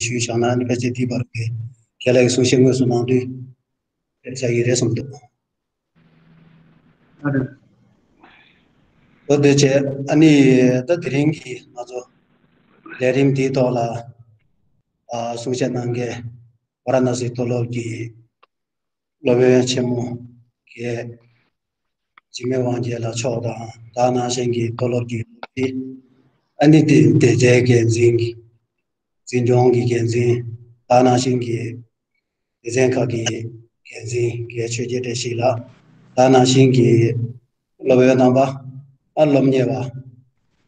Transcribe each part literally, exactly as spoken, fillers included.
ཞུས་བཞག་ན་ནི་ཕལ་ཆེར་དེའི་བར་གྱི་རྒན་ལགས་ཀྱི་གསུང་བཤད་དངོས་སུ་གནང་དུས་ཕེབས་བྱ་ཡི་རེད་བསམ་འདུག་ཨ་རེད། འོ་དེ་བྱས་ཨ་ནི་ད་དེ་རིང་གི་ང་ཚོ་ལས་རིམ་འདིའི་ཐོག་ལ་ཨ་གསུང་བཤད་གནང་མཁན་ཝཱ་ར་ཎ་སི་མཐོ་སློབ་ཀྱི་སློབ་དཔོན་ཆེན་མོ་རྒན་འཇིགས་མེད་དབང་རྒྱལ་ལགས་མཆོག་དང་། ད་ནང་བཞིན་གྱི་མཐོ་སློབ་ཀྱི་སློབ་སྤྱི། ཨ་ནི་དེ་དེ་ཚོའི་འགན་འཛིན། འཛིན་སྐྱོང་གི་འགན་འཛིན། ད་ནང་བཞིན་གྱི་སྡེ་ཚན་ཁག་གི་འགན་འཛིན་རྒན་ཆོས་རྒྱལ་བཀྲ་ཤིས་ལགས། ད་ནང་བཞིན་གྱི་སློབ་དཔོན་རྣམ་པ། ཨ་སློབ་གཉེར་བ་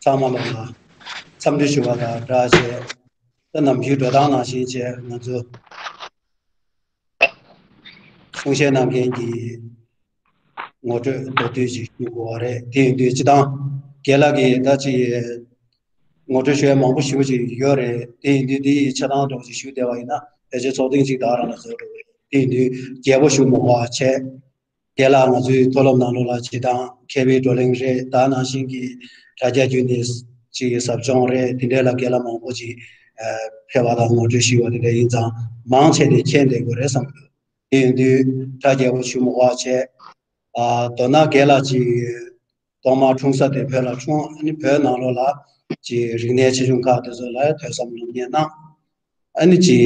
ཚང་མ་ལ་འཚམས་འདྲི་ཞུ་བ་དང་སྦྲགས་བྱས། ད་ནམ་རྒྱུན་འགྲོ་སྟངས་ནང་བཞིན་བྱས་ང་ཚོ་གསུང་བཤད་གནང་མཁན་གྱི་ངོ་སྤྲོད་མདོར་བསྡུས་ཤིག་ཞུ་དགོས་པ་རེད། དེ་ཡིན་དུས་སྤྱི་བཏང་རྒན་ལགས་ཀྱིས་ད་ཅི་ངོ་སྤྲོད་ཞུ་ཡ་མང་པོ་ཞེ་པོ་ཅིག་ཡོད་རེད། དེ་ཡིན་དུས་འདིའི་ཆ་ཚང་འདྲ་བོ་ཅིག་ཞུ་བསྡད་པ་ཡིན་ན་ཕལ་ཆེར་ཚོགས་ཐེངས་གཅིག་དག་རང་ལ་ཟེར་འགྲོ་གི་རེད། དེ་ཡིན་དུས་རྒྱས་པོ་ཞུ་མི་དགོས་པ་བྱས། རྒན་ལགས་ང་ཚོའི་མཐོ་སློབ་ནང་ལོགས་ལ་སྤྱི་བཏང་མཁས་པའི་བགྲོ་གླེང་རེད། ད་ནང་བཞིན་གྱི་དྲ་རྒྱ་བརྒྱུད་ནས་ཅིག་ཟབ་སྦྱོང་རེད། དེ་འདྲའི་ལ་རྒན་ལགས་མང་པོ་ཅིག་ཕེབས་པ་དང་ངོ་སྤྲོད་ཞུས་པ་དེ་འདྲ་ཡིན་ཙང་མང་ཆེ་དེ་མཁྱེན་བསྡད་དགོས་རེད་བསམ་གྱི་འདུག་དེ་ཡིན་དུས་གྲ་རྒྱས་པོ་ཞུ་མི་དགོས་པ་བྱས། ཨ་མདོར་ན་རྒན་ལགས་ཀྱིས་ཐོག་མར་འཁྲུངས་ས་དེ་བོད་ལ་འཁྲུངས། ཨ་ནི་བོད་ནང་ལོགས་ལ་ཀྱི་རིག་གནས་ཆེ་ཆུང་ཁག་དེ་ཚོ་ལ་ཐོས་བསམ་སློབ་གཉེར་གནང་། ཨ་ནི་ཀྱི་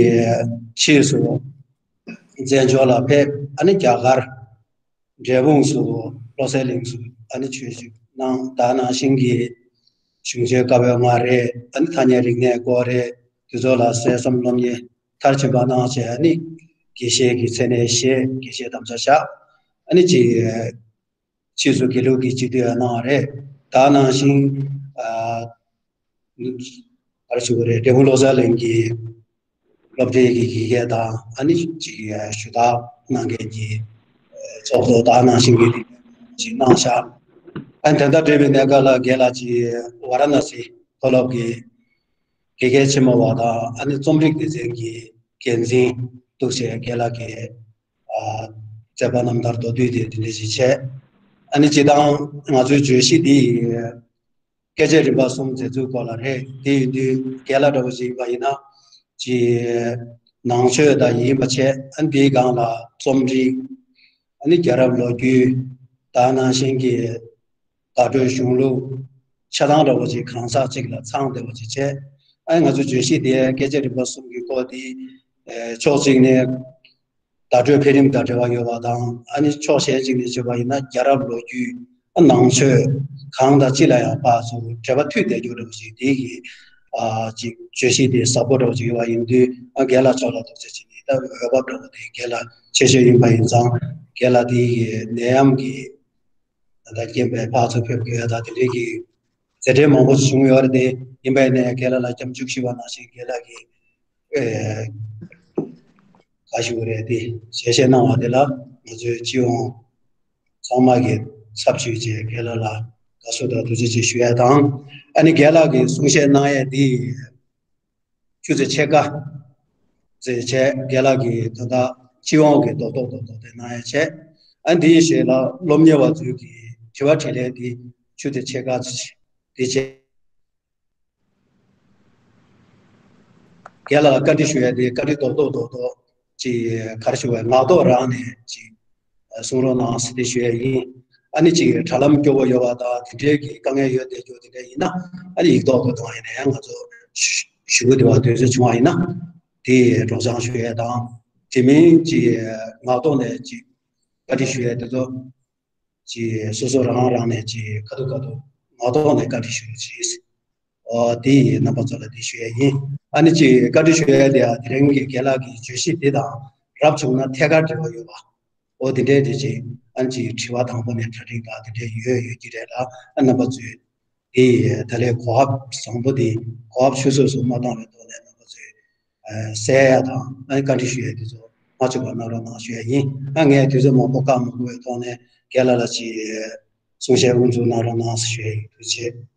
ཕྱིས་སུ་བཙན་བྱོལ་ལ་ཕེབས། ཨ་ནི་རྒྱ་གར་འབྲས་སྤུངས་སུ་བློ་གསལ་གླིང་སུ་ཨ་ནི་ཆོས་ཞུགས་གནང་། ད་ནང་བཞིན་གྱི་གཞུང་ཆེན་བཀའ་པོད་ལྔ་རེད། ཨ་ནི་ཐ་སྙད་རིག་གནས་སྐོར་རེད། དེ་ཚོ་ལ་གསན་བསམ་སློབ་གཉེར་མཐར་ཕྱིན་པ་གནང་བྱས། ཨ་ནི་དགེ་བཤེས་ཀྱི་མཚན་གནས་བཞེས། དགེ་བཤེས་དམ་བཅའ་བཞག་ཨ་ནི་ཅི་ཕྱིས་སུ་དགེ་ལུགས་ཀྱི་སྤྱི་འཐུས་ཡང་གནང་བ་རེད། ད་ནང་བཞིན་ཨ་ག་རེ་ཞུ་དགོས་རེད། འབྲས་སྤུངས་བློ་གསལ་གླིང་གི་སློབ་གྲྭའི་གི་དགེ་རྒན་དང་། ཨ་ནི་ཅིག་ཞུ་དག་གནང་མཁན་གྱི་ཚོགས་གཙོ་ད་ནང་བཞིན་གྱི་ཅིག་གནང་བཞག་ཨ་ནི་དེ་ལྟར་འབྲེལ་བའི་གནས་སྐབས་ལ་རྒན་ལགས་ཀྱིས་ཝཱ་ར་ཎ་སི་མཐོ་སློབ་ཀྱི་དགེ་རྒན་ཆེན་མོ་བ་དང་། ཨ་ནི་རྩོམ་རིག་སྡེ་ཚན་གྱི་འགན་འཛིན་འདུག་བྱས། རྒན་ལགས་ཀྱི་ཨ་མཛད་པ་རྣམ་ཐར་མདོར་བསྡུས་དེ་དེ་འདྲ་ཞིག་བྱས། ཨ་ནི་སྤྱིར་བཏང་ང་ཚོའི་བརྗོད་གཞི་འདི་སྐད་ཆ་རིམ་པ་གསུམ་མཛད་ཚུལ་སྐོར་ལ་རེད། དེ་ཡིན་དུས་རྒན་ལགས་འདྲ་བོ་ཞིག་ཡིན་པ་ཡིན་ན་ཅིག་ནང་ཆོས་དང་ཡིན་པ་བྱས། ཨ་ནི་དེའི་སྒང་ལ་རྩོམ་རིག་ཨ་ནི་རྒྱལ་རབས་ལོ་རྒྱུས། ད་ནང་བཞིན་གྱི་བརྡ་སྤྲོད་གཞུང་ལུགས། ཆ་ཚང་འདྲ་བོ་ཅིག་གང་ཟག་གཅིག་ལ་ཚང་བདེ་བོ་ཅིག་བྱས། ཨ་ནི་ང་ཚོ་བརྗོད་གཞི་དེ་སྐད་ཆ་རིམ་པ་གསུམ་གྱི་སྐོར་དེ་ཕྱོགས་གཅིག་ནས་བརྡ་སྤྲོད་འཕེལ་རིམ་དང་འབྲེལ་བ་ཡོད་པ་དང་། ཨ་ནི་ཕྱོགས་གཞན་གཅིག་ནས་བརྗོད་པ་ཡིན་ན་རྒྱལ་རབས་ལོ་རྒྱུས། ཨ་ནང་ཆོས་གང་དང་ཅི་ལ་ཡང་ཕར་ཚུར་འབྲེལ་བ་མཐུད་བསྡད་རྒྱུ་འདྲ་བོ་ཞིག་དེ་གི་ཨ་ཅིག་བརྗོད་གཞི་དེ་ཟབ་པོ་འདྲ་བོ་ཅིག་ཡོད་པ་ཡིན་དུས། ཨ་རྒན་ལགས་མཆོག་ལ་ཐུགས་རྗེ་ཆེ། ད་འོས་བབ་འདྲ་བོ་དེ་རྒན་ལགས་ཆེ་ཤོས་ཡིན་པ་ཡིན་ཙང་། རྒན་ལགས་དེ་གི་ནད་ཡམས་ཀྱི་ད་རྐྱེན་པས་ཕར་ཚུར་ཕེབས་དགོས་ཡ་ད་དེ་འདྲའི་གི་མཛད་འཕྲིན་མང་པོ་བྱུང་ཡོད་རེད་དེ། ཡིན་པ་ཡིན་ནའི་རྒན་ལགས་ལ་སྐྱབས་འཇུག་ཞུས་པ་ནང་བཞིན་རྒན་ལགས་ཀྱིས་ཨེ་ག་ཞུ་གི་རེད་དེ། ཞལ་བཞེས་གནང་བ་དེ་ལ་ང་ཚོའི་སྤྱི་ཡོངས་ཚང་མ་གི་ཚབ་ཞུས་བྱས་རྒན་ལགས་ལ་དགའ་བསུ་དང་ཐུགས་རྗེ་ཆེ་ཞུ་ཡ་དང་། ཨ་ནི་རྒན་ལགས་ཀྱིས་གསུང་བཤད་གནང་ཡས་དེ་ཆུ་ཚོད་ཕྱེད་ཀ་ཙམ་བྱས། རྒན་ལགས་ཀྱིས་དོན་དག་སྤྱི་ཡོངས་ཀྱི་རྡོག་རྡོག་རྡོག་རྡོག་དེ་གནང་ཡ་བྱས། ཨ་ནི་དེའི་རྗེས་ལ་སློབ་གཉེར་བ་ཚོའི་གི་དྲི་བ་དྲིས་ལན་དེ་ཆུ་ཚོད་ཕྱེད་ཀ་ཙམ་དེ་བྱས། རྒན་ལགས་ལ་བཀའ་འདྲི་ཞུ་ཡ་དེ་བཀའ་འདྲི་རྡོག་རྡོག་རྡོག་རྡོག་ཅིག་ག་རེ་ཞུ་བའི་ངག་ཐོག་རང་ནས་ཅིག་གསུང་རོགས་གནང་ཟེར་ཏེ་ཞུ་ཡ་ཡིན། ཨ་ནི་ཅིག་དྲ་ལམ་སྐྱོ་བོ་ཡོད་པ་དང་དེ་འདྲའི་གི་དཀའ་ངལ་ཡོད་བསྡད་རྒྱུ་དེ་འདྲ་ཡིན་ན། ཨ་ནི་ཡིག་ཐོག་ཏུ་གང་ཡིན་ན་ཡང་ང་ཚོ་ཞུ་ཞུ་གི་འདུག་པ། དུས་ཚོད་བྱུང་བ་ཡིན་ན་དེ་སྒྲོག་སྦྱང་ཞུ་ཡ་དང་། དེ་མིན་ཅིག་ངག་ཐོག་ནས་ཅིག་བཀའ་འདྲི་ཞུ་ཡ་དེ་ཚོ་ཅིག་སོ་སོ་རང་རང་ནས་ཅིག་ཁ་ཐུག་ཁ་ཐུག་ངག་ཐོག་ནས་བཀའ་འདྲི་ཞུ་རོགས་གྱིས། ཨོ་དེ་ཡིས་རྣམ་པ་ཚོ་ལ་དེ་ཞུ་ཡ་ཡིན། ཨ་ནི་ཅིག་བཀའ་འདྲི་ཞུ་ཡ་དེ་ཡང་དེ་རིང་གི་རྒན་ལགས་ཀྱི་བརྗོད་གཞི་དེ་དང་རབ་བྱུང་ན་ཐད་ཀར་འབྲེལ་བ་ཡོད་པ། ཨོ་དེ་འདྲའི་དེ་ཅིག་ཨ་ནི་ཅིག་དྲི་བ་དང་པོ་ནས་གྲ་སྒྲིག་དང་དེ་འདྲའི་ཡོད་ཡོད་ཀྱི་རེད་ལ། ཨ་རྣམ་པ་ཚོས་དེ་ཡི་ད་ལན་གོ་སྐབས་བཟང་པོ་དེ་གོ་སྐབས་ཆུད་ཟོས་སུ་མ་བཏང་བའི་ཐོག་ནས་རྣམ་པ་ཚོས་ཨ་གསན་ཡ་དང་། ཨ་ནི་བཀའ་འདྲི་ཞུ་ཡ་དེ་ཚོ་མ་བཅུག་པ་གནང་རོགས་གནང་ཞུ་ཡ་ཡིན། ཨ་ངས་དུས་ཚོད་མང་པོ་བཀག་མ་དགོས་པའི་ཐོག་ནས་རྒན་ལགས་ལ་ཅིག་གསུང་བཤད་དབུ་འཛུགས་གནང་རོགས་གནང་ཞུ་ཡ་ཡིན། ཐུགས་རྗེ་ཆེ།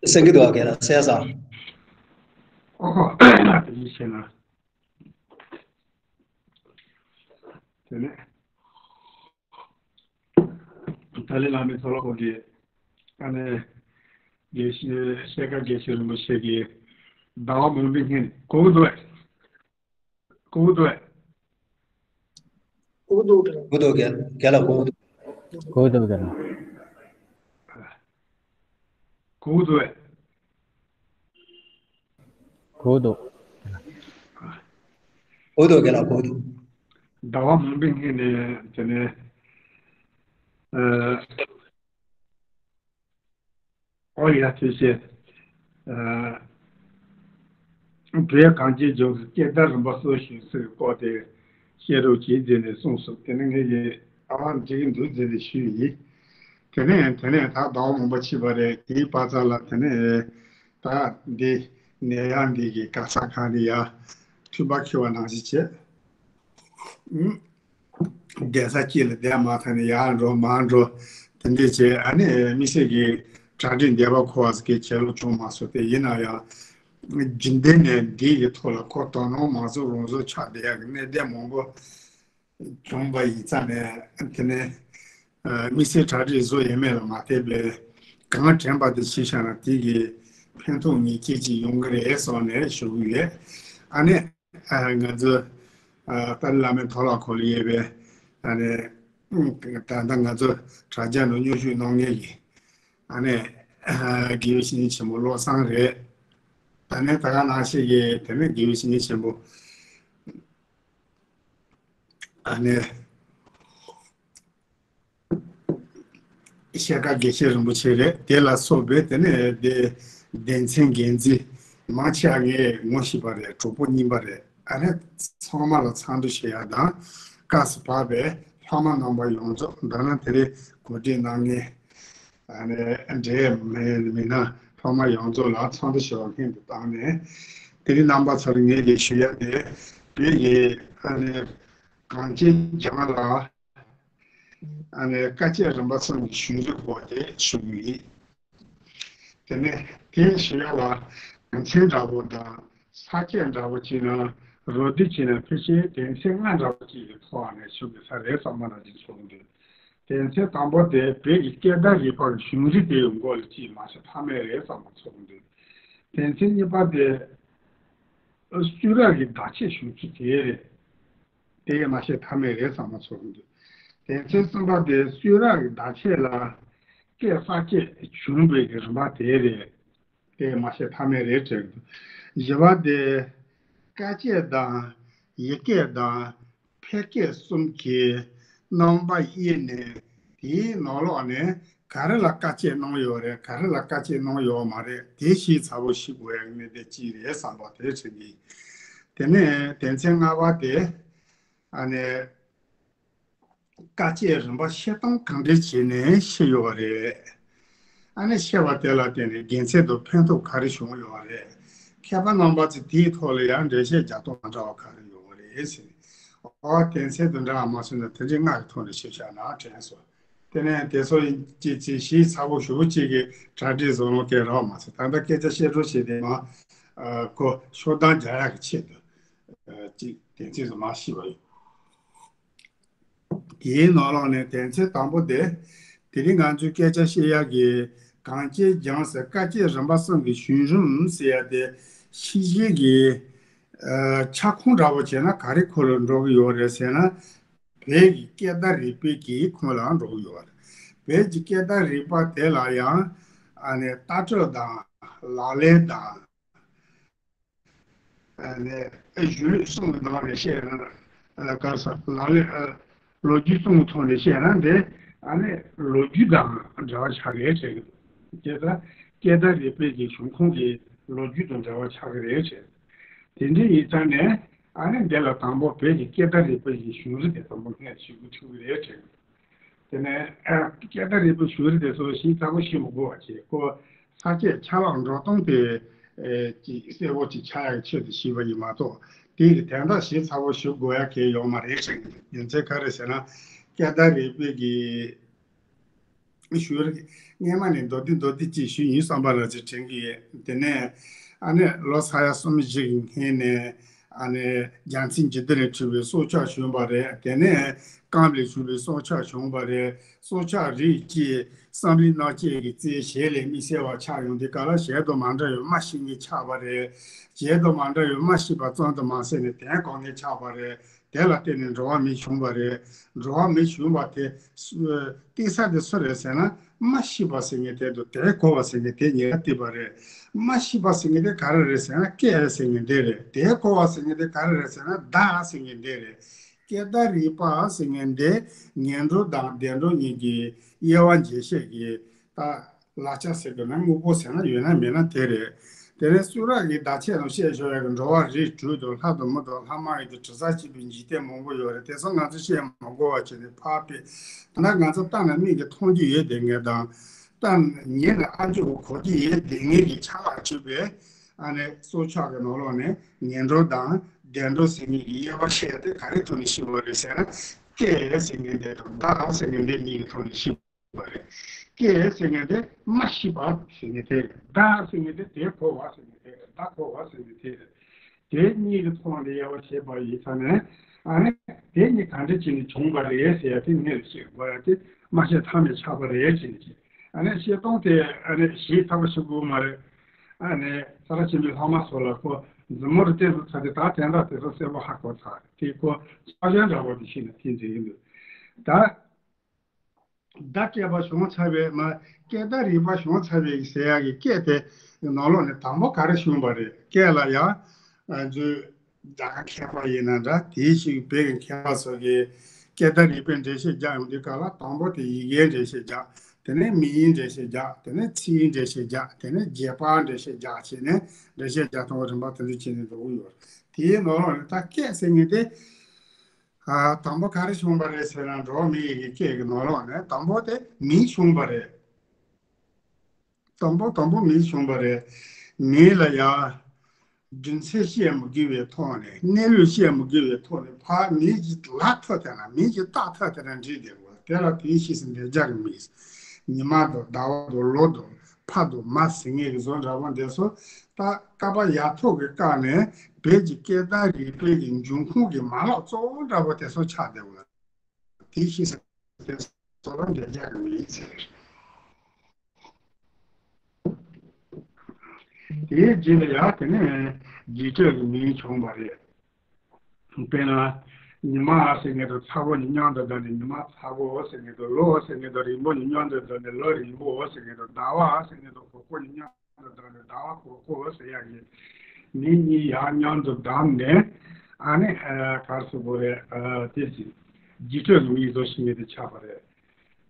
གསན་གྱི་འདུག་ག་རྒན་ལགས། གསན་སོང་། ཨོ་ཁོ། དེ་བཞིན་བཤད་ན། དེ་ནས་ཏཱ་ལའི་བླ་མའི་ཐོག་ལ་ཁོང་གིས་ཨ་ནི་དགེ་བཤེས་ཤེལ་དཀར་དགེ་བཤེས་རིན་པོ་ཆེ་གིས་ཟླ་བ་མང་པོའི་སྔོན་གོ་གི་འདུག་གས། གོ་གི་འདུག་གས། གོ་གི་འདུག་གས། གོ་གི་འདུག་གས། རྒན་ལགས་གོ་གི་འདུག་གོ་གི་འདུག་རྒན་ལགས། གོ་གི་འདུག་གས། གོ་གི་འདུག་གོ་གི་འདུག་རྒན་ལགས་གོ་གི་འདུག་ཟླ་བ་མང་པོའི་སྔོན་ནས་དེ་ནས་ཨ། ཨོ་ཡ་ཐུགས་རྗེ་ཆེ། ཨ། བོད་གངས་ཅན་ལྗོངས་སུ་སྐྱེས་དར་རིམ་པ་སྲོལ་ཞུགས་ཚུལ་སྐོར་དེ་བཤད་རོགས་གྱིས་ཟེར་ནས་གསུངས་སོང་། དེ་ནི་ངས་ཀྱིས་ཨ་བ་འགྲིག་གི་འདུག་ཟེར་ནས་ཞུས་ཡིན། དེ་ནས་དེ་ནས་ད་ཟླ་བ་མང་པོ་ཕྱིན་པ་རེད། དེའི་བར་མཚམས་ལ་དེ་ནས་ད་འདི་ནད་ཡམས་འདི་གི་ག་ས་གང་ནས་ཡར་མཐུན་པ་འཁྱེར་བ་ནང་བཞིན་བྱས། ཨུམ། བསྡད་ས་གཅིག་ལ་བསྡད་མ་ཐག་ནས་ཡར་འགྲོ་མར་འགྲོ་དེ་འདྲས་བྱས། ཨ་ནི་དམིགས་བསལ་གྱི་གྲ་སྒྲིག་འདས་པ་ཁོ་བ་ཟེར་མཁན་བྱེད་ལུགས་བྱུང་མ་སོང་། དེ་ཡིན་ན་ཡང་རྒྱུན་ལྡན་ནས་འདི་ཡི་ཐོག་ལ་ཁོ་དོ་སྣང་མང་ཚོགས་རང་བཟོ་ཆགས་བསྡད་ཡག་གི་གནད་དོན་མང་པོ་བྱུང་བ་ཡིན་ཙང་ནས། དེ་ནས་ཨ་དམིགས་བསལ་གྲ་སྒྲིག་བཟོ་ཡས་མེད་ལ་མ་ལྟོས་པའི་གང་དྲན་པ་དེ་བྱས་བཞག་ན་དེ་གི་ཕན་ཐོགས་ངེས་ཅན་ཅིག་ཡོང་གི་རེད་བསམ་ནས་ཞུ་གི་ཡོད། ཨ་ནི། ཨ། ང་ཚོ་ཨ་ཏཱ་ལའི་བླ་མའི་ཐོག་ལ་ཁོ་ལ་ཡོད་པའི་ཨ་ནི་ད་ལྟ་ང་ཚོ་དྲ་རྒྱ་ནང་མཉམ་ཞུགས་གནང་མཁན་གྱི་ཨ་ནི་ཨ་དགེ་བའི་བཤེས་གཉེན་ཆེན་པོ་བློ་བཟང་རེད། ད་ནི་ད་ག་ནང་བཞིན་གྱི་དེ་ནས་དགེ་བའི་བཤེས་གཉེན་ཆེན་པོ་ཨ་ནི། ཤེལ་དཀར་དགེ་བཤེས་རིན་པོ་ཆེ་རེད། དེ་ལ་སོགས་པའི་དེ་ནས་དེ་སྡེ་ཚན་འགན་འཛིན་མང་ཆེ་བ་ངས་ངོ་ཤེས་པ་རེད། གྲོགས་པོ་རྙིང་པ་རེད། ཨ་ནི་ཚང་མ་ལ་འཚམས་འདྲི་ཞུ་ཡ་དང་། སྐབས་སུ་བབས་པའི་ལྷག་མ་རྣམ་པ་ཡོངས་རྫོགས། མདོར་ན་དེ་རིང་གོ་སྒྲིག་གནང་མཁན་ཨ་ནི་འབྲེལ་མེད་མི་སྣ་ལྷག་མ་ཡོངས་རྫོགས་ལ་འཚམས་འདྲི་ཞུ་བ་སྙིང་དུ་བཏང་ནས། དེ་རིང་རྣམ་པ་ཚོར་ངས་ཀྱིས་ཞུ་ཡ་དེ་བོད་ཀྱི་ཨ་ནི་གངས་ཅན་ལྗོངས་ལ། ཨ་ནི་དཀའ་སྤྱད་རིམ་པ་གསུམ་གྱི་བྱུང་རིམ་སྐོར་དེ་ཞུ་གི་ཡིན། དེ་ནས་དེ་ཞུ་ཡ་ལ་དོན་ཚན་འདྲ་པོ་དང་ས་བཅད་འདྲ་པོ་བྱས་ན། རོབ་བསྡུས་བྱས་ན་ཕལ་ཆེར་དོན་ཚན་ལྔ་འདྲ་པོ་ཅིག་གི་ཐོག་ནས་ཞུ་དགོས་ས་རེད་བསམ་པ་ནང་བཞིན་ཚོར་གྱི་འདུག་དོན་ཚན་དང་པོ་དེ་བོད་ཀྱི་སྐད་བརྡ་རིག་པ་གི་བྱུང་རིམ་དེའི་སྐོར་ལ་ཅིག་མ་བཤད་ཐབས་མེད་རེད་བསམ་པ་ཚོར་གྱི་འདུག་དོན་ཚན་གཉིས་པ་དེ་གསུང་རབ་ཀྱི་བརྡ་ཆད་བྱུང་ཚུལ་དེ་རེད། དེ་ཡང་མ་བཤད་ཐབས་མེད་རེད་བསམ་པ་ཚོར་གྱི་འདུག་དོན་ཚན་གསུམ་པ་དེ་གསུང་རབ་ཀྱི་བརྡ་ཆད་ལ་སྐད་གསར་བཅད་བྱུང་བའི་གི་རིམ་པ་དེ་རེད། དེ་ཡང་མ་བཤད་ཐབས་མེད་རེད་དྲན་གྱི་འདུག་བཞི་པ་དེ་དཀའ་སྤྱད་དང་ཡིག་སྐད་དང་ཕལ་སྐད་གསུམ་གྱི་རྣམ་པ་དབྱེ་ནས། དེའི་ནང་ལོགས་ནས་ག་རེ་ལ་དཀའ་སྤྱད་གནང་ཡོད་རེད། ག་རེ་ལ་དཀའ་སྤྱད་གནང་ཡོད་མ་རེད། དེ་ཞིབ་ཚགས་པོ་ཞིབ་དགོས་ཡག་གནད་དོན་གཅིག་རེད་བསམ་པ་དེ་དྲན་གྱི། དེ་ནས་དོན་ཚན་ལྔ་པ་དེ་ཨ་ནི། དཀའ་སྤྱད་རིམ་པ་བཤད་སྟངས་གང་འདྲ་བྱས་ནས་བཤད་ཡོད་པ་རེད། ཨ་ནི་བཤད་པ་དེ་ལ་བརྟེན་ནས་དགེ་མཚན་དང་ཕན་ཐོགས་ག་རེ་བྱུང་ཡོད་པ་རེད། མཁས་པ་རྣམ་པ་ཚོས་དེའི་ཐོག་ལ་ཡང་འགྲེལ་བཤད་རྒྱག་སྟངས་མ་འདྲ་བ་ག་རེ་ཡོད་པ་རེད་ཟེར། ཨོ་དོན་ཚན་དེ་འདྲ་མ་སོང་ན་དེ་འདྲའི་ལྔ་གི་ཐོག་ནས་ཞིབ་བཤད་གནང་དྲན་སོང་། དེ་ནས་དེ་ཚོ་ཡིན་གཅིག་གཅིག་ཞིབ་ཚགས་པོ་ཞེ་པོ་ཅིག་གི་གྲ་སྒྲིག་བཟོ་ལོང་སྐད་རག་མ་སོང་། ད་ལྟ་སྐད་ཆ་བཤད་སྒྲུབ་བྱས་ཏེ་མ་ཨ་ཁོ་ཤོག་གདམ་རྒྱག་ཡག་གི་ཆེད་དུ་ཨ་ཅིག་དོན་ཚན་ཚོ་མ་ཤེས་པ་ཡོད། དེའི་ནང་ལོགས་ནས་དོན་ཚན་དང་པོ་དེ། དེ་རིང་ང་ཚོས་སྐད་ཆ་བཤད་ཡག་གི་གངས་ཅན་ལྗོངས་སུ་དཀའ་སྤྱད་རིམ་པ་གསུམ་གྱི་བྱུང་རིམ་ཟེར་ཡ་དེ་ཕྱི་རྒྱལ་གྱི་ཨ་ཁྱབ་ཁོངས་འདྲ་པོ་བྱས་ན་ག་རེ་ཁོངས་ལ་འགྲོ་གི་ཡོད་རེད་ཟེར་ན། བོད་ཀྱི་སྐད་བརྡ་རིག་པའི་གི་ཁོངས་ལ་འགྲོ་གི་ཡོད་རེད། བོད་ཀྱི་སྐད་བརྡ་རིག་པ་དེ་ལ་ཡང་ཨ་ནི་ལྟ་གྲུབ་དང་ལག་ལེན་དང་། ཨ་ནི་གཞུང་ལུགས་གསུམ་གྱི་ནང་ནས་བཤད་ན། ཨ་ག་ས་ལག་ལེན་ཨ་ལོ་རྒྱུས་གསུམ་གྱི་ཐོག་ནས་བཤད་ན་འདི་ཨ་ནི་ལོ་རྒྱུས་དང་འབྲེལ་བ་ཆགས་ཀྱི་རེད་དྲན་གྱི་འདུག་དེ་ལྟར་སྐད་བརྡ་རིག་པའི་གི་བྱུང་ཁུངས་ཀྱི་ལོ་རྒྱུས་དང་འབྲེལ་བ་ཆགས་ཀྱི་རེད་དྲན། དེ་འདྲ་ཡིན་ཙང་ནས་ཨ་ནི་འདི་ལ་དང་པོ་བོད་ཀྱི་སྐད་བརྡ་རིག་པའི་གི་གཞུང་རིག་དེ་དང་པོ་སྔོན་ཞུ་དགོས་ཐུག་གི་རེད་དྲན་གྱི་འདུག་དེ་ནས་ཨ་སྐད་བརྡ་རིག་པའི་གཞུང་རིག་དེ་ཚོ་ཞིབ་ཚགས་པོ་ཤེས་མི་དགོས་པ་བྱས། ཁོ་ས་བཅད་ཆ་ལག་འགྲོ་སྟངས་དེ་ཨེ་ཅིག་གསལ་པོ་ཅིག་ཆགས་ཡག་ཆེད་དུ་ཞུས་པ་ཡིན་མ་གཏོགས། དེ་ཡི་དོན་དག་ཞིབ་ཚགས་པོ་ཞུ་དགོས་ཡག་གང་ཡང་ཡོད་མ་རེད་ཟེར་གྱི་འདུག་རྒྱུ་མཚན་ག་རེ་ཟེར་ན། སྐད་བརྡ་རིག་པའི་གི་གཞུང་རིག་སྔས་མ་ནས་མདོར་བསྡུས་མདོར་བསྡུས་ཅིག་ཞུས་ཡིན་བསམ་པ་ར་ཅིག་དྲན་གྱི་ཡོད། དེ་ནས་ ཨ་ནི་ལོ་ས་ཡ་གསུམ་བཞི་གི་སྔོན་ནས་ཨ་ནི་རྒྱལ་མཚན་འཇིགས་བྲལ་ལས་གྲུབ་པའི་སྲོག་ཆགས་བྱུང་བ་རེད། དེ་ནས་སྐམ་ལས་བྱུང་བའི་སྲོག་ཆགས་བྱུང་བ་རེད། སྲོག་ཆགས་རིགས་གཅིག་བསམ་ལུས་རྣམ་དཔྱོད་ཀྱི་རྩལ་གཞན་ལས་དམིགས་བསལ་བ་ཆགས་ཡོང་དུས་སྐབས་ལ་གཞན་དང་མ་འདྲ་བའི་རྨ་ཤི་མཁན་ཆགས་པ་རེད། གཞན་དང་མ་འདྲ་བའི་རྨ་ཤི་བ་ཙམ་དུ་མ་ཟད་ནས་དོན་གོ་མཁན་ཆགས་པ་རེད། དེ་ལ་བརྟེན་ནས་འགྲོ་བ་མི་བྱུང་བ་རེད། འགྲོ་བ་མི་བྱུང་བ་དེ་སུ་བརྟེན་ས་དེ་སུ་རེད་ཟེར་ན། རྨ་ཤི་བ་ཟེར་མཁན་དེ་དང་དོན་གོ་བ་ཟེར་མཁན་དེ་གཉིས་ལ་བརྟེན་པ་རེད། རྨ་ཤི་བ་ཟེར་མཁན་དེ་ག་རེ་རེད་ཟེར་ན། སྐད་ཟེར་མཁན་དེ་རེད། དོན་གོ་བ་ཟེར་མཁན་དེ་ག་རེ་རེད་ཟེར་ན། བརྡ་ཟེར་མཁན་དེ་རེད། སྐད་བརྡ་རིག་པ་ཟེར་མཁན་དེ་ངན་འགྲོ་དང་བདེ་འགྲོ་གཉིས་ཀྱི་དབྱེ་བ་འབྱེད་བྱེད་ཀྱི་ད་ལག་ཆ་ཟེར་དགོས་ན། དངོས་པོ་ཟེར་ན་ཡོད་ན་མེད་ན་དེ་རེད། དེ་ནས་གསུང་རབ་ཀྱི་བརྡ་ཆད་རྣམས་བཤད་ཆོག་ཡག་གི་འགྲོ་བ་རིགས་དྲུག་དང་། ལྷ་དང་མི་དང་ལྷ་མ་ཡིན་དང་། དྲི་ཟ་བཅས་པའི་འཇིག་རྟེན་མང་པོ་ཡོད་རེད། དེ་ཚོ་ང་ཚོ་བཤད་མ་དགོས་པ་བྱས་ནས་ཕར་ཕུད། ད་ང་ཚོ་ལྟ་ན་མིག་གིས་མཐོང་རྒྱུ་ཡོད་བསྡད་མཁན་དང་། ལྟ་ན་ཉན་ན་ཨ་མཆོག་གིས་གོ་རྒྱུ་ཡོད་བསྡད་མཁན་གྱི་ཆ་ལག་གཅིག་པས་ཨ་ནི་སྲོག་ཆགས་ཀྱི་ནང་ལོགས་ནས་ངན་འགྲོ་དང་བདེ་འགྲོ་ཟེར་མཁན་གྱི་དབྱེ་བ་ཕྱེ་ཡག་དེ་ག་རེ་ཐོག་ནས་ཤེས་པ་རེད་ཟེར་ན། སྐད་ཟེར་མཁན་དེ་དང་བརྡ་ཟེར་མཁན་དེ་གཉིས་ཀྱི་ཐོག་ནས་ཤེས་པ་རེད། སྐད་ཟེར་མཁན་དེ་རྨ་ཤི་བ་ཟེར་མཁན་དེ་རེད། བརྡ་ཟེར་མཁན་དེ་དོན་གོ་བ་ཟེར་མཁན་དེ་རེད། བརྡ་གོ་བ་ཟེར་མཁན་དེ་རེད། དེ་གཉིས་ཀྱི་ཐོག་ནས་དབྱེ་བ་ཕྱེ་བ་ཡིན་ཙང་ནས། ཨ་ནི་དེ་གཉིས་ག་འདྲ་བྱས་ནས་བྱུང་བ་རེད་ཟེར་ཡག་དེ་ངས་ཤེས་དགོས་ཡག་དེ་སྨྲ་བྱེད་ཐ་མས་ཆགས་པ་རེད་ཟེར་ནས་བྱས། ཨ་ནི་བཤད་སྟངས་དེ་ཨ་ནི་ཞིབ་ཚགས་པོ་ཞུ་དགོས་མ་རེད། ཨ་ནི་ས་ར་ཆེན་པོའི་ལྷག་མ་སོགས་ལ་ཁོ་མཛུབ་མོ་རུ་བསྟན་སོང་ཙང་དེ་དག་དོན་དག་དེ་ཚོ་གསལ་པོ་ཧ་གོ་ཚར་རེད། དེ་ཁོ་ཕྱག་ཞེན་འདྲ་པོ་དེ་ཤེས་ནས་དེ་མཛད་ཀྱི་འདུག་ད་བརྡ་སྐད་པ་བྱུང་ཚར་བའི་མ། སྐད་བརྡ་རིག་པ་བྱུང་ཚར་བའི་ཟེར་ཡག་གི་སྐད་དེ་ནང་ལོགས་ནས་དང་པོ་ག་རེ་བྱུང་བ་རེད། སྐད་ལ་ཡང་ཨ་ཚོས་རྒྱ་གར་མཁས་པ་ཡིན་ན་འདྲ། དེའི་ཕྱིར་བོད་ཀྱི་མཁས་པ་ཚོ་གིས་སྐད་བརྡ་རིག་པའི་འགྲེལ་བཤད་རྒྱག་ཡོང་དུས་སྐབས་ལ། དང་པོ་དེ་ཡི་གེའི་འགྲེལ་བཤད་རྒྱག་དེ་ནས་མིང་ཡི་འགྲེལ་བཤད་རྒྱག་དེ་ནས་ཚིག་ཡི་འགྲེལ་བཤད་རྒྱག་དེ་ནས་རྗེས་དཔག་འགྲེལ་བཤད་རྒྱག་བྱས་ནས་འགྲེལ་བཤད་རྒྱག་སྟངས་རིམ་པ་དེ་འདྲ་བྱས་ནས་འགྲོ་གི་ཡོད་རེད། དེའི་ནང་ལོགས་ནས་ད་སྐད་ཟེར་མཁན་དེ། ཨ། དང་པོ་ག་རེ་བྱུང་བ་རེད་ཟེར་ན། འགྲོ་བ་མི་ཡི་གི་སྐད་ཀྱི་ནང་ལོགས་ནས་དང་པོ་དེ་མིང་བྱུང་བ་རེད། དང་པོ་དང་པོ་མིང་བྱུང་བ་རེད། མིང་ལ་ཡང་རྒྱུ་མཚན་བཤད་མི་དགོས་པའི་ཐོག་ནས། གནས་ལུགས་བཤད་མི་དགོས་པའི་ཐོག་ནས། ཕར་མིང་གཅིག་ལབ་ཐུབ་བསྡད་ན། མིང་གཅིག་བཏགས་ཐུབ་བསྡད་ན་འགྲིག་བསྡད་ཡོད། དེ་ལ་དེའི་ཕྱིས་སུ་འདོད་ཆགས་ཀྱི་མིང་། ཉི་མ་དང་ཟླ་བ་དང་ལོ་དང་ཕ་དང་མ་ཟེར་མཁན་གྱི་བཟོ་འདྲ་པོ་འདི་ཚོ། ད་བསྐལ་པ་ཡར་ཐོག་གི་སྐབས་ནས་བོད་ཀྱི་སྐད་བརྡ་རིག་པའི་གི་འབྱུང་ཁུངས་ཀྱི་མ་ལག་གཙོ་བོ་འདྲ་པོ་དེ་ཚོ་ཆགས་བསྡད་ཡོད། དེའི་ཕྱིས་སུ་དེ་ཚོ་ལ་འདོད་ཆགས་ཀྱི་མིང་ཟེར། དེའི་རྗེས་ལ་ཡང་དེ་ནས་རྗེས་འགྲོ་གི་མིང་བྱུང་བ་རེད། དཔེར་ན། ཉི་མ་ཟེར་མཁན་དང་ཚ་པོ་གཉིས་མཉམ་དུ་བསྡུས་ནས་ཉི་མ་ཚ་པོ་ཟེར་མཁན་དང་། ལོ་ཟེར་མཁན་དང་རིང་པོ་གཉིས་མཉམ་དུ་བསྡུས་ནས་ལོ་རིང་པོ་ཟེར་མཁན་དང་། ཟླ་བ་ཟེར་མཁན་དང་གོར་ཁུག་གཉིས་མཉམ་དུ་བསྡུས་ནས་ཟླ་བ་གོར་ཁུག་ཟེར་ཡག་གི་མིང་གཉིས་ཡང་མཉམ་དུ་བསྡམས་ནས། ཨ་ནི་ཨ་ག་རེ་ཟེར་དགོས་རེད། ཨ་དེ་བཞིན་རྗེས་འགྲོ་གི་མིང་བཟོ་ཤེས་མཁན་དེ་ཆགས་པ་རེད།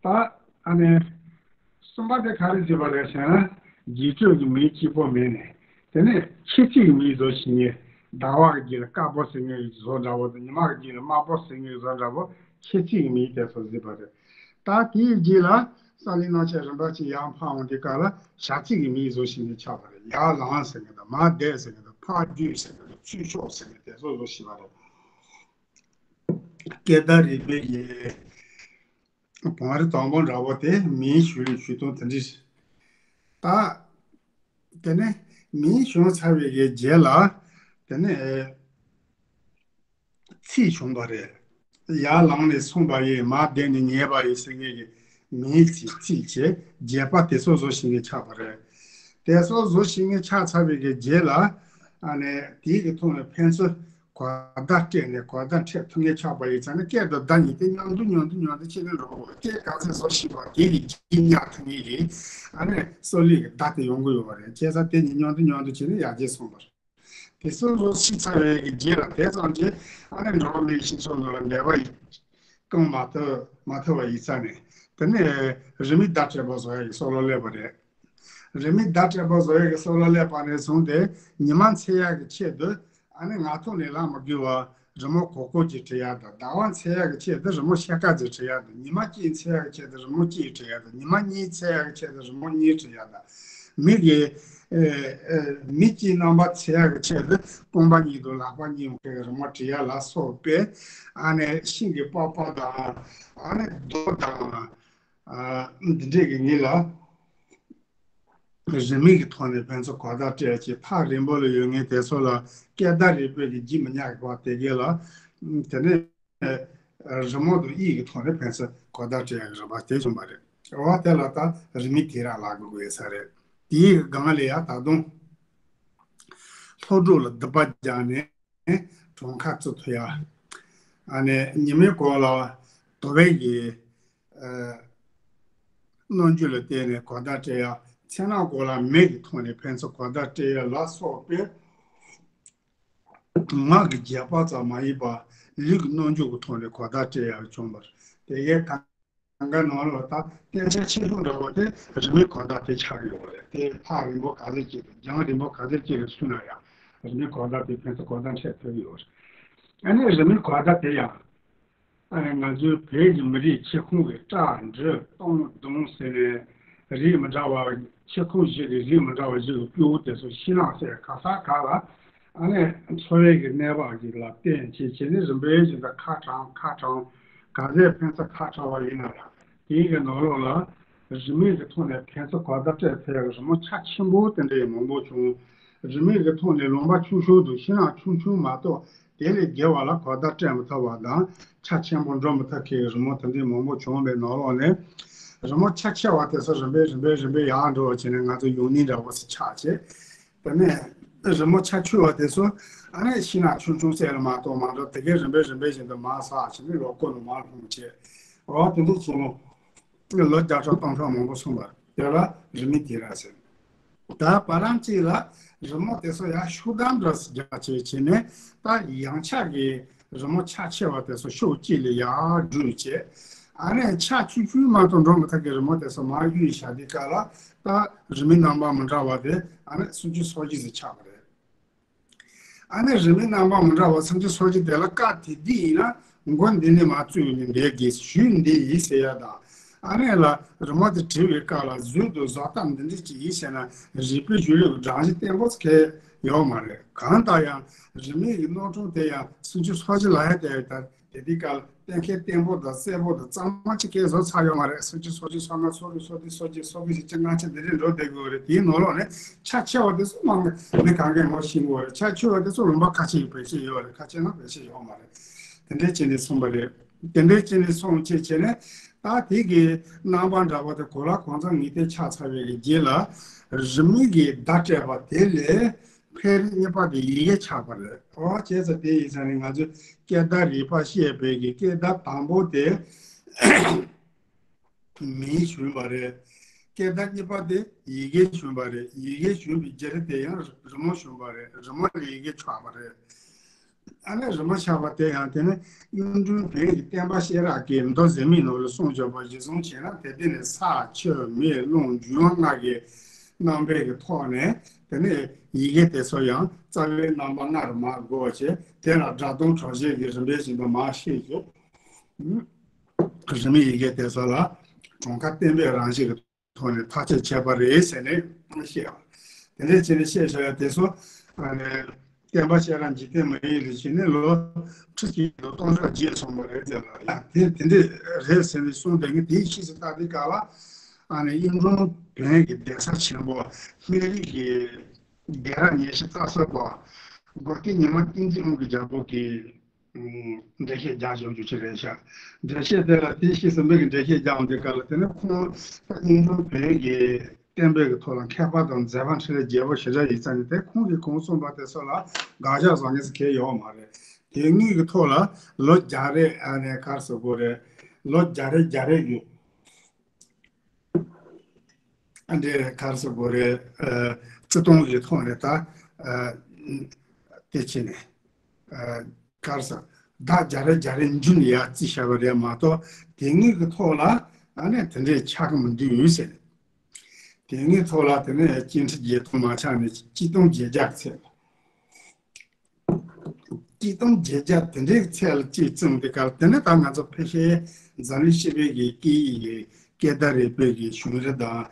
ད་ཨ་ནི་གསུམ་པ་དེ་ག་རེ་བྱས་པ་རེད་ཟེར་ན། རྗེས་འགྲོ་གི་མིང་གཅིག་པོ་མིན་ནས། དེ་ནས་ཁྱད་ཚིག་གི་མིང་བཟོ་ཤེས་མཁན། ཟླ་བ་གི་རྗེས་ལ་དཀར་པོ་ཟེར་མཁན་གྱི་བཟོ་འདྲ་པོ་དང་། ཉི་མ་གི་རྗེས་ལ་དམར་པོ་ཟེར་མཁན་གྱི་བཟོ་འདྲ་པོ། ཁྱད་ཚིག་གི་མིང་དེ་ཚོ་བཟོས་པ་རེད། ད་དེའི་རྗེས་ལ་གསལ་ལེ་རྣམ་བཤད་རིམ་པ་གཅིག་ཡར་འཕར་འོང་དུས་སྐབས་ལ་བྱ་ཚིག་གི་མིང་བཟོ་ཤེས་མཁན་ཆགས་པ་རེད། ཡར་ལངས་ཟེར་མཁན་དང་། མར་བསྡད་ཟེར་མཁན་དང་། ཕར་རྒྱུགས་ཟེར་མཁན་དང་། ཚུར་ཤོག་ཟེར་མཁན་དེ་ཚོ་བཟོ་ཤེས་པ་རེད། སྐད་བརྡ་རིག་པའི་ཡི་བང་རིམ་དང་པོ་འདྲ་པོ་དེ་མིང་ཞུ་ལས་ཞུ་སྟངས་དེ་འདྲ། ད་དེ་ནས་མིང་བྱུང་ཚར་བའི་གི་རྗེས་ལ་དེ་ནས་ཚིག་བྱུང་བ་རེད། ཡར་ལངས་ནས་སོང་བ་ཡིན། མར་བསྡད་ནས་ཉལ་བ་ཡིན་ཟེར་མཁན་གྱི་མིང་གི་ཚིག་བྱས། རྗེས་དཔག་དེ་ཚོ་བཟོ་ཤེས་མཁན་ཆགས་པ་རེད། དེ་ཚོ་བཟོ་ཤེས་མཁན་ཆགས་ཚར་བའི་གི་རྗེས་ལ། ཨ་ནི་དེའི་གི་ཐོག་ནས་ཕན་ཚུན་གོ་བརྡ་སྤྲད་ནས་གོ་བརྡ་འཕྲད་ཐུབ་མཁན་ཆགས་པ་ཡིན་ཙང་ནི། སྐད་དང་བརྡ་གཉིས་དེ་མཉམ་དུ་མཉམ་དུ་མཉམ་དུ་ཕྱིན་ནས་འགྲོ་དགོས། སྐད་ག་ཚོད་བཟོ་ཤེས་པ་དེ་གི་རྗེས་ཉར་ཐུབ་མཁན་གྱི་ཨ་ནི་སྲོག་ལུས་ཀྱི་བརྡ་དེ་ཡོང་གི་ཡོད་པ་རེད། བྱས་ཙང་དེ་གཉིས་མཉམ་དུ་མཉམ་དུ་བྱས་ནས་ཡར་རྒྱས་སོང་བ་རེད། དེ་ཚོ་བཟོ་ཤེས་ཚར་བའི་གི་རྗེས་ལ། དེ་ཙམ་གྱིས་ཨ་ནི་འགྲོ་བ་མིའི་སྤྱི་ཚོགས་ནང་ལ་འབྲེལ་བ་བསྐང་མ་ཐུབ་མ་ཐུབ་པ་ཡིན་ཙང་ནས། དེ་ནས་རིས་མེད་བརྡ་སྤྲད་པ་བཟོ་ཡག་གི་སྲོལ་ལ་སླེབས་པ་རེད། རིས་མེད་བརྡ་སྤྲད་པ་བཟོ་ཡག་གི་སྲོལ་ལ་སླེབས་པ་ནས་བཟུང་སྟེ། ཉི་མ་འཚོལ་ཡག་གི་ཆེད་དུ་ཨ་ནི་ང་ཐོག་ནས་ལབ་མི་དགོས་པར་རི་མོ་གོར་ཁུག་ཅིག་བྲི་ཡག་དང་། ཟླ་བ་འཚོལ་ཡག་གི་ཆེད་དུ་རི་མོ་ཤ་དཀར་ཅིག་བྲི་ཡག་དང་། ཉི་མ་གཅིག་འཚོལ་ཡག་གི་ཆེད་དུ་རི་མོ་གཅིག་བྲི་ཡག་དང་། ཉི་མ་གཉིས་འཚོལ་ཡག་གི་ཆེད་དུ་རི་མོ་གཉིས་བྲི་ཡག་དང་། མི་གི་ཨེ་ཨེ་མི་གཅིག་རྣམ་པ་འཚོལ་ཡག་གི་ཆེད་དུ་རྐང་པ་གཉིས་དང་ལག་པ་གཉིས་ཡོང་མཁན་གྱི་རི་མོ་བྲི་ཡག་ལ་སོགས་པའི་ཨ་ནི་ཤིང་གི་པགས་པ་དང་། ཨ་ནི་རྡོ་དང་། ཨ་འདི་འདྲས་ཀྱི་ངོས་ལ། རིས་མེད་ཀྱི་ཐོག་ནས་ཕན་ཚུན་གོ་བརྡ་སྤྲད་ཀྱི་ཐག་རིང་པོ་ལ་ཡོད་མཁན་དེ་ཚོ་ལ་སྐད་བརྡ་རིག་པའི་གི་ལྗིད་མི་ཉག་གི་བར་དེ་གའི་ལ་དེ་ནས་རི་མོ་དང་དབྱིབས་ཀྱི་ཐོག་ནས་ཕན་ཚུན་གོ་བརྡ་སྤྲད་ཡག་གི་རིམ་པ་དེ་བྱུང་བ་རེད། འོ་དེ་ལ་ད་རིས་མེད་དེ་རང་ལབ་དགོས་ས་རེད། དེའི་སྒང་ལ་ཡ་ད་དུང་ལྷོ་འབྲུག་ལ་སྡིག་པ་རྒྱག་ནས་གྲངས་ཀ་བཙུགས་ཐུབ་ཡ། ཨ་ནི་ཉི་མའི་གུང་ལ་དོ་བའི་གི་ཨ་རྣམ་འགྱུར་ལ་བལྟས་ནས་གོ་བརྡ་སྤྲད་ཡ། མཚན་ནག་གུང་ལ་མེ་གི་ཐོག་ནས་ཕན་ཚུན་གོ་བརྡ་སྤྲད་ཡ་ལ་སོགས་པའི་ངག་གི་བརྗོད་པ་ཙམ་མ་ཡིན་པར་ལུས་ཀྱི་རྣམ་འགྱུར་གྱི་ཐོག་ནས་གོ་བརྡ་སྤྲད་ཡ་བྱུང་བར། དེ་གའི་གང་ག་ནང་ལ་ད་གཏན་ཆ་ཆེ་ཤོས་འདྲ་བོ་དེ་རིས་མེད་གོ་བརྡ་དེ་ཆགས་ཡོད་རེད། དེ་ཐག་རིང་པོ་ག་ཚོད་ཅིག་རྒྱང་རིང་པོ་ག་ཚོད་ཅིག་ལ་སུ་ན་ཡང་རིས་མེད་གོ་བརྡ་དེ་ཕན་ཚུན་གོ་བརྡ་འཕྲད་ཐུབ་ཡོད་རེད། ཨ་ནི་རིས་མེད་གོ་བརྡ་དེ་ཡང་ཨ་ནི་ང་ཚོའི་བོད་ཀྱི་མི་རིགས་ཆེ་ཁུངས་ཀྱི་སྐྲ་འབྲི་སྟོང་གདོང་ཟེར་ནས་རིགས་མི་འདྲ་བ་ཆེ་ཁུངས་བཞི་གི་རིགས་མི་འདྲ་བ་བཞི་གི་སྤྲེའུ་དེ་ཚོ་ཤིང་ནགས་སེ་ག་ས་ག་ལ་ཨ་ནི་འཚོ་བའི་གི་གནས་བབ་ཅིག་ལ་བརྟེན་བྱས་བྱས་ནས་རིམ་པས་བཞིན་དུ་ཁ་གྲངས་ཁ་གྲངས་ག་ཚད་ཕན་ཚུན་ཁ་བྲལ་བ་ཡིན་ན་ཡང་དེའི་གི་ནང་ལོགས་ལ་རིས་མེད་ཀྱི་ཐོག་ནས་ཕན་ཚུན་གོ་བརྡ་སྤྲད་ཐུབ་ཡག་གི་རི་མོ་ཆ་ཆེན་པོ་དེ་འདྲ་ཡང་མང་པོ་བྱུང་། རིས་མེད་ཀྱི་ཐོག་ནས་ལུང་པ་ཆུང་ཆུང་དང་ཤིང་ནགས་ཆུང་ཆུང་མ་གཏོགས་དེ་ལས་བརྒལ་བ་ལ་གོ་བརྡ་སྤྲད་མི་ཐུབ་པ་དང་ཆ་ཆེན་པོ་འགྲོ་མི་ཐུབ་མཁན་གྱི་རི་མོ་དེ་འདྲའི་མང་པོ་བྱུང་བའི་ནང་ལོགས་ནས་རི་མོ་ཆ་ཆེ་བ་དེ་ཚོ་རིམ་པས་རིམ་པས་རིམ་པས་ཡར་འགྲོ་བ་བྱས་ནས་ང་ཚོ་ཡོང་སྙིང་འདྲ་བོ་ཞིག་ཆགས་བྱས། དེ་ནས་རི་མོ་ཆ་ཆུང་བ་དེ་ཚོ་ཨ་ནི་ཤིང་ནགས་ཆུང་ཆུང་སེ་ལ་མ་གཏོགས་མ་འགྲོ། དེ་གའི་རིམ་པས་རིམ་པས་བཞིན་དུ་མར་ཟགས་བྱས་ནས་ལོ་ཀོ་ནང་མར་ལྷུང་བྱས། འོ་དེ་འདྲ་བྱས་ནས་ལོ་བརྒྱ་ཕྲག་སྟོང་ཕྲག་མང་པོ་སོང་བ་དེ་ལ་རིས་མེད་དེ་ར་ཟེར། ད་བར་ལམ་གཅིག་ལ་རི་མོ་དེ་ཚོ་ཡང་ཤུགས་ལྡན་འདྲ་སེ་རྒྱག་བྱས་བྱས་ནས་ད་ཡང་ཆག་གི་རི་མོ་ཆ་ཆེ་བ་དེ་ཚོ་ཕྱོགས་གཅིག་ལ་ཡར་བསྒྲུགས་བྱས། ཨ་ནི་ཆ་ཆུང་ཆུང་མ་གཏོགས་འགྲོ་མི་ཐུབ་ཀྱི་རི་མོ་དེ་ཚོ་མར་གཡུག་བཞག་དུས་སྐབས་ལ་ད་རིས་མེད་རྣམ་པ་མི་འདྲ་བ་དེ་ཨ་ནི་སུམ་ཅུ་སོ་གཅིག་ཙམ་ཆགས་པ་རེད། ཨ་ནི་རིས་མེད་རྣམ་པ་མི་འདྲ་བ་སུམ་ཅུ་སོ་གཅིག་དེ་ལ་ཀ་དེ་འདི་ཡིན་ན་མགོ་འདི་ནས་མར་བཙུགས་ནས་འདས་དགོས། གཞུག་འདི་ཡིན་ཟེར་ཡ་དང་། ཨ་ནི་ལ་རི་མོ་དེ་བྲིས་པའི་སྐབས་ལ་གཟུགས་དང་བཟོ་ལྟ་འདི་འདྲ་ཅིག་ཡིན་ཟེར་ན་རིག་པའི་གཞུང་ལུགས་སྦྲང་གཞི་བརྟན་པོ་ཁེལ་ཡོད་མ་རེད། གང་ལྟར་ཡང་རིས་མེད་ཀྱི་རྣམ་གྲངས་དེ་ཡང་སུམ་ཅུ་སོ་གཅིག་ལ་ཡ་དེ་ལྟར་དེ་དུས་སྐབས་ལ་གཏན་འཁེལ་བརྟན་པོ་དང་གསལ་པོ་དང་གཙང་མ་ཅིག་སྐད་བཟོ་ཚར་ཡོད་མ་རེད། སུམ་ཅུ་སོ་གཅིག་སོ་ལྔ་སོ་དྲུག་སོ་བདུན་སོ་བརྒྱད་སོ་དགུ་ཞེས་བཅོ་ལྔ་ཅིག་འདི་རིགས་འགྲོ་བསྡད་དགོས་རེད། དེའི་ནང་ལོགས་ནས་ཆ་ཆེ་བ་དེ་ཚོ་མང་མི་གང་གས་ངོ་ཤེས་དགོས་རེད། ཆ་ཆུང་བ་དེ་ཚོ་ལུང་པ་ཁ་ཕྱེ་བེད་སྤྱོད་ཡོད་རེད། ཁ་ཕྱེ་ན་བེད་སྤྱོད་ཡོད་མ་རེད། དེ་འདྲའི་བྱས་ནས་སོང་བ་རེད། དེ་འདྲའི་བྱས་ནས་སོང་བྱས་བྱས་ནས་ད་དེ་གི་རྣམ་པ་འདྲ་བ་དེ་གོ་ལ་གང་ཚང་ངེས་གཏན་ཆགས་ཚར་བའི་རྗེས་ལ་རི་མོ་གི་བརྡ་སྤྲད་པ་དེ་ལས་ཕལ་རེ་གཉིས་པ་དེ་ཡི་གེ་ཆགས་པ་རེད། ཨོ་བྱས་ཙང་དེ་ཡིན་ཙང་ནི་ང་ཚོས་སྐད་བརྡ་རིག་པ་ཤེས་པའི་གི་སྐད་བརྡ་དང་པོ་དེ་མིང་བྱོན་པ་རེད། སྐད་བརྡ་གཉིས་པ་དེ་ཡི་གེ་བྱོན་པ་རེད། ཡི་གེ་བྱོན་པའི་རྗེས་ལ་དེ་ཡང་རི་མོ་བྱོན་པ་རེད། རི་མོ་ལ་ཡི་གེ་ཆགས་པ་རེད། ཨ་ནི་རི་མོ་ཆགས་པ་དེ་ཡང་དེ་ནི་གཡུང་དྲུང་བོན་གྱི་བསྟན་པ་བཤད་རག་གི་མདོ་ཟེར་མིའི་ནང་ལ་གསུངས་བྱུང་བ་གཞིར་བཟུང་བྱས་ན་དེ་དེ་ནི་ས་ཆུ་མེ་རླུང་རྒྱུ་ལྔ་གི་རྣམ་པའི་གི་ཐོག་ནས་དེ་ནི་ཡི་གེ་དེ་ཚོ་ཡང་རྩ་བའི་རྣམ་པ་ལྔ་རུ་མར་བགོ་བྱས་དེ་ལ་སྒྲ་གདངས་གྲགས་ཤེས་ཀྱི་རིམ་པས་བཞིན་དུ་མར་ཤེས་བྱས། རི་མོའི་ཡི་གེ་དེ་ཚོ་ལ་གྲངས་ཀ་བརྟན་པོའི་རང་བཞིན་གྱི་ཐོག་ནས་ཐག་གཅོད་བྱས་པ་རེད་ཟེར་ནས་བཤད་པ། དེ་འདྲས་བྱས་ནས་བཤད་བཞག་ཡ་དེ་ཚོ་ཨ་ནི་བསྟན་པ་བཤད་ར་འཇིག་རྟེན་མ་ཡིན་ལས་བྱས་ནས་ལོ་ཁྲི་གཅིག་དང་སྟོང་ཕྲག་བརྒྱད་སོང་བ་རེད། དེ་ལ་ཡང་དེ་དེ་འདྲས་རེད་ཟེར་ནས་གསུངས་བསྡད་མཁན་དེའི་ཕྱིས་སུ་ལྟ་དུས་སྐབས་ལ་ཨ་ནི་གཡུང་དྲུང་བོན་གྱི་གདན་ས་ཆེན་པོ་སྨན་རི་གི་རྒྱལ་རབས་ཉི་ཤུ་རྩ་གསུམ་པ་སྒོ་སྐྱེས་ཉི་མ་བསྟན་འཛིན་དབང་གི་རྒྱལ་པོ་གི་འགྲེལ་བཤད་རྒྱག་ཆོག་རྒྱུ་ཅིག་རེད་ཤག་འགྲེལ་བཤད་དེ་ལ་དེ་ཤེས་ཟིན་པའི་གི་འགྲེལ་བཤད་རྒྱག་འོང་དུས་སྐབས་ལ་དེ་ནི་ཁོང་གཡུང་དྲུང་བོན་གྱི་བསྟན་པའི་གི་ཐོག་ལ་མཁས་པ་དང་མཛད་པ་འཕྲིན་ལས་རྒྱས་པ་ཞེ་དྲག་ཡིན་ཙང་ནི་དེ་ཁོང་གིས་གོང་གསུངས་པ་དེ་ཚོ་ལ་དགག་བཞག་བཟོ་མཁན་ཟེར་མཁན་ཡོད་མ་རེད། དེ་དངོས་ཀྱི་ཐོག་ལ་ལོ་བརྒྱ་རེ་ཨ་ནི་ག་རེ་ཟེར་དགོས་རེད། ལོ་བརྒྱ་རེ་བརྒྱ་རེ་ཡོད། ཨ་འདྲེ་ག་རེ་ཟེར་དགོས་རེད། ཨ་བརྩི་མཐོང་གི་ཐོག་ནས་ད་ཨ་དེ་བྱས་ནས་ཨ་ག་རེ་ཟེར་ཟླ་བརྒྱ་རེ་བརྒྱ་རེ་འཇུ་ནས་ཡར་བརྩིས་བཞག་པ་རེད་མ་གཏོགས་དེ་དངོས་ཀྱི་ཐོག་ལ་ཨ་ནི་དེ་འདྲའི་ཆགས་ཀྱི་མི་འདུག་ཟེར། དེ་དངོས་ཐོག་ལ་དེ་ནས་སྐྱེ་འཕྲལ་བརྒྱད་སྟོང་མ་ཆགས་ནས་ཆིག་སྟོང་བརྒྱད་བརྒྱ་ཚད། ཆིག་སྟོང་བརྒྱད་བརྒྱ་དེ་འདྲའི་ཚད་ལ་གཅིག་བཙུགས་དེ་གར་དེ་ནས་ད་ང་ཚོ་ཕལ་ཆེར་འཛམ་གླིང་སྤྱི་པའི་གི་སྐད་ཡིག་གི་སྐད་བརྡ་རིག་པའི་གི་གཞུང་རབ་དང་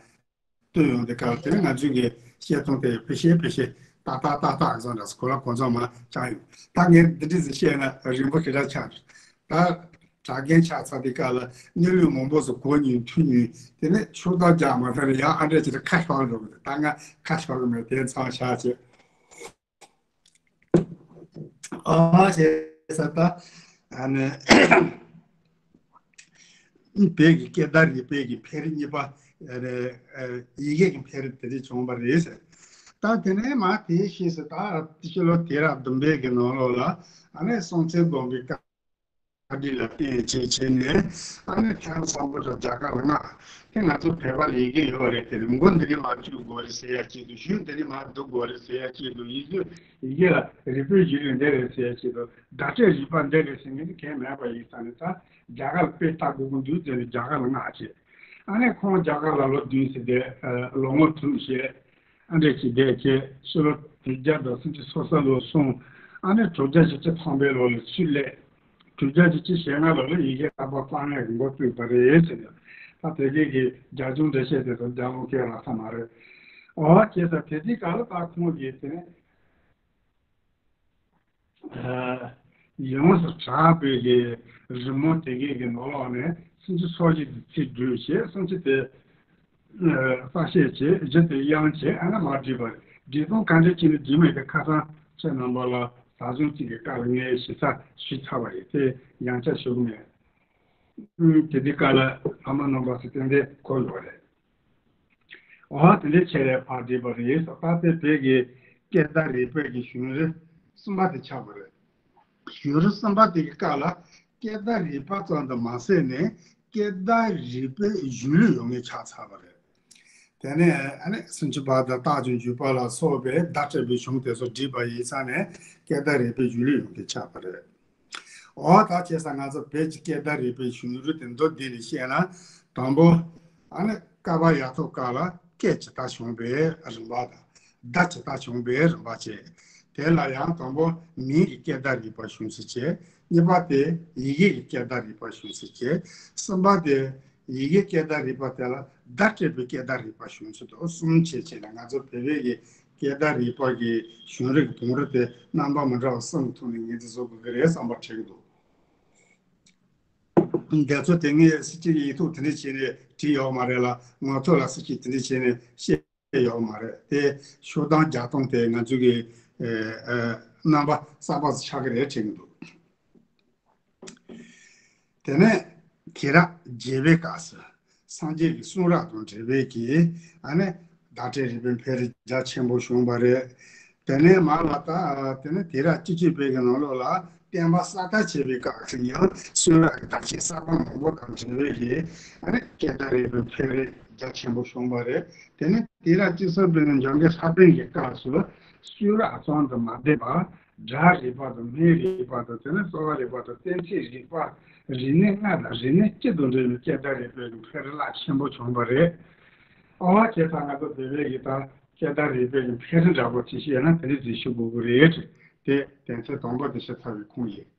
བསྟུན་ཡོང་དེ་གར་དེ་ནས་ང་ཚོའི་གི་བཤད་སྟངས་དེ་ཕལ་ཆེར་ཕལ་ཆེར་ཏག་ཏག་ཏག་ཏག་བཟོ་འདྲ་སོ་གོ་ལ་གོ་ཚང་མ་ཆགས་ཡོད། ད་ངས་འདི་འདྲ་ཟིག་བཤད་ན་རིང་པོ་ཞེ་དྲག་ཆགས་ད། དྲ་རྒྱའི་ཆ་ཚང་དེ་ག་ལ་གནས་ལུགས་མང་པོ་ཟིག་གོ་མྱོང་ཐོས་མྱོང་། དེ་ནས་ཤུགས་རྟགས་རྒྱག་མ་ཐག་ནས་ཡང་ཨ་འདྲ་ཅིག་ཁ་ཤོར་འགྲོ་གི་འདུག་ད་ང་ཁ་ཤོར་གི་མེད། དེ་མཚམས་བཞག་བྱས། ཨ་བྱས་ཙང་ད་ཨ་ནི་བོད་ཀྱི་སྐད་བརྡ་རིག་པའི་གི་འཕེལ་རིམ་གཉིས་པ། ཨ་ནི་ཡི་གེ་གི་འཕེལ་རིམ་དེ་རིགས་བྱུང་བ་རེད་ཟེར། ད་དེ་ནས་མ་དེའི་ཕྱིས་སུ་ད་ཕྱི་ལོ་དུས་རབས་བདུན་པའི་གི་ནང་ལོགས་ལ་ཨ་ནི་སྲོང་བཙན་སྒམ་པོའི་བཀའ་དྲིན་ལ་བརྟེན་བྱས་བྱས་ནས་ཨ་ནི་ཐེངས་སམ་བྷོ་ཊ་རྒྱ་གར་ལ་མངགས། དེ་ང་ཚོ་བོད་པ་ལ་ཡི་གེ་ཡོད་རེད། དེ་མགོ་འདི་ནས་མར་བཅུག་དགོས་རེད་ཟེར་ཡ་གཅིག་འདུག་གཞུག་འདི་ནས་མར་བསྡུ་དགོས་རེད་ཟེར་ཡ་གཅིག་འདུག་ཡི་གེ་ཡི་གེ་ལ་རིག་པའི་གཞུང་ལུགས་འདི་རེད་ཟེར་ཡ་གཅིག་འདུག་བརྡ་སྤྲོད་རིག་པ་འདི་རེད་ཟེར་མཁན་དེ་གང་ཡང་མེད་པ་ཡིན་ཙང་ནས། ད་རྒྱ་གར་ལ་དཔེ་ལྟ་དགོས་ཀྱི་འདུག་ཟེར་ནས་རྒྱ་གར་ལ་མངགས་བྱས། ཨ་ནི་ཁོང་རྒྱ་གར་ལ་ལོ་བདུན་ཙམ་བསྡད། ལོ་ངོ་དྲུག་བཞེས། ཨ་འདྲས་ཅིག་བསྡད་བྱས། ཕྱི་ལོ་དྲུག་བརྒྱ་དང་སུམ་ཅུ་སོ་གསུམ་ལོ་སོང་། ཨ་ནི་དྲུག་བརྒྱ་བཞི་བཅུ་ཐམ་པའི་ལོ་ལ་ཚུར་སླེབས། དྲུག་བརྒྱ་བཞི་བཅུ་ཞེ་ལྔ་ལོ་ལ་ཡི་གེ་གསར་པ་རྩོམ་ཡག་གི་འགོ་བཙུགས་པ་རེད་ཟེར་ནས། ད་དེ་གའི་གི་རྒྱ་གཞུང་འགྲེལ་བཤད་དེ་ཚོ་རྒྱ་ལོ་སྐད་རག་ས་མ་རེད། འོ་བྱས་ཙང་དེ་དུས་སྐབས་ལ་ད་ཁོང་གིས་དེ་ནས་ཡོངས་སུ་གྲགས་པའི་གི་རི་མོ་དེ་གའི་གི་ནང་ལོགས་ནས་སུམ་ཅུ་སོ་བཞི་དེ་ཚིག་བསྒྱུར་བྱས། སུམ་ཅུ་དེ་གསལ་བཤད་བྱས། བཞི་དེ་དབྱངས་བྱས། ཨ་ནི་མར་བྲིས་པ་རེད། འབྲི་སྟངས་ག་འདྲ་བྱས་ནས་བྲིས་མིན་དེ་ཁ་སང་ཁྱེད་རྣམ་པ་ལ་ཟབ་སྦྱོང་གཅིག་གི་སྐབས་ལ་ངས་ཞིབ་ཚགས་ཞུས་ཚར་བ་ཡིན། དེ་ཡང་བསྐྱར་ཞུ་གི་མེད། དེ་དུས་སྐབས་ལ་བླ་མ་རྣམ་པ་ཚོས་ཏན་ཏན་གོ་ཡོད་རེད། འོ་དེ་འདྲའི་ཆེད་ལས་ཕར་བྲིས་པ་རེད། ད་ལྟའི་བོད་ཀྱི་སྐད་བརྡ་རིག་པའི་གི་གཞུང་རིམ་གསུམ་པ་དེ་ཆགས་པ་རེད། གཞུང་རིམ་གསུམ་པ་དེ་གི་སྐབས་ལ་སྐད་བརྡ་རིག་པ་ཙམ་དུ་མ་ཟད་ནས་སྐད་བརྡ་རིག་པའི་གཞུང་ལུགས་ཡོང་ངེས་ཆགས་ཚར་བ་རེད། དེ་ནས་ཨ་ནི་སུམ་ཅུ་པ་དང་རྟགས་ཀྱི་འཇུག་པ་ལ་སོགས་པའི་བརྡ་སྤྲོད་པའི་གཞུང་དེ་ཚོ་བྲིས་པ་ཡིན་ཙང་ནས་སྐད་བརྡ་རིག་པའི་གཞུང་ལུགས་ཡོང་གི་ཆགས་པ་རེད། འོ་ད་བྱས་ཙང་ང་ཚོ་བོད་ཀྱི་སྐད་བརྡ་རིག་པའི་གཞུང་ལུགས་དེ་མདོར་བསྡུས་ནས་བཤད་ན། དང་པོ་ཨ་ནི་ཀ་པ་ཡ་ཐོ་ཀ་ལ་སྐད་ཇི་ལྟར་བྱུང་བའི་རིམ་པ་དང་བརྡ་ཇི་ལྟར་བྱུང་བའི་རིམ་པ་བྱས། དེ་ལ་ཡང་དང་པོ་མིང་གི་སྐད་བརྡ་རིག་པ་གཞུང་ཚིག་བྱས། གཉིས་པ་དེ་ཡི་གེ་གི་སྐད་བརྡ་རིག་པ་གཞུང་ཚིག་བྱས། གསུམ་པ་དེ་ཡི་གེ་སྐད་བརྡ་རིག་པ་དེ་ལ་བརྡ་སྤྲད་པའི་སྐད་བརྡ་རིག་པ་གཞུང་ཚིག་དང་གསུམ་བྱས་བྱས་ནས་ང་ཚོ་བོད་པའི་གི་སྐད་བརྡ་རིག་པ་གི་གཞུང་རིག་གི་བང་རིམ་དེ་རྣམ་པ་མི་འདྲ་བ་གསུམ་གྱི་ཐོག་ནས་ངོས་འཛིན་བཟོ་དགོས་ཀྱི་རེད་བསམ་པ་དྲན་གྱི་འདུག་འདི་ཚོ་དེ་སྔའི་སྲིད་སྤྱི་ཡིག་ཐོག་དེ་འདྲ་བྱས་ནས་བྲིས་ཡོད་མ་རེད་ལ། ངག་ཐོག་ལ་སྲིད་སྤྱི་དེ་འདྲ་བྱས་ནས་བཤད་ཡོད་མ་རེད། དེ་ཤོག་གྲངས་རྒྱག་སྟངས་དེ་ང་ཚོ་གི་ཨ་ཨ་རྣམ་པ་གསར་པ་ཞིག་ཆགས་ཀྱི་རེད་དྲན་གྱི་འདུག་དེ་ནས་དུས་རབས་བརྒྱད་པའི་སྐབས་སུ་སངས་རྒྱས་ཀྱི་གསུང་རབ་དང་འབྲེལ་བའི་གི་ཨ་ནི་བརྡ་སྤྲོད་རིག་པའི་འཕེལ་རིམ་རྒྱ་ཆེན་པོ་བྱུང་བ་རེད། དེ་ནས་མར་ལ་ད་དེ་ནས་དུས་རབས་བཅུ་གཅིག་པའི་གི་ནང་ལོགས་ལ་བསྟན་པ་གསར་དར་བྱེད་པའི་སྐབས་སུ་ཡང་གསུང་རབ་ཀྱི་བརྡ་ཆད་གསར་པ་མང་པོ་དང་འབྲེལ་བའི་གི་ཨ་ནི་སྐད་བརྡ་རིག་པའི་འཕེལ་རིམ་རྒྱ་ཆེན་པོ་བྱུང་བ་རེད། དེ་ནས་དུས་རབས་བཅུ་གསུམ་པའི་ནང་འཇམ་མགོན་ལྷ་པཎ་གྱི་སྐབས་སུ་གསུང་རབ་ཙམ་དུ་མ་བསྡད་པར། སྒྲ་རིག་པ་དང་སྨན་རིག་པ་དང་། དེ་ནས་རྩོལ་བ་རིག་པ་དང་། གཏན་ཚིགས་རིག་པ། རིག་གནས་ལྔ་དང་རིག་གནས་སྤྱི་དང་འབྲེལ་བའི་སྐད་བརྡ་རིག་པའི་འཕེལ་རིམ་རླབས་ཆེན་པོ་བྱུང་བ་རེད། ཨོ་བྱས་ཙང་ང་ཚོ་བོད་པའི་གི་ད་སྐད་བརྡ་རིག་པའི་འཕེལ་རིམ་འདྲ་པོ་ཅིག་བཤད་ན་དེ་འདྲ་ཅིག་ཞུ་དགོས་ཀྱི་རེད། དེ་དོན་ཚན་དང་པོ་དེ་བཤད་ཚར་བའི་ཁུངས་ཡིན།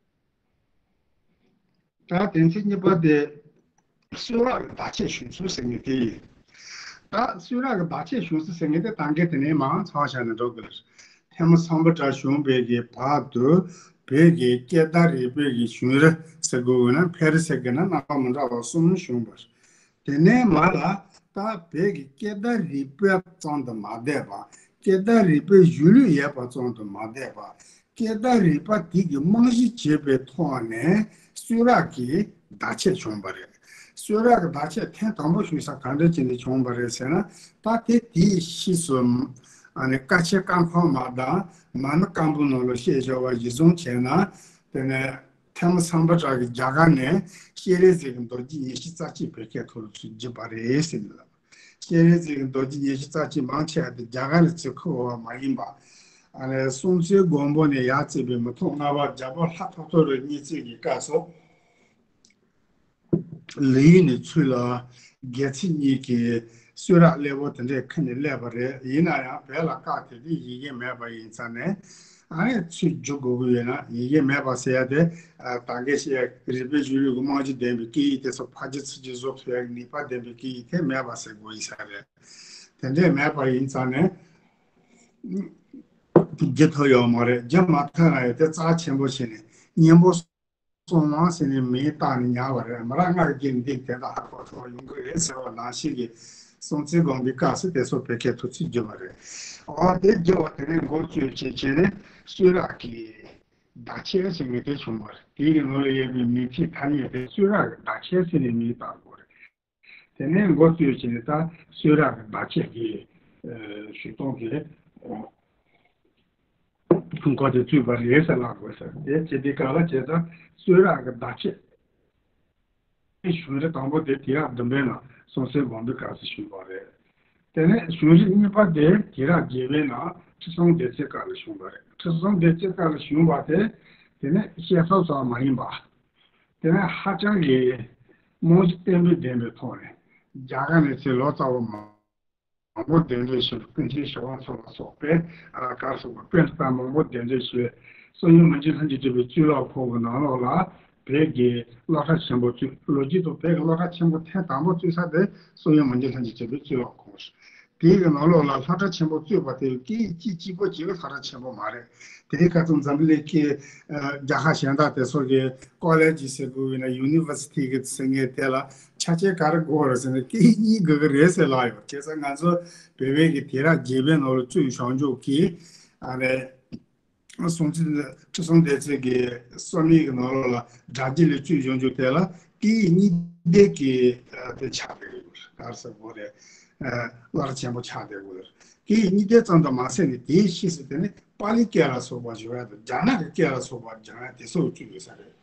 ད་དོན་ཚན་གཉིས་པ་དེ་གསུང་རབ་ཀྱི་བརྡ་ཆད་བྱུང་ཚུལ་ཟེར་མཁན་དེ་ཡིན། ད་གསུང་རབ་ཀྱི་བརྡ་ཆད་བྱུང་ཚུལ་ཟེར་མཁན་དེ་ད་གིན་དེ་ནས་མར་མཚམས་བཞག་ནས་འགྲོ་དགོས། ཐོན་མི་སམ་བྷོ་ཊ་བྱུང་བའི་གི་བར་དུ་བོད་ཀྱི་སྐད་བརྡ་རིག་པའི་གི་གཞུང་རིམ་ཟེར་དགོས་ན། འཕེལ་རིམ་ཟེར་དགོས་ན་རྣམ་པ་མི་འདྲ་བ་གསུམ་བྱུང་བ་རེད། དེ་ནས་མར་ལ་ད་བོད་ཀྱི་སྐད་བརྡ་རིག་པ་ཙམ་དུ་མ་བསྡད་པ། སྐད་བརྡ་རིག་པའི་གཞུང་ལུགས་ཡོད་པ་ཙམ་དུ་མ་བསྡད་པ། སྐད་བརྡ་རིག་པ་དེ་གི་རྨང་གཞི་བྱས་པའི་ཐོག་ནས་གསུང་རབ་ཀྱི་བརྡ་ཆད་བྱུང་བ་རེད། གསུང་རབ་ཀྱི་བརྡ་ཆད་ཐེངས་དང་པོ་བྱུང་ས་ག་འདྲ་བྱས་ནས་བྱུང་བ་རེད་ཟེར་ན། ད་དེ་དེའི་ཕྱིས་སུ་ཨ་ནི་ཀ་ཆེན་ཀ་ཁོལ་མ་དང་མ་ཎི་བཀའ་འབུམ་ནང་ལ་བཤད་ཡོད་པ་གཞིར་བཟུང་བྱས་ན། དེ་ནས་ཐོན་མི་སམ་བྷོ་ཊ་གིས་རྒྱ་གར་ནས་སྤྱན་རས་གཟིགས་ཀྱི་མདོ་རྒྱུད་ཉི་ཤུ་རྩ་གཅིག་བོད་སྐད་ཐོག་ལ་ཚུར་བསྒྱུར་བ་རེད་ཟེར་ནས་ལབ། སྤྱན་རས་གཟིགས་ཀྱི་མདོ་རྒྱུད་ཉི་ཤུ་རྩ་གཅིག་མང་ཆེ་བ་དེ་རྒྱ་གར་ལ་ཚུར་ཁུར་བ་མ་ཡིན་པ། ཨ་ནི་སྲོང་བཙན་སྒམ་པོ་ནས་ཡར་བརྩིས་པའི་མི་ཐོག་ལྔ་པ་རྒྱལ་པོ་ལྷ་ཐོ་ཐོ་རི་གཉིས་བརྩེགས་ཀྱི་སྐབས་སུ། ལི་ཡུལ་ནས་ཚུར་ལ་སྒལ་ཚིགས་གཉིས་ཀྱི་གསུང་རབ་གླེགས་བམ་དེ་འདྲས་ཁུར་ནས་སླེབས་པ་རེད། ཡིན་ན་ཡང་བོད་ལ་སྐབས་དེ་དུས་ཡི་གེ་མེད་པ་ཡིན་ཙང་ནས། ཨ་ནི་ཚུར་བསྒྱུར་དགོས་ཀྱི་ཡོད་ན། ཡི་གེ་མེད་པ་ཟེར་ཡ་དེ་ད་གིན་བཤད་རིག་པའི་གཞུང་ལུགས་ཀྱི་རྨང་གཞི་ལྡན་པའི་སྐད་ཡིག་དེ་ཚོ་ཕར་བསྒྱུར་ཚུར་བསྒྱུར་བཟོ་ཐུབ་ཡ་གི་ནུས་པ་ལྡན་པའི་སྐད་ཡིག་དེ་མེད་པ་ཟེར་དགོས་ཡིན་ས་རེད། དེ་འདྲས་མེད་པ་ཡིན་ཙང་ནས་བསྒྱུར་ཐུབ་ཡོད་མ་རེད། བསྒྱུར་མ་ཐུབ་ན་ཡང་དེ་རྩ་ཆེན་པོ་བྱས་ནས་སྙན་པོ་ གསང་བ་ཟེར་ནས་མིང་བཏགས་ནས་ཉར་བ་རེད། མ་ར་སྔར་གྱི་འདི་དེ་དག་ཧ་གོ་ཐུབ་པ་ཡོང་གི་རེད་ཟེར་བ་ནང་བཞིན་གྱི་སྲོང་བཙན་སྒམ་པོའི་སྐབས་སུ་དེ་ཚོ་བོད་སྐད་ཐོག་ཚུར་བསྒྱུར་བ་རེད། འོ་དེ་བསྒྱུར་བ་དེ་ནས་འགོ་བཙུགས་བྱས་བྱས་ནས་གསུང་རབ་ཀྱི་བརྡ་ཆད་ཟེར་མཁན་དེ་བྱུང་བ་རེད། དེའི་ནང་ལ་ཡོད་པའི་མིང་ཚིག་ཐ་སྙད་དེ་གསུང་རབ་ཀྱི་བརྡ་ཆད་ཟེར་ནས་མིང་བཏགས་དགོས་རེད། དེ་ནས་འགོ་བཙུགས་བྱས་ནས་ད་གསུང་རབ་ཀྱི་བརྡ་ཆད་ཀྱི་ཞུ་སྟངས་ཀྱི་འགོ་དེ་བཙུགས་པ་རེད་ཟེར་ལབ་དགོས་ཟེར། དེ་བྱེད་དུས་སྐབས་ལ་བྱས་ཙང་གསུང་རབ་ཀྱི་བརྡ་ཆད། གཞུང་རབ་དང་པོ་དེ་དུས་རབས་བདུན་པའི་ནང་སྲོང་བཙན་སྒམ་པོའི་སྐབས་སུ་བྱུང་བ་རེད། དེ་ནས་གཞུང་རབ་གཉིས་པ་དེ་དུས་རབས་བརྒྱད་པའི་ནང་ཁྲི་སྲོང་ལྡེ་བཙན་སྐབས་ལ་བྱུང་བ་རེད། ཁྲི་སྲོང་ལྡེ་བཙན་སྐབས་ལ་བྱུང་བ་དེ་དེ་ནས་བཤད་ཚུལ་ཙམ་མ་ཡིན་པ། དེ་ནས་ཧ་ཅང་གི་རྨང་གཞི་བརྟན་པོ་ལྡན་པའི་ཐོག་ནས་རྒྱ་གར་ནས་ཚུར་ལོ་ཙཱ་བ་མང་པོ་གདན་འདྲེན་ཞུས། ཀུན་མཁྱེན་ཞི་བ་འཚོ་ལ་སོགས་པའི་ཨ་གར་སོགས་པ་དཔེ་ལྟ་མང་པོ་གདན་འདྲེན་ཞུས། གསང་ཡུམ་མི་འགྱུར་ལྷ་མཆོག་གྲུབ་པའི་གཙུག་ལག་ཁང་གི་ནང་ལོགས་ལ་བོད་ཀྱི་སློབ་གྲྭ་ཆེན་པོ་བཙུགས། ལོ་རྒྱུས་ཐོག་བོད་ཀྱི་སློབ་གྲྭ་ཆེན་པོ་ཐེངས་དང་པོ་བཙུགས་ས་དེ་གསང་ཡུམ་མི་འགྱུར་ལྷ་མཆོག་གྲུབ་པའི་གཙུག་ལག་ཁང་རེད། དེའི་གི་ནང་ལོགས་ལ་སློབ་གྲྭ་ཆེན་པོ་བཙུགས་པ་དེ་སྐད་ཡིག་གཅིག་གཅིག་པོ་གཅིག་གི་སློབ་གྲྭ་ཆེན་པོ་མ་རེད། དེའི་ཁ་ཐུག་འཛམ་གླིང་གི་ཨ་རྒྱལ་ཁབ་གཞན་དག་དེ་ཚོ་གི་ཀོ་ལེ་ཇི་ཟེར་དགོས་ཡིན་ན་ཡུ་ནི་ཝར་སི་ཊི་གི་ཟེར་མཁན་དེ་ལ་ཆ་རྐྱེན་ག་རེ་དགོས་རེད་ཟེར་ན་སྐད་ཡིག་གཉིས་དགོས་ཀྱི་རེད་ཟེར་ལབ་ཡོད། བྱས་ཙང་ང་ཚོ་བོད་པའི་གི་དུས་རབས་བརྒྱད་པའི་ནང་ལ་བཙུགས་བྱུང་ཆོག་གི་ཨ་ནི། སྲོང་བཙན་ཁྲི་སྲོང་ལྡེ་བཙན་གྱི་རྩོམ་ཡིག་གི་ནང་ལོགས་ལ་སྒྲ་རྒྱན་ལ་བཙུགས་བྱུང་ཆོག་དེ་ལ་སྐད་ཡིག་གཉིས་ལྡན་གྱི་ཨ་དེ་ཆགས་བསྡད་ཡོད་རེད། ག་རེ་ཟེར་དགོས་རེད། ཨ་སློབ་གྲྭ་ཆེན་པོ་ཆགས་བསྡད་ཡོད་རེད། སྐད་ཡིག་གཉིས་ལྡན་ཙམ་དུ་མ་ཟད་ནས་དེའི་ཕྱིས་སུ་དེ་ནི་པཱ་ལིའི་སྐད་ལ་སོགས་པ་སྦྱོང་ཡ་དང་རྒྱ་ནག་གི་སྐད་ལ་སོགས་པ་སྦྱང་ཡ་དེ་སོགས་བཙུགས་ཡོད་ས་རེད།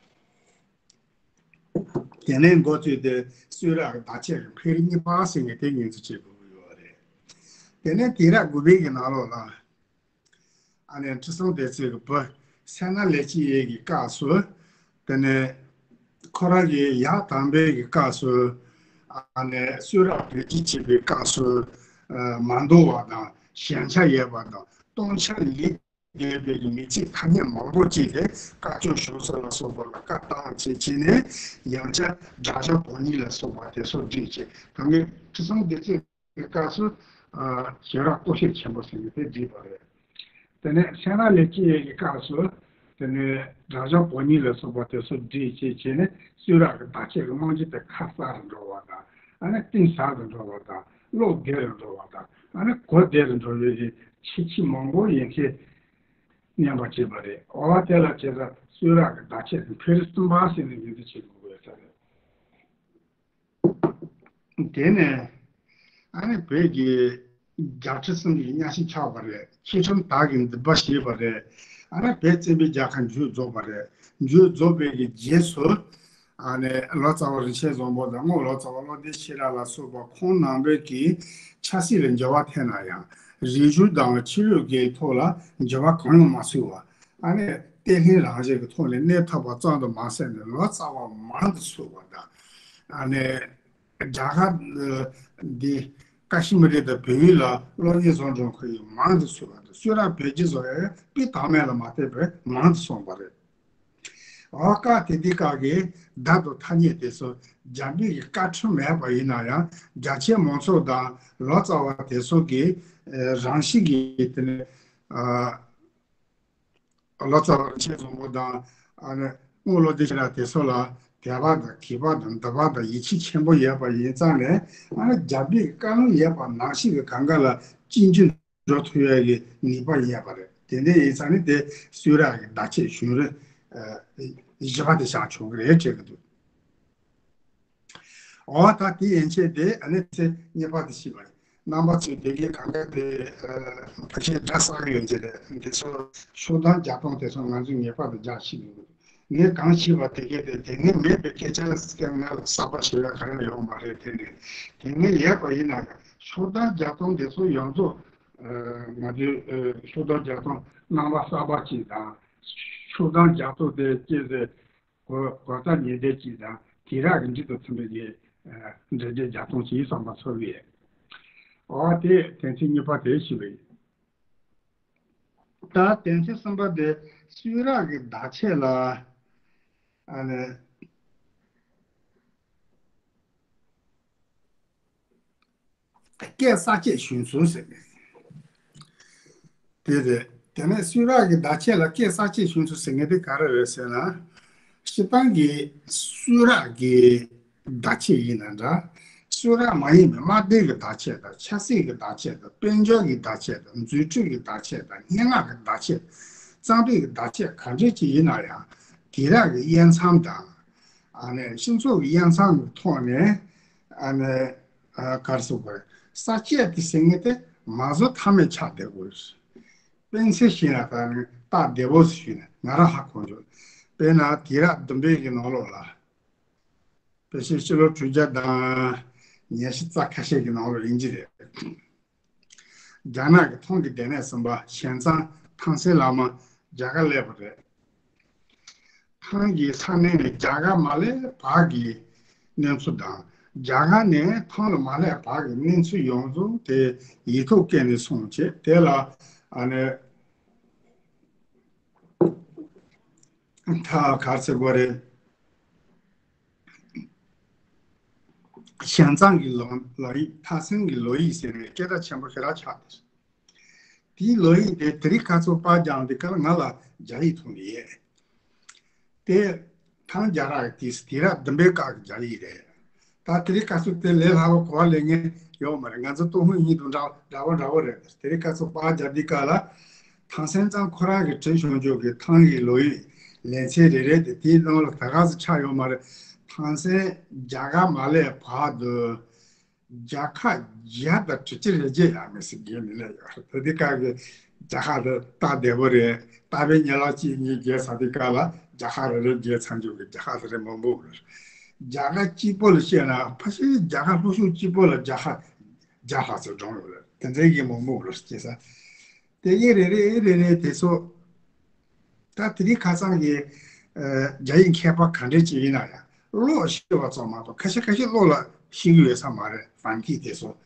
དེ་ནས་འགོ་བཙུགས་ཏེ་གསུང་རབ་ཀྱི་བརྡ་ཆད་ཀྱི་འཕེལ་རིམ་གཉིས་པ་ཟེར་མཁན་དེ་ངོས་འཛིན་བྱེད་དགོས་ཀྱི་ཡོད་རེད། དེ་ནས་དུས་རབས་དགུ་པའི་གི་ནང་ལོགས་ལ། ཨ་ནི་ཁྲི་སྲོང་ལྡེ་བཙན་གྱི་བུ་སད་ན་ལེགས་བྱེད་ཡེ་གི་སྐབས་སུ། དེ་ནས་ཁོ་རང་གི་ཡབ་དམ་པའི་གི་སྐབས་སུ། ཨ་ནི་གསུང་རབ་བེད་སྤྱོད་བྱེད་པའི་སྐབས་སུ། ཨ་མ་འདང་བ་དང་ཞན་ཆ་ཡོད་པ་དང་སྟོང་ཆ་ལས་འདས་པའི་གི་མིང་ཚིག་ཐ་སྙད་མང་པོ་ཅིག་དེ་སྐ་ཅོག་ཞབས་སོར་ལ་སོགས་པ་ལ་བཀའ་བཏང་བྱས་བྱས་ནས་ཡང་བསྐྱར་སྒྲ་སྦྱོར་བོགས་ཉིད་ལ་སོགས་པ་དེ་ཚོ་བསྒྲིགས་བྱས། ད་ངས་ཁྲི་སྲོང་ལྡེ་བཙན་གྱི་སྐབས་སུ་ཨ་བྱེ་བྲག་སྟོབས་བཤད་ཆེན་པོ་ཟེར་ནས་དེ་བསྒྲིགས་པ་རེད། དེ་ནས་སད་ན་ལེགས་བྱེད་ཡེ་གི་སྐབས་སུ་དེ་ནས་སྒྲ་སྦྱོར་བོགས་ཉིད་ལ་སོགས་པ་དེ་ཚོ་བསྒྲིགས་བྱས་བྱས་ནས་གསུང་རབ་ཀྱི་བརྡ་ཆད་ཀྱི་རྨང་གཞི་དེ་ཁ་གསལ་རུ་འགྲོ་བ་དང་། ཨ་ནི་གཏིང་ཟབ་ཏུ་འགྲོ་བ་དང་བློ་བདེ་རུ་འགྲོ་བ་དང་། ཨ་ནི་གོ་བདེ་རུ་འགྲོ་བའི་གི་ཁྱད་ཆོས་མང་པོ་ཡན་ཆད་བསྣན་པ་བྱས་པ་རེད། འོ་དེ་ལ་བྱས་ཙང་གསུང་རབ་ཀྱི་བརྡ་ཆད་དེ་འཕེལ་རིམ་གསུམ་པ་ཟེར་ནས་ངོས་འཛིན་བྱེད་དགོས་ས་རེད། དེ་ནས་ཨ་ནི་བོད་ཀྱི་རྒྱལ་ཁྲི་གསུམ་གྱི་གཉའ་ཤིང་ཆག་པ་རེད། ཆོས་ཁྲིམས་དར་གྱི་མདུད་པ་བཞེས་པ་རེད། ཨ་ནི་བོད་བཙན་པོའི་རྒྱལ་ཁབ་མཇུག་རྫོགས་པ་རེད། མཇུག་རྫོགས་པའི་གི་རྗེས་སུ་ཨ་ནི་ལོ་ཙཱ་བ་རིན་ཆེན་བཟང་པོ་དང་རྔོག་ལོ་ཙཱ་བ་བློ་ལྡན་ཤེས་རབ་ལ་སོགས་པ་ཁོང་རྣམ་པའི་གི་ཆབ་སྲིད་ལ་འགྱུར་བ་ཐེབས་ན་ཡང་རིག་གཞུང་དང་ཆོས་ལུགས་ཀྱི་ཐོག་ལ་འགྱུར་བ་གང་ཡང་མ་བྱུང་བ། ཨ་ནི་བརྟན་ལྷིང་རང་བཞིན་གྱི་ཐོག་ནས་གནས་ཐུབ་པ་ཙམ་དུ་མ་ཟད་ནས་ལོ་ཙཱ་བ་མང་དུ་ཚུགས་པ་དང་། ཨ་ནི་རྒྱ་གར་འདི་ཀ་ཤི་མི་རི་དང་བལ་ཡུལ་ལ་སློབ་གཉེར་བཟོ་འགྲོ་མཁན་ཡང་མང་དུ་ཚུགས་པ་དང་གསུང་རབ་བོད་སྒྱུར་བཟོ་ཡ་དཔེ་བཏང་མེད་ལ་མ་བལྟས་པར་མང་དུ་སོང་བ་རེད། འོ་སྐབས་དེ་དུས་སྐབས་ཀྱི་བརྡ་དང་ཐ་སྙད་དེ་ཚོ་རྒྱ་མི་གི་བཀའ་ཁྲིམས་མེད་པ་ཡིན་ན་ཡང་རྒྱ་ཆེན་མང་ཚོགས་དང་ལོ་ཙཱ་བ་དེ་ཚོ་གི་ཨ་རང་བཞིན་གྱིས་དེ་ནས་ཨ་ལོ་ཙཱ་བ་རིན་ཆེན་བཟང་པོ་དང་ཨ་ནི་རྔོག་བློ་ལྡན་ཤེས་རབ་དེ་ཚོ་ལ་དད་པ་དང་གུས་པ་དང་འདུན་པ་དང་ཡིད་ཆེས་ཆེན་པོ་ཡོད་པ་ཡིན་ཙང་ནས་ཨ་ནི་རྒྱ་མི་གི་བཀའ་ལུང་ཡོད་པ་ནང་བཞིན་གྱི་གང་ག་ལ་གཅིག་མཇུག་འགྲོ་ཐུབ་ཡ་གི་ནུས་པ་ཡོད་པ་རེད། དེ་འདྲ་ཡིན་ཙང་ནི་དེ་གསུང་རབ་ཀྱི་བརྡ་ཆད་གཞུང་རབ་ཨ་བཞི་པ་དེ་ཆགས་བྱུང་གི་རེད་བྱེད་ཀྱི་འདུག་འོ་ད་དེ་ཡན་ཆད་དེ་ཨ་ནི་ཚེ་གཉིས་པ་དེ་ཤེས་པ་རེད། རྣམ་པ་ཚོས་དེ་གའི་གང་ག་དེ་ཨ་ཕལ་ཆེར་འདྲ་ས་གི་ཡོད་ཀྱི་རེད། འདི་ཚོ་ཤོག་གྲངས་རྒྱག་སྟངས་དེ་ཚོ་ང་ཚོས་ངེས་པར་དུ་རྒྱག་ཤེས་དགོས། ངས་གང་ཤེས་པ་དེ་གའི་དེ་དེ་སྔ་མེད་པའི་སྐད་ཆ་ཟེར་ང་ལ་གསར་པ་ཞིག་ལ་ག་རེ་ཡོང་མ་རེད། དེ་ནས་དེ་སྔ་ཡོད་པ་ཡིན་ན་ཡང་ཤོག་གྲངས་རྒྱག་སྟངས་དེ་ཚོ་ཡོངས་རྫོགས་ཨ་ང་ཚོའི་ཨ་ཤོག་གྲངས་རྒྱག་སྟངས་རྣམ་པ་གསར་པ་ཅིག་དང་། ཤོག་གྲངས་རྒྱག་སྟངས་དེ་སྐད་ཟེར་གོ་གོ་རྩ་ཉེ་འབྲེལ་གཅིག་དང་དུས་རབས་ཀྱི་འགྲིག་ཏུ་མཐུན་པའི་གི་ཨ་འགྲེལ་བརྗོད་རྒྱག་སྟངས་ཅིག་བསམ་པ་ཚོར་གི་ཡོད། འོ་དེ་དོན་ཚན་གཉིས་པ་དེ་ཞུས་པ་ཡིན། ད་དོན་ཚན་གསུམ་པ་དེ་གསུང་རབ་ཀྱི་བརྡ་ཆད་ལ་ཨ་ནི། སྐད་གསར་བཅད་བྱུང་ཚུལ་ཟེར་མཁན་དེ་རེད། དེ་ནས་གསུང་རབ་ཀྱི་བརྡ་ཆད་ལ་སྐད་གསར་བཅད་བྱུང་ཚུལ་ཟེར་མཁན་དེ་ག་རེ་རེད་ཟེར་ན། སྤྱིར་བཏང་གི་གསུང་རབ་ཀྱི་བརྡ་ཆད་ཡིན་ན་འདྲ། གསུང་རབ་མ་ཡིན་པའི་དམར་མདེལ་གྱི་བརྡ་ཆད་དང་། ཆབ་སྲིད་ཀྱི་བརྡ་ཆད་དང་། དཔལ་འབྱོར་གྱི་བརྡ་ཆད་དང་། རྫུ་འཕྲུལ་གྱི་བརྡ་ཆད་དང་། སྙན་ངག་གི་བརྡ་ཆད། རྩོམ་རིག་གི་བརྡ་ཆད་ག་འདྲ་ཅིག་ཡིན་ན་ཡང་། དེང་རབས་ཀྱི་དབྱེ་མཚམས་དང་། ཨ་ནི་སྤྱི་ཚོགས་ཀྱི་དབྱེ་མཚམས་ཀྱི་ཐོག་ནས། ཨ་ནི་ཨ་ག་རེ་ཟེར་དགོས་རེད། ས་བཅད་དེ་ཟེར་མཁན་དེ་མ་བཟོ་ཐབས་མེད་ཆགས་བསྡད་དགོས་རེད། དཔེ་མཚོན་བྱས་ན། ད་ནི་སྟབས་བདེ་པོ་ཞུས་ན། ང་རང་ཧ་གོ་འདུག་དཔེར་ན། དུས་རབས་བདུན་པའི་གི་ནང་ལོགས་ལ། དཔེ་ཆའི་ཕྱི་ལོ་དྲུག་བརྒྱ་དང་ཉི་ཤུ་རྩ་ཁ་ཤས་ཀྱི་ནང་ལོགས་ཡིན་གྱི་རེད། རྒྱ་ནག་གི་ཐང་གི་སྡེ་གནས་གསུམ་པ་ཞན་ཙང་ཐང་སན་ལ་མ་རྒྱ་གར་སླེབས་པ་རེད། ཐང་གི་ས་གནས་ནས་རྒྱ་གར་མ་སླེབས་བར་གྱི་གནས་ཚུལ་དང་། རྒྱ་གར་ནས་ཐང་ལ་མ་སླེབས་བར་གྱི་གནས་ཚུལ་ཡོངས་རྫོགས་དེ་ཡིག་ཐོག་བཀོད་ནས་སོང་བྱས། དེ་ལ་ཨ་ནི་ད་ག་རེ་ཟེར་དགོས་རེད། ཞན་ཙང་གི་ལོ་ལོ་ཡིག། ཐང་སན་གྱི་ལོ་ཡིག་ཟེར་ནས་སྐད་གྲགས་ཆེན་པོ་ཞེ་དྲག་ཆགས་ཏེ། དེའི་ལོ་ཡིག་དེ་དེ་རིང་ཁ་སང་པར་རྒྱག་དུས་སྐབས་ལ་ང་ལ་རྒྱ་ཡིག་ཐོན་ནས་ཡོད། དེ་ཐང་རྒྱ་ར་གི་དུས་སུ་དུས་རབས་བདུན་པའི་སྐབས་ཀྱི་རྒྱ་ཡིག་རེད། ད་དེ་རིང་ཁ་སང་དེ་ལས་སླ་པོ་གོ་བ་ལེན་མཁན་ཡོད་མ་རེད། ང་ཚོ་ལྟོ་སྨོན་གཉིས་དང་འདྲ་འདྲ་པོ་འདྲ་པོ་རེད། དེ་རིང་ཁ་སང་པར་རྒྱག་དུས་སྐབས་ལ། ཐང་སན་ཙང་ཁོ་རང་གིས་བྲིས་བྱུང་བྱུང་གི་ཐང་གི་ལོ་ཡིག་ལེ་ཚན་རེ་རེ་དེ་དེའི་ནང་ལ་ད་ག་ཚོད་ཆགས་ཡོད་མ་རེད། ཐང་སན་རྒྱ་གར་མ་སླེབས་བར་དུ་རྒྱལ་ཁབ་བརྒྱ་དང་དྲུག་ཅུ་རེ་བརྒྱད་ཡས་མས་ཟེར་གྱི་མི་ལས་ཡོད་རེད། དེ་དུས་སྐབས་ཀྱི་རྒྱལ་ཁབ་དེ་སྟབས་བདེ་པོ་རེད། རྟ་ཕོའི་ཉལ་ལ་གཅིག་གཉིས་བརྒྱབ་ཚར་དུས་སྐབས་ལ་རྒྱལ་ཁབ་རེ་རེ་བརྒྱབ་ཚར་འཇོག་གི་རྒྱལ་ཁབ་དེ་རེད། མང་པོ་རེད། རྒྱལ་ཁབ་གཅིག་པོ་ལ་བཤད་ན། ཕལ་ཆེར་རྒྱལ་ཁབ་ལྷོ་ཕྱོགས་གཅིག་པོ་ལ་རྒྱལ་ཁབ་བརྒྱ་ལྷག་ཙམ་བགྲངས་ཡོད་རེད། དེ་འདྲའི་གི་མང་པོ་རེད། སྐྱེས་ས་དེ་གི་རེ་རེ་རེ་རེ་དེ་ཚོ། ད་དེ་རིང་ཁ་སང་གི་ཨ་རྒྱ་ཡིག་མཁས་པ་ག་འདྲ་ཅིག་ཡིན་ན་ཡང་ཀློག་ཤེས་པ་ཙམ་མ་གཏོགས། ཁ་ཤས་ཁ་ཤས་ཀློག་ལ་ཤེས་ཀྱི་ཡོད་ས་མ་རེད། བན་དྷི་དེ་ཚོ།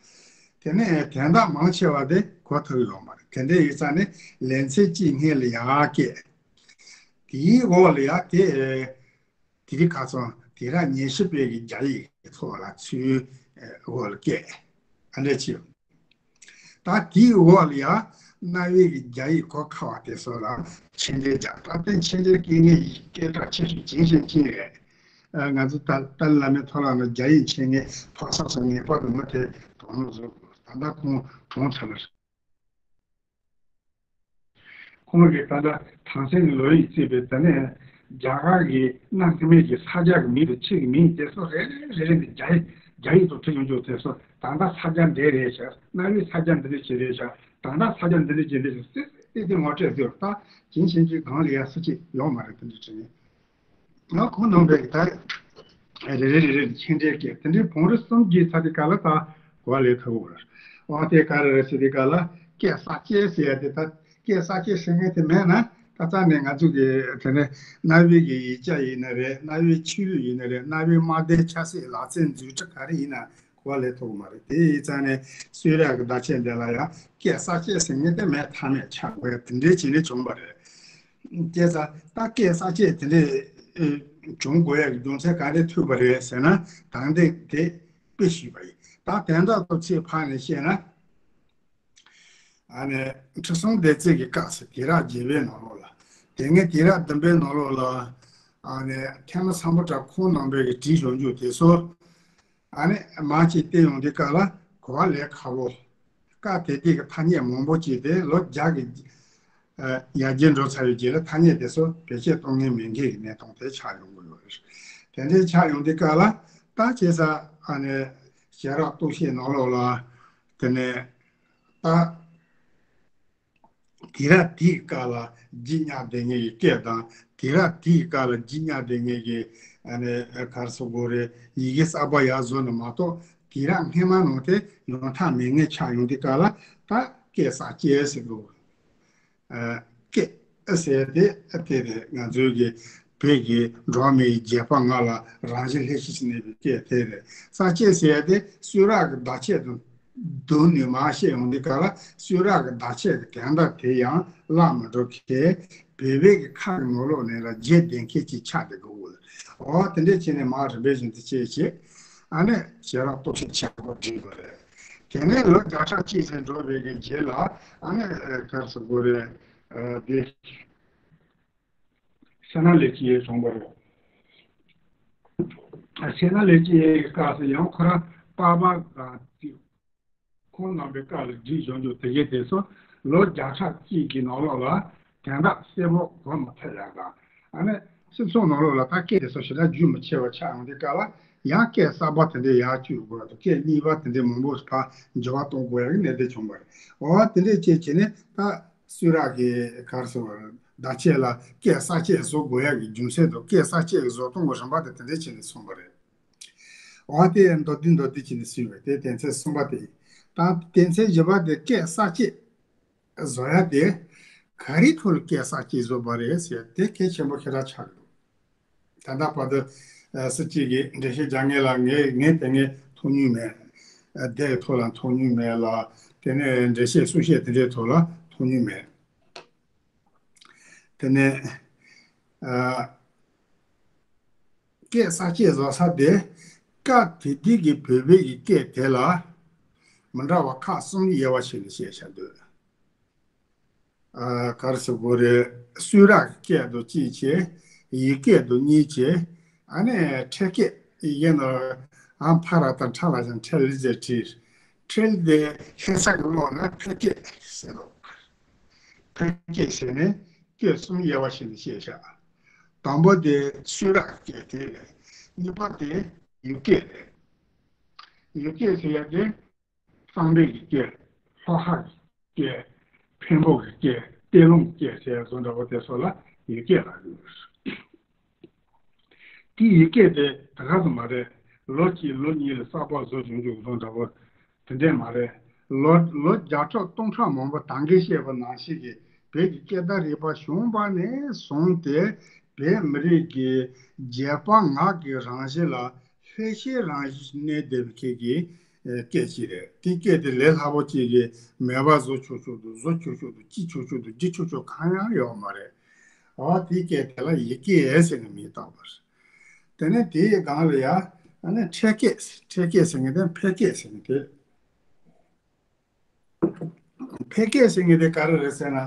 དེ་ནས་དོན་དག་མང་ཆེ་བ་དེ་གོ་ཐུབ་ཡོད་མ་རེད། དེ་འདྲ་ཡིན་ཙང་ནས་ལེ་ཚན་གཅིག་སྔོན་ལ་ཡར་བཀོད། དེའི་འོག་ལ་ཡ་དེ་དེ་རིང་ཁ་སང་དུས་རབས་ཉི་ཤུ་པའི་གི་རྒྱ་ཡིག་གི་ཐོག་ལ་ཚུར་འོག་ལ་བཀོད། ཨ་འདྲ་ཅིག་ད་དེའི་འོག་ལ་ཡ་གནའ་བོའི་གི་རྒྱ་ཡིག་གོ་ཁ་བ་དེ་ཚོ་ལ་མཆན་འགྲེལ་རྒྱག་ད་ལྟའི་མཆན་འགྲེལ་སྐྱེལ་མཁན་ཡིན། སྐད་གྲགས་ཆེ་ཤོས་ཇིང་ཞན་ཅིན་རེད། ཨ། ང་ཚོ་ཏཱ་ཏཱ་ལའི་བླ་མའི་མཐོང་ལམ་ལ་རྒྱ་ཡིག་མཁྱེན་མཁན་ཕག་སོགས་སུ་ངེས་པར་དུ་མི་དེ་གྲོངས་ནས་བཟུང་། ད་ལྟ་ཁོང་གྲོངས་ཚར་བ་རེད། ཁོང་གིས་ད་ལྟ་ཐང་སན་གྱི་ལོ་ཡིག་བརྩིས་པའི། དེ་ནས་རྒྱ་གར་གྱི་གནའ་སྔ་མོའི་གི་ས་ཆ་གི་མིང་དང་ཆུ་གི་མིང་དེ་ཚོ་རེ་རེ་རེ་རེ་ནས་རྒྱ་ཡིག་རྒྱ་ཡིག་ཏུ་བྲིས་ཡོང་རྒྱུ་དེ་ཚོ། ད་ལྟ་ས་ཆ་འདི་རེད་ཤག་གནའ་བོའི་ས་ཆ་འདི་འདྲ་ཅིག་རེད་ཤག་ད་ལྟ་ས་ཆ་འདི་འདྲ་ཅིག་རེད་ཤག་ཟེར་ཟེར་ཏེ་ངོ་སྤྲོད་ཟེར། ད་ཇིང་ཞན་ཅིན་སྒང་ལ་ཡ་སུ་གཅིག་ཡོད་མ་རེད། དེ་འདྲ་བྲིས་ནས། ང་ཁོང་རྣམ་པས་ད་རེ་རེ་རེ་རེ་མཆན་འགྲེལ་བཀོད། དེ་འདྲའི་བང་རིམ་གསུམ་བརྒྱུད་ཚར་དུས་སྐབས་ལ་ད་གོ་བ་ལེན་ཐུབ་ཀྱི་ཡོད་རེད། འོ་དེ་ག་རེ་རེད་ཟེར་དུས་སྐབས་ལ། སྐད་གསར་བཅད་ཟེར་ཡ་དེ། ད་སྐད་གསར་བཅད་ཟེར་མཁན་དེ་མེད་ན། ད་ལྟ་ནས་ང་ཚོ་གི་དེ་ནས་གནའ་བོའི་གི་ཡིག་ཆ་ཡིན་ན་རེད། གནའ་བོའི་ཆོས་ལུགས་ཡིན་ན་རེད། གནའ་བོའི་དམར་མདེལ་ཆབ་སྲིད་ལག་རྩལ་རྫུ་འཕྲུལ་ག་རེ་ཡིན་ན་གོ་བ་ལེན་ཐུབ་ཀྱི་མ་རེད། དེ་ཡིན་ཙང་ནས་གསུང་རབ་ཀྱི་བརྡ་ཆད་འདི་ལ་ཡང་སྐད་གསར་བཅད་ཟེར་མཁན་དེ་མེད་ཐབས་མེད་ཆགས་པ་དེ་འདྲའི་བྱས་ནས་བྱུང་བ་རེད། སྐད་གསར། ད་སྐད་གསར་བཅད་དེ་འདྲའི་ཨེ་བྱུང་དགོས་ཡག་གི་རྒྱུ་མཚན་ག་རེ་ཐུག་པ་རེད་ཟེར་ན། ད་ལྟའི་དེ་དཔེ་ཞུས་པ་ཡིན། ད་དོན་དག་ཏུ་ཚིག་ཕར་ནས་བཤད་ན། ཨ་ནི་ཁྲི་སྲོང་ལྡེ་བཙན་གྱི་སྐབས་སུ་དུས་རབས་བརྒྱད་པའི་ནང་ལོགས་ལ། དེ་སྔའི་དུས་རབས་བདུན་པའི་ནང་ལོགས་ལ། ཨ་ནི་ཐོན་མི་སམ་བྷོ་ཊ་ཁོང་རྣམ་པས་ཀྱིས་བྲིས་བྱུང་རྒྱུ་དེ་ཚོ། ཨ་ནི་མར་ཅིག་བལྟས་ཡོང་དུས་སྐབས་ལ་གོ་བ་ལེན་ཁག་པོ། སྐབས་དེ་དུས་ཀྱི་ཐ་སྙད་མང་པོ་ཅིག་དེ་ལོ་བརྒྱ་གི་ཨ་ཡར་རྒྱས་འགྲོ་ཚར་བའི་རྗེས་ལ་ཐ་སྙད་དེ་ཚོ་བེད་སྤྱོད་གཏོང་མཁན་མེད་མཁན་གྱི་གནས་སྟངས་དེ་ཆགས་ཡོང་གི་ཡོད་རེད། དེ་འདྲའི་ཆགས་ཡོང་དུས་སྐབས་ལ། ད་བྱས་ཙང་ཨ་ནི་ཞལ་རག་རྟོགས་བྱེད་ནང་ལོགས་ལ། དེ་ནས་ད་དུས་རབས་དེའི་སྐབས་ལ་རྗེས་བསྙེགས་བསྡད་མཁན་གྱི་སྐད་དང་། དུས་རབས་དེའི་སྐབས་ལ་རྗེས་བསྙེགས་བསྡད་མཁན་གྱི་ཨ་ནི་ག་རེ་ཟེར་དགོས་རེད། ཡི་གེ་གསར་པ་ཡར་བཟོས་ནས་མ་གཏོགས། དུས་རབས་སྔ་མ་ནང་དེ་ཡོང་ཐབས་མེད་མཁན་ཆགས་ཡོང་དུས་སྐབས་ལ། ད་སྐད་གསར་བཅད་ཟེར་དགོས། ཨ། སྐད་ཟེར་དེ་དེ་རེད། ང་ཚོའི་གི་བོད་ཀྱི་འགྲོ་བ་མིའི་བརྒྱུད་པ་ལྔ་ལ་རང་བཞིན་ལྷན་སྐྱེས་སུ་གནས་པའི་སྐད་དེ་རེད། གསར་བཅད་ཟེར་དེ་གསུང་རབ་ཀྱི་བརྡ་ཆད་དང་བསྡུར་ནས་མར་བཤད་ཡོང་དུས་སྐབས་ལ། གསུང་རབ་ཀྱི་བརྡ་ཆད་ཀྱི་དོན་དག་དེ་ཡང་བརླག་མི་འགྲོ་མཁན། བོད་པའི་གི་ཁ་གི་ནང་ལོགས་ནས་ལ་རྒྱས་བསྡད་མཁན་ཅིག་ཆགས་བསྡད་དགོས་ཀྱི་ཡོད། འོ་དེ་འདྲས་བྱས་ནས་མར་རིམ་པས་བཞིན་དུ་བྱས་བྱས། ཨ་ནི་ཞལ་རག་རྟོགས་བྱེད་ཆེན་པོ་བྲིས་པ་རེད། དེ་ནས་ལོ་བརྒྱ་ཕྲག་གཅིག་ཙམ་འགྲོ་བའི་གི་རྗེས་ལ། ཨ་ནི་ཨ་ག་རེ་ཟེར་དགོས་རེད། ཨ་དེ་ཤ་ན་ལེགས་ཀྱིས་བྱུང་བ་རེད། ཕྱི་ནང་ལས་ཀྱི་སྐབས་སུ་ཡང་ཁོ་རང་པར་པ་དང་ཅིག་ཁོང་རྣམ་པའི་སྐབས་ལ་བྲིས་བཞག་རྒྱུ་དེ་གའི་དེ་ཚོ་ལོ་བརྒྱ་ཕྲག་གཅིག་གི་ནང་ལོགས་ལ་དོན་དག་གསལ་པོ་གོ་མ་ཐུབ་ཡག་དང་། ཨ་ནི་སྤྱི་ཚོགས་ནང་ལོགས་ལ་ད་སྐད་དེ་ཚོ་ཞེ་དྲག་རྒྱུས་མི་ཆེ་བ་ཆགས་ཡོང་དུས་སྐབས་ལ་ཡང་སྐད་གསར་པ་དེ་འདྲའི་ཡར་བཅུག་དགོས་དང་། སྐད་རྙིང་པ་དེ་འདྲའི་མང་པོ་ཕར་འགྱུར་བ་གཏོང་དགོས་ཡག་གི་གནད་དོན་བྱུང་བ་རེད། འོ་དེ་འདྲས་བྱས་བྱས་ནས་ད་སུས་རག་གི་ག་རེ་ཟེར་བ་རེད། བརྡ་ཆད་ལ་སྐད་གསར་བཅད་བཟོ་དགོས་ཡག་གི་རྒྱུ་མཚན་དང་སྐད་གསར་བཅད་ཀྱི་བཟོ་སྟངས་ཀྱི་རིམ་པ་དེ་དེ་འདྲས་བྱས་ནས་གསུངས་པ་རེད། འོ་དེ་མདོར་བསྡུས་མདོར་བསྡུས་བྱས་ནས་གསུངས་པ་དེ་སྡེ་ཚན་གསུམ་པ་དེ་ཡིན། ད་སྡེ་ཚན་བཞི་པ་དེ་སྐད་གསར་བཅད་བཟོ་ཡག་དེ་ག་རེའི་ཐོག་ལ་སྐད་གསར་བཅད་བཟོས་པ་རེད་ཟེར་དེ་གལ་ཆེན་པོ་ཞེ་དྲག་ཆགས་འདུག་ད་ལྟ་བར་དུ་ཨ་སུ་གཅིག་གིས་འགྲེལ་བཤད་རྒྱག་མཁན་ལ་ངས་ངས་དེ་ངས་མཐོང་མྱོང་མེད། ཨ་དེ་གི་ཐོག་ལ་མཐོང་མྱོང་མེད་ལ། དེ་ནས་འགྲེལ་བཤད་གསུང་བཤད་དེ་འདྲའི་ཐོག་ལ་མཐོང་མྱོང་མེད། དེ་ནས་ཨ་སྐད་གསར་བཅད་བཟོ་ས་དེ་སྐབས་དེ་དུས་ཀྱི་བོད་པའི་གི་སྐད་དེ་ལ་མི་འདྲ་བ་ཁག་གསུམ་དབྱེ་བ་ཕྱེ་ནས་བཤད་བཞག་འདུག་ཨ་ག་རེ་ཟེར་དགོས་རེད། སུས་རག་གི་སྐད་དུ་གཅིག་བྱས། ཡིག་སྐད་དུ་གཉིས་བྱས། ཨ་ནི་ཕྲད་སྐད་ཡིན་ན་ཨ་ཕ་ར་དང་ཕྲ་ལ་ཞང་ཕྲལ་ཟེར་བྲིས། ཕྲལ་དེ་ཁ་སང་གི་ཀློག་ན་ཕལ་སྐད་ཟེར་རོ། ཕལ་སྐད་ཟེར་ནས་སྐད་གསུམ་དབྱེ་བ་ཕྱེ་ནས་བཤད་བཞག་དང་པོ་དེ་སུས་རག་གི་སྐད་དེ་རེད། གཉིས་པ་དེ་ཡུལ་སྐད་རེད། ཡུལ་སྐད་ཟེར་ཡག་དེ་གཙང་པའི་གི་སྐད། ལྷོ་ཁ་གི་སྐད། འཕན་པོ་གི་སྐད། སྟེ་ལུང་སྐད་ཟེར་ཡག་བཟོ་འདྲ་བོ་དེ་ཚོ་ལ་ཡུལ་སྐད་ལབ་ཀྱི་ཡོད་རེད། དེ་ཡི་སྐད་དེ་ད་ག་ཙམ་མ་རེད། ལོ་གཅིག་ལོ་གཉིས་ལ་གསར་པ་བཟོ་བྱུང་བྱུང་བཟོ་འདྲ་བོ་དེ་འདྲས་མ་རེད། ལོ་ལོ་བརྒྱ་ཕྲག་སྟོང་ཕྲག་མང་པོ་ད་གིན་བཤད་པ་ནང་བཞིན་གྱི་བོད་ཀྱི་སྐད་བརྡ་རིག་པ་བྱུང་བ་ནས་བཟུང་སྟེ་བོད་མི་རིགས་ཀྱི་རྗེས་དཔག་ངག་གི་རང་བཞིན་ལ་ལྷོད་ཤེས་རང་བཞིན་གནས་བསྡད་པའི་ཁྱེད་ཀྱི་སྐད་ཅིག་རེད། དེ་སྐད་དེ་ལས་སླ་པོ་གཅིག་གིས་མེད་པ་བཟོ་ཆོག་ཆོག་འདུག་བཟོ་ཆོག་ཆོག་འདུག་སྐྱིད་ཆོག་ཆོག་འདུག་སྒྱིད་ཆོག་ཆོག་གང་ཡང་ཡོད་མ་རེད། འོ་དེའི་སྐད་དེ་ལ་ཡི་གེ་ཟེར་ནས་མིང་བཏགས་པ་རེད། དེ་ནས་དེའི་སྒང་ལ་ཡ་ཨ་ནི་ཕྲད་སྐད། ཕྲད་སྐད་ཟེར་མཁན་དེ་ཕལ་སྐད་ཟེར་མཁན་དེ། ཕལ་སྐད་ཟེར་མཁན་དེ་ག་རེ་རེད་ཟེར་ན།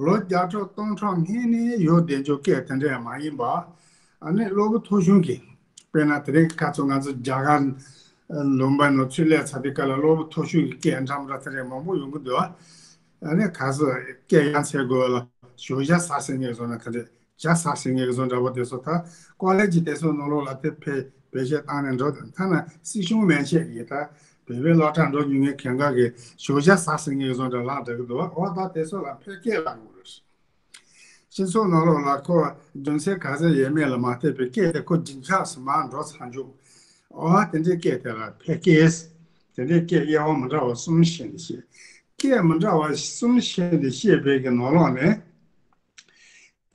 ལོ་བརྒྱ་ཕྲག་སྟོང་ཕྲག་སྔོན་ནས་ཡོད་བསྡད་རྒྱུ་སྐད་དེ་འདྲ་མ་ཡིན་པ། ཨ་ནི་གློ་བུར་ཐོ་གཞུང་གི། དཔེར་ན་དེ་རིང་ཁ་ཚོ་ང་ཚོ་རྒྱ་གར་ལུང་པ་ནང་ཚུར་སླེབས་ཚར་དུས་སྐབས་ལ་གློ་བུར་ཐོ་གཞུང་གི་སྐད་འདྲ་མི་འདྲ་དེ་འདྲ་མང་པོ་ཡོང་གི་འདུག་ཨ་ནི་ག་ཚོད་སྐད་ཡ་མཚན་དགོས་ལ་ཞོགས་ཇ་ཟ་ཟེར་མཁན་བཟོ་ན་ག་འདྲ། ཇ་ཟ་ཟེར་མཁན་བཟོ་འདྲ་པོ་དེ་ཚོ་ད་ཀོ་ལེ་ཇི་དེ་ཚོ་ནང་ལོགས་ལ་དེ་བེད་བེད་སྤྱོད་བཏང་ནས་འགྲོ་དང་། ཐ་ན་སྲིད་གཞུང་མན་ཆད་ཀྱིས་ད་བོད་པའི་སློབ་གྲྭ་འགྲོ་མྱོང་མཁན་གང་ག་གིས་ཞོགས་ཇ་ཟ་ཟེར་མཁན་བཟོ་འདྲ་ལབ་འགྲོ་གི་འདུག་འོ་ད་དེ་ཚོ་ལ་ཕལ་སྐད་ལབ་དགོས་རེད། སྤྱི་ཚོགས་ནང་ལོགས་ལ་ཁོ་རྒྱུ་མཚན་ག་ཚོད་ཡོད་མེད་ལ་མ་ལྟོས་པའི་སྐད་དེ་ཁོ་རྒྱུན་ཆགས་སུ་མར་འགྲོ་ཚར་འཇུག་འོ་དེ་འདྲའི་སྐད་དེ་ལ་ཕལ་སྐད། དེ་འདྲའི་སྐད་དབྱེ་བ་མི་འདྲ་བ་གསུམ་བྱས་ནས་བཤད། སྐད་མི་འདྲ་བ་གསུམ་བྱས་ནས་བཤད་པའི་གི་ནང་ལོགས་ནས།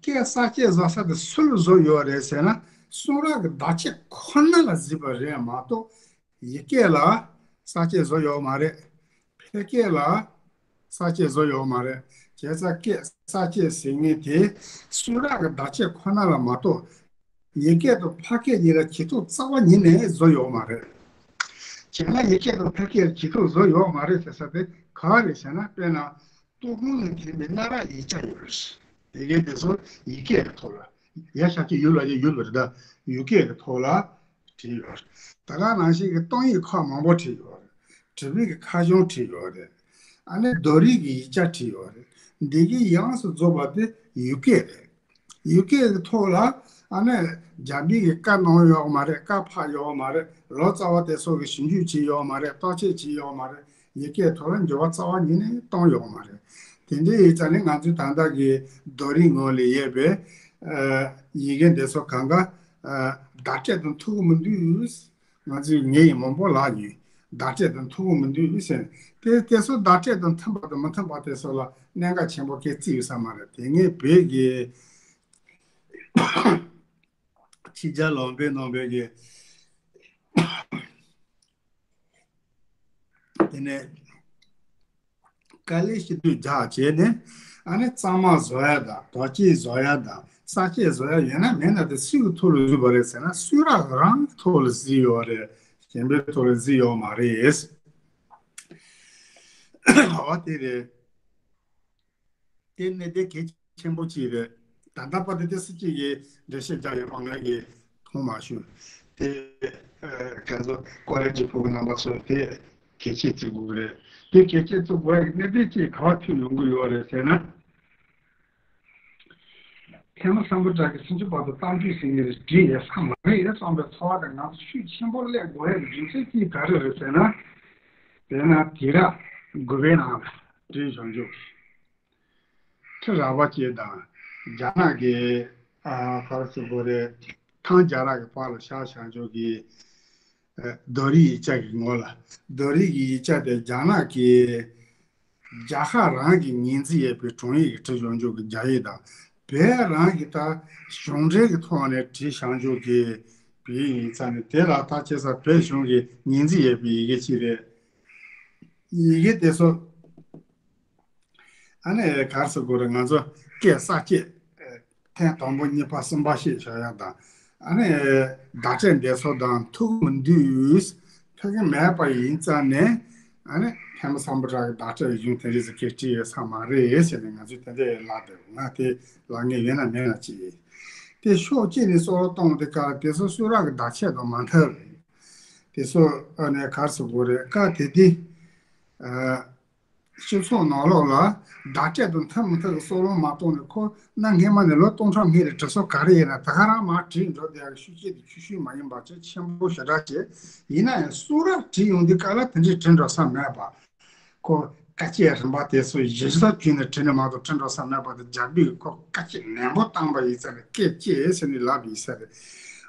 སྐད་གསར་བཅད་བཟོ་ས་དེ་སུ་ལ་བཟོ་ཡོད་རེད་ཟེར་ན། གསུང་རབ་ཀྱི་བརྡ་ཆད་ཁོ་ན་ལ་གཟིགས་པ་རེད་མ་གཏོགས། ཡི་གེ་ལ་གསར་བཅད་བཟོ་ཡོད་མ་རེད། ཕལ་སྐད་ལ་གསར་བཅད་བཟོ་ཡོད་མ་རེད། བྱས་ཙང་སྐད་གསར་བཅད་ཟེར་མཁན་དེ་གསུང་རབ་ཀྱི་བརྡ་ཆད་ཁོ་ན་ལ་མ་གཏོགས། ཡི་གེ་དང་ཕལ་སྐད་གཉིས་ལ་གྱེས་ཐུབ་རྩ་བ་ཉིད་ནས་བཟོ་ཡོད་མ་རེད། བྱས་ན་ཡི་གེ་དང་ཕལ་སྐད་ལ་གྱེས་ཐུབ་བཟོ་ཡོད་མ་རེད་ཟེར་ས་དེ་ག་རེ་ཟེར་ན། དཔེར་ན། ལྟོ་སྒོང་ལ་འཐིམ་པའི་སྣ་རག་ཡིག་ཆ་ཡོད་རེད། དེ་གའི་དེ་ཚོ་ཡི་གེ་གི་ཐོག་ལ། ཡ་ཤ་ཅིག་ཡུལ་ལ་ཡ་ཡུལ་བ་རེད་ད། ཡུལ་སྐད་ཀྱི་ཐོག་ལ་བྲིས་ཡོད་རེད། ད་ག་ནང་བཞིན་གྱི་གཏོང་ཡིག་ཁག་མང་པོ་བྲིས་ཡོད་རེད། འབྲི་བའི་གི་ཁ་བྱང་བྲིས་ཡོད་རེད། ཨ་ནི་རྡོ་རིང་གི་ཡིག་ཆ་བྲིས་ཡོད་རེད། འདི་གའི་ཡོངས་སུ་རྫོགས་པ་དེ་ཡུལ་སྐད་རེད། ཡུལ་སྐད་ཀྱི་ཐོག་ལ་ཨ་ནི་རྒྱ་མི་གི་བཀའ་གནང་ཡོད་མ་རེད། བཀའ་ཕབ་ཡོད་མ་རེད། ལོ་ཙཱ་བ་དེ་ཚོ་གི་ཞིབ་འཇུག་བྱས་ཡོད་མ་རེད། བརྟག་དཔྱད་བྱས་ཡོད་མ་རེད། ཡི་གེའི་ཐོག་ལ་འགྱུར་བ་རྩ་བ་ཉིད་ནས་བཏང་ཡོད་མ་རེད། དེ་འདྲའི་ཡིག་ཆ་ནི་ང་ཚོའི་ད་ལྟ་གི་རྡོ་རིང་ངོས་ལ་ཡོད་པའི་ཨ་ཡི་གེ་འདི་ཚོ་གང་ག་ཨ་བརྡ་སྤྲོད་དང་མཐུན་གི་མི་འདུག་ང་ཚོས་ངས་མང་པོ་ལབ་ཡོད། བརྡ་སྤྲོད་དང་མཐུན་གི་མི་འདུག་ཟེར། དེ་དེ་ཚོ་བརྡ་སྤྲོད་དང་མཐུན་པ་དང་མི་མཐུན་པ་དེ་ཚོ་ལ་གནད་འགག་ཆེན་པོ་གང་ཡང་བརྩི་ཡོད་ས་མ་རེད། དེ་སྔའི་བོད་ཀྱི་ཕྱི་རྒྱལ་ལུང་པའི་ནང་བོད་ཀྱི་དེ་ནས་དཀའ་ལས་ཞེ་དྲག་རྒྱག་བྱས་ནས། ཨ་ནི་གཙང་མ་བཟོ་ཡ་དང་དོས་སྐྱེལ་བཟོ་ཡ་དང་གསར་བཅད་བཟོ་ཡ་ཡོད་ན་མེད་ན་དེ་སུའི་ཐོག་ལ་བཟོས་པ་རེད་ཟེར་ན། གསུང་རབ་རང་གི་ཐོག་ལ་བཟོས་ཡོད་རེད། གཞན་པའི་ཐོག་ལ་བཟོས་ཡོད་མ་རེད། འོ་དེ་རེད། དེ་ནི་དེ་གལ་ཆེན་པོ་གཅིག་རེད། ད་ལྟ་བར་དུ་དེ་སྲིད་ཅིག་གི་འགྲེལ་བཤད་རྒྱག་ཡོད་པ་ང་གིས་མཐོང་མ་བྱུང་། དེ་ག་ཚོད་ཀོ་ལེ་ཇི་ཕྲུ་གུ་རྣམ་པ་ཚོ་དེ་གལ་ཆེ་བརྩི་དགོས་ཀྱི་རེད། དེ་གལ་ཆེ་བརྩི་དགོས་ཡག་གི་གནད་དོན་གཅིག་ག་པར་ཐུག་ཡོང་གི་ཡོད་རེད་ཟེར་ན། ཐེངས་མ་སམ་བྷོ་ཊ་གིས་སུམ་ཅུ་པ་དང་རྟགས་འཇུག་ཟེར་མཁན་རེ་བྲིས་ཡོད་ས་མ་རེད་བསམ་པའི་ཚོར་བ་དེ་ང་ཚོ་ཤུགས་ཆེན་པོ་སླེབས་དགོས་ཡག་གི་རྒྱུ་མཚན་གཅིག་ག་རེ་རེད་ཟེར་ན། དེས་ན་དུས་རབས་དགུ་པའི་ནང་ལ་བྲིས་བྱུང་ཆོག་ཁྲི་རལ་པ་ཅན་དང་རྒྱ་ནག་གི་ཨ་ཕར་ཚུར་བོད་རེད། ཐང་རྒྱལ་རབས་ཀྱི་བར་ལ་ཤར་བྱང་ཕྱོགས་ཀྱི་ཨ་རྡོ་རིང་ཡིག་ཆ་གི་ངོ་ལ། རྡོ་རིང་གི་ཡིག་ཆ་དེ་རྒྱ་ནག་གི་རྒྱལ་ཁབ་རང་གི་ངོས་འཛིན་ཡོད་པའི་དྲུང་ཡིག་གི་བྲིས་བྱུང་ཆོག་གི་རྒྱ་ཡིག་དང་། བོད་རང་གི་ད་གཞུང་འབྲེལ་གྱི་ཐོག་ནས་བྲིས་བྱུང་ཆོག་གི་བོད་ཡིག་ཡིན་ཙང་ནས། དེ་ལ་ད་བྱས་ཙང་བོད་གཞུང་གི་ངོས་འཛིན་ཡོད་པའི་ཡི་གེ་ཅིག་རེད། ཡི་གེ་དེ་ཚོ། ཨ་ནི་ག་རེ་ཟེར་དགོས་རེད། ང་ཚོ་སྐད་གསར་བཅད་ཐེངས་དང་པོ་གཉིས་པ་གསུམ་པ་བཤད་བཞག་ཡག་དང་། ཨ་ནི་བརྡ་སྤྲོད་འདི་ཚོ་དང་ཐུག་མི་འདུག་ཐུག་གི་མེད་པ་ཡིན་ཙང་ནས། ཨ་ནི་ཐེངས་མ་སམ་བྷོ་ཊ་གི་བརྡ་སྤྲོད་གཞུང་དེ་འདྲ་ཟིག་གིས་བྲིས་ཡོད་ས་མ་རེད་ཟེར་ནས་ང་ཚོས་དེ་འདྲ་ལབ་བསྡད། ང་དེ་ལབ་མཁན་ཡོད་ན་མེད་ན་ཅི་ཡིན། དེ་ཕྱོགས་གཅིག་ནས་བསམ་བློ་གཏོང་དུས་སྐབས་དེ་ཚོ་གསུང་རབ་ཀྱི་བརྡ་ཆད་དང་མ་མཐུན་རེད། དེ་ཚོ་ཨ་ནི་ག་རེ་ཟེར་དགོས་རེད། སྐབས་དེ་དུས་ཨ། སྤྱི་ཚོགས་ནང་ལོགས་ལ་བརྡ་སྤྲོད་དང་མཐུན་མི་མཐུན་གྱི་བསམ་བློ་མ་གཏོང་ནས། ཁོ་གནའ་སྔས་མ་ནས་ལོ་སྟོང་ཕྲག་སྔོན་ལ་བྲིས་སྲོལ་ག་རེ་ཡིན་ན་ད་ག་རང་མར་བྲིས་འགྲོ་བསྡད་ཡག་ཤུགས་ཆེ་དེ་ཆུ་ཤུལ་མ་ཡིན་པ་ཆེ་ཆེན་པོ་ཞེ་དྲག་བྱས། ཡིན་ན་ཡང་གསུང་རབ་བྲིས་ཡོང་དུས་སྐབས་ལ་དེ་འདྲའི་བྲིས་འགྲོ་ས་མེད་པ། ཁོ་བཀའ་བཅད་རིམ་པ་དེ་ཚོ་གཞི་རྩ་བརྒྱུད་ནས་བྲིས་ནས་མ་གཏོགས་བྲིས་འགྲོ་ས་མེད་པ་དེ་རྒྱ་བོད་ཁོ་བཀའ་བཅད་ནན་པོ་བཏང་པ་ཡིན་ས་རེད། བཀས་བཅད་ཟེར་ནས་ལབ་ཡིན་ས་རེད།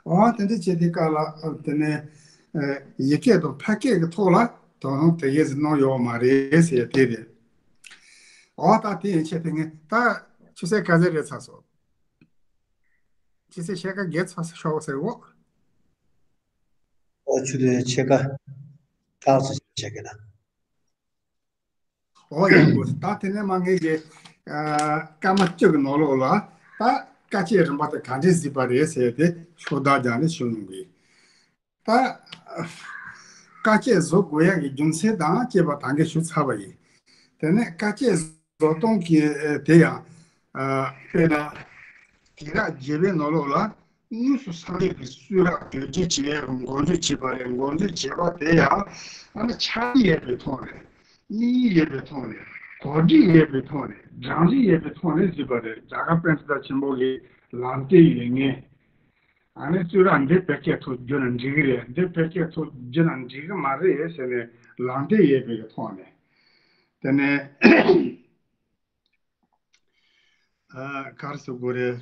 འོ་དེ་འདྲ་བྱས་དུས་སྐབས་ལ་དེ་ནས་ཡིག་སྐད་དང་ཕལ་སྐད་ཀྱི་ཐོག་ལ། དོ་སྣང་དེ་གས་སུ་གནང་ཡོད་མ་རེད་ཟེར་དེ་རེད། འོ་ད་དེ་ཡན་ཆད་དེ་ངས་ད་ཆུ་ཚོད་ག་ཚོད་རེད་ཚར་སོང་། ཆུ་ཚོད་ཕྱེད་ཀ་བརྒལ་ཚར་ཤོག་ཟེར་འོ། ཨོ་ཆུ་ཚོད་ཕྱེད་ཀ་ལྷག་ཙམ་བྱས་ཀྱི་ན། འོ་ཡག་པོ། ད་དེ་ནས་མ་ངས་ཀྱི་ཨ་སྐར་མ་བཅུ་གི་ནང་ལོགས་ལ་ད་བཀའ་བཅད་རིམ་པ་དེ་ག་འདྲས་གཟིགས་པ་རེད་ཟེར་ཏེ་ཤོག་ལྡག་རྒྱག་ནས་ཞུ་ཡོང་གི། ད་བཀའ་བཅད་བཟོ་དགོས་ཡག་གི་རྒྱུ་མཚན་དང་བཅས་པ་ད་གིན་ཞུ་ཚར་བ་ཡིན། དེ་ནས་བཀའ་བཅད་བཟོ་སྟངས་ཀྱི་དེ་ཡང་དཔེར་ན་དུས་རབས་བརྒྱད་པའི་ནང་ལོགས་ལ་དངོས་སུ་སངས་རྒྱས་ཀྱི་གསུང་རབ་བེད་སྤྱོད་བྱེད་ཡག་གི་འགོ་འཛུགས་བྱས་པ་རེད། འགོ་འཛུགས་བྱས་པ་དེ་ཡང་ཨ་ནི་ཕྱག་ཡས་པའི་ཐོག་ནས། དམིགས་ཡུལ་ཡོད་པའི་ཐོག་ནས། གོ་སྒྲིག་ཡོད་པའི་ཐོག་ནས། སྒྲིག་གཞི་ཡོད་པའི་ཐོག་ནས་བཟོས་པ་རེད། རྒྱ་གར་པཎྜི་ཏ་ཆེན་པོ་གི་ལམ་སྟོན་ཡོད་མཁན། ཨ་ནི་གསུང་རབ་འདི་བོད་སྐད་ཐོག་བསྒྱུར་ན་འགྲིག་གི་རེད། འདི་བོད་སྐད་ཐོག་བསྒྱུར་ན་འགྲིག་གི་མ་རེད་ཟེར་ནས་ལམ་སྟོན་ཡོད་པའི་ཐོག་ནས། དེ་ནས་ཨ་ག་རེ་ཟེར་དགོས་རེད།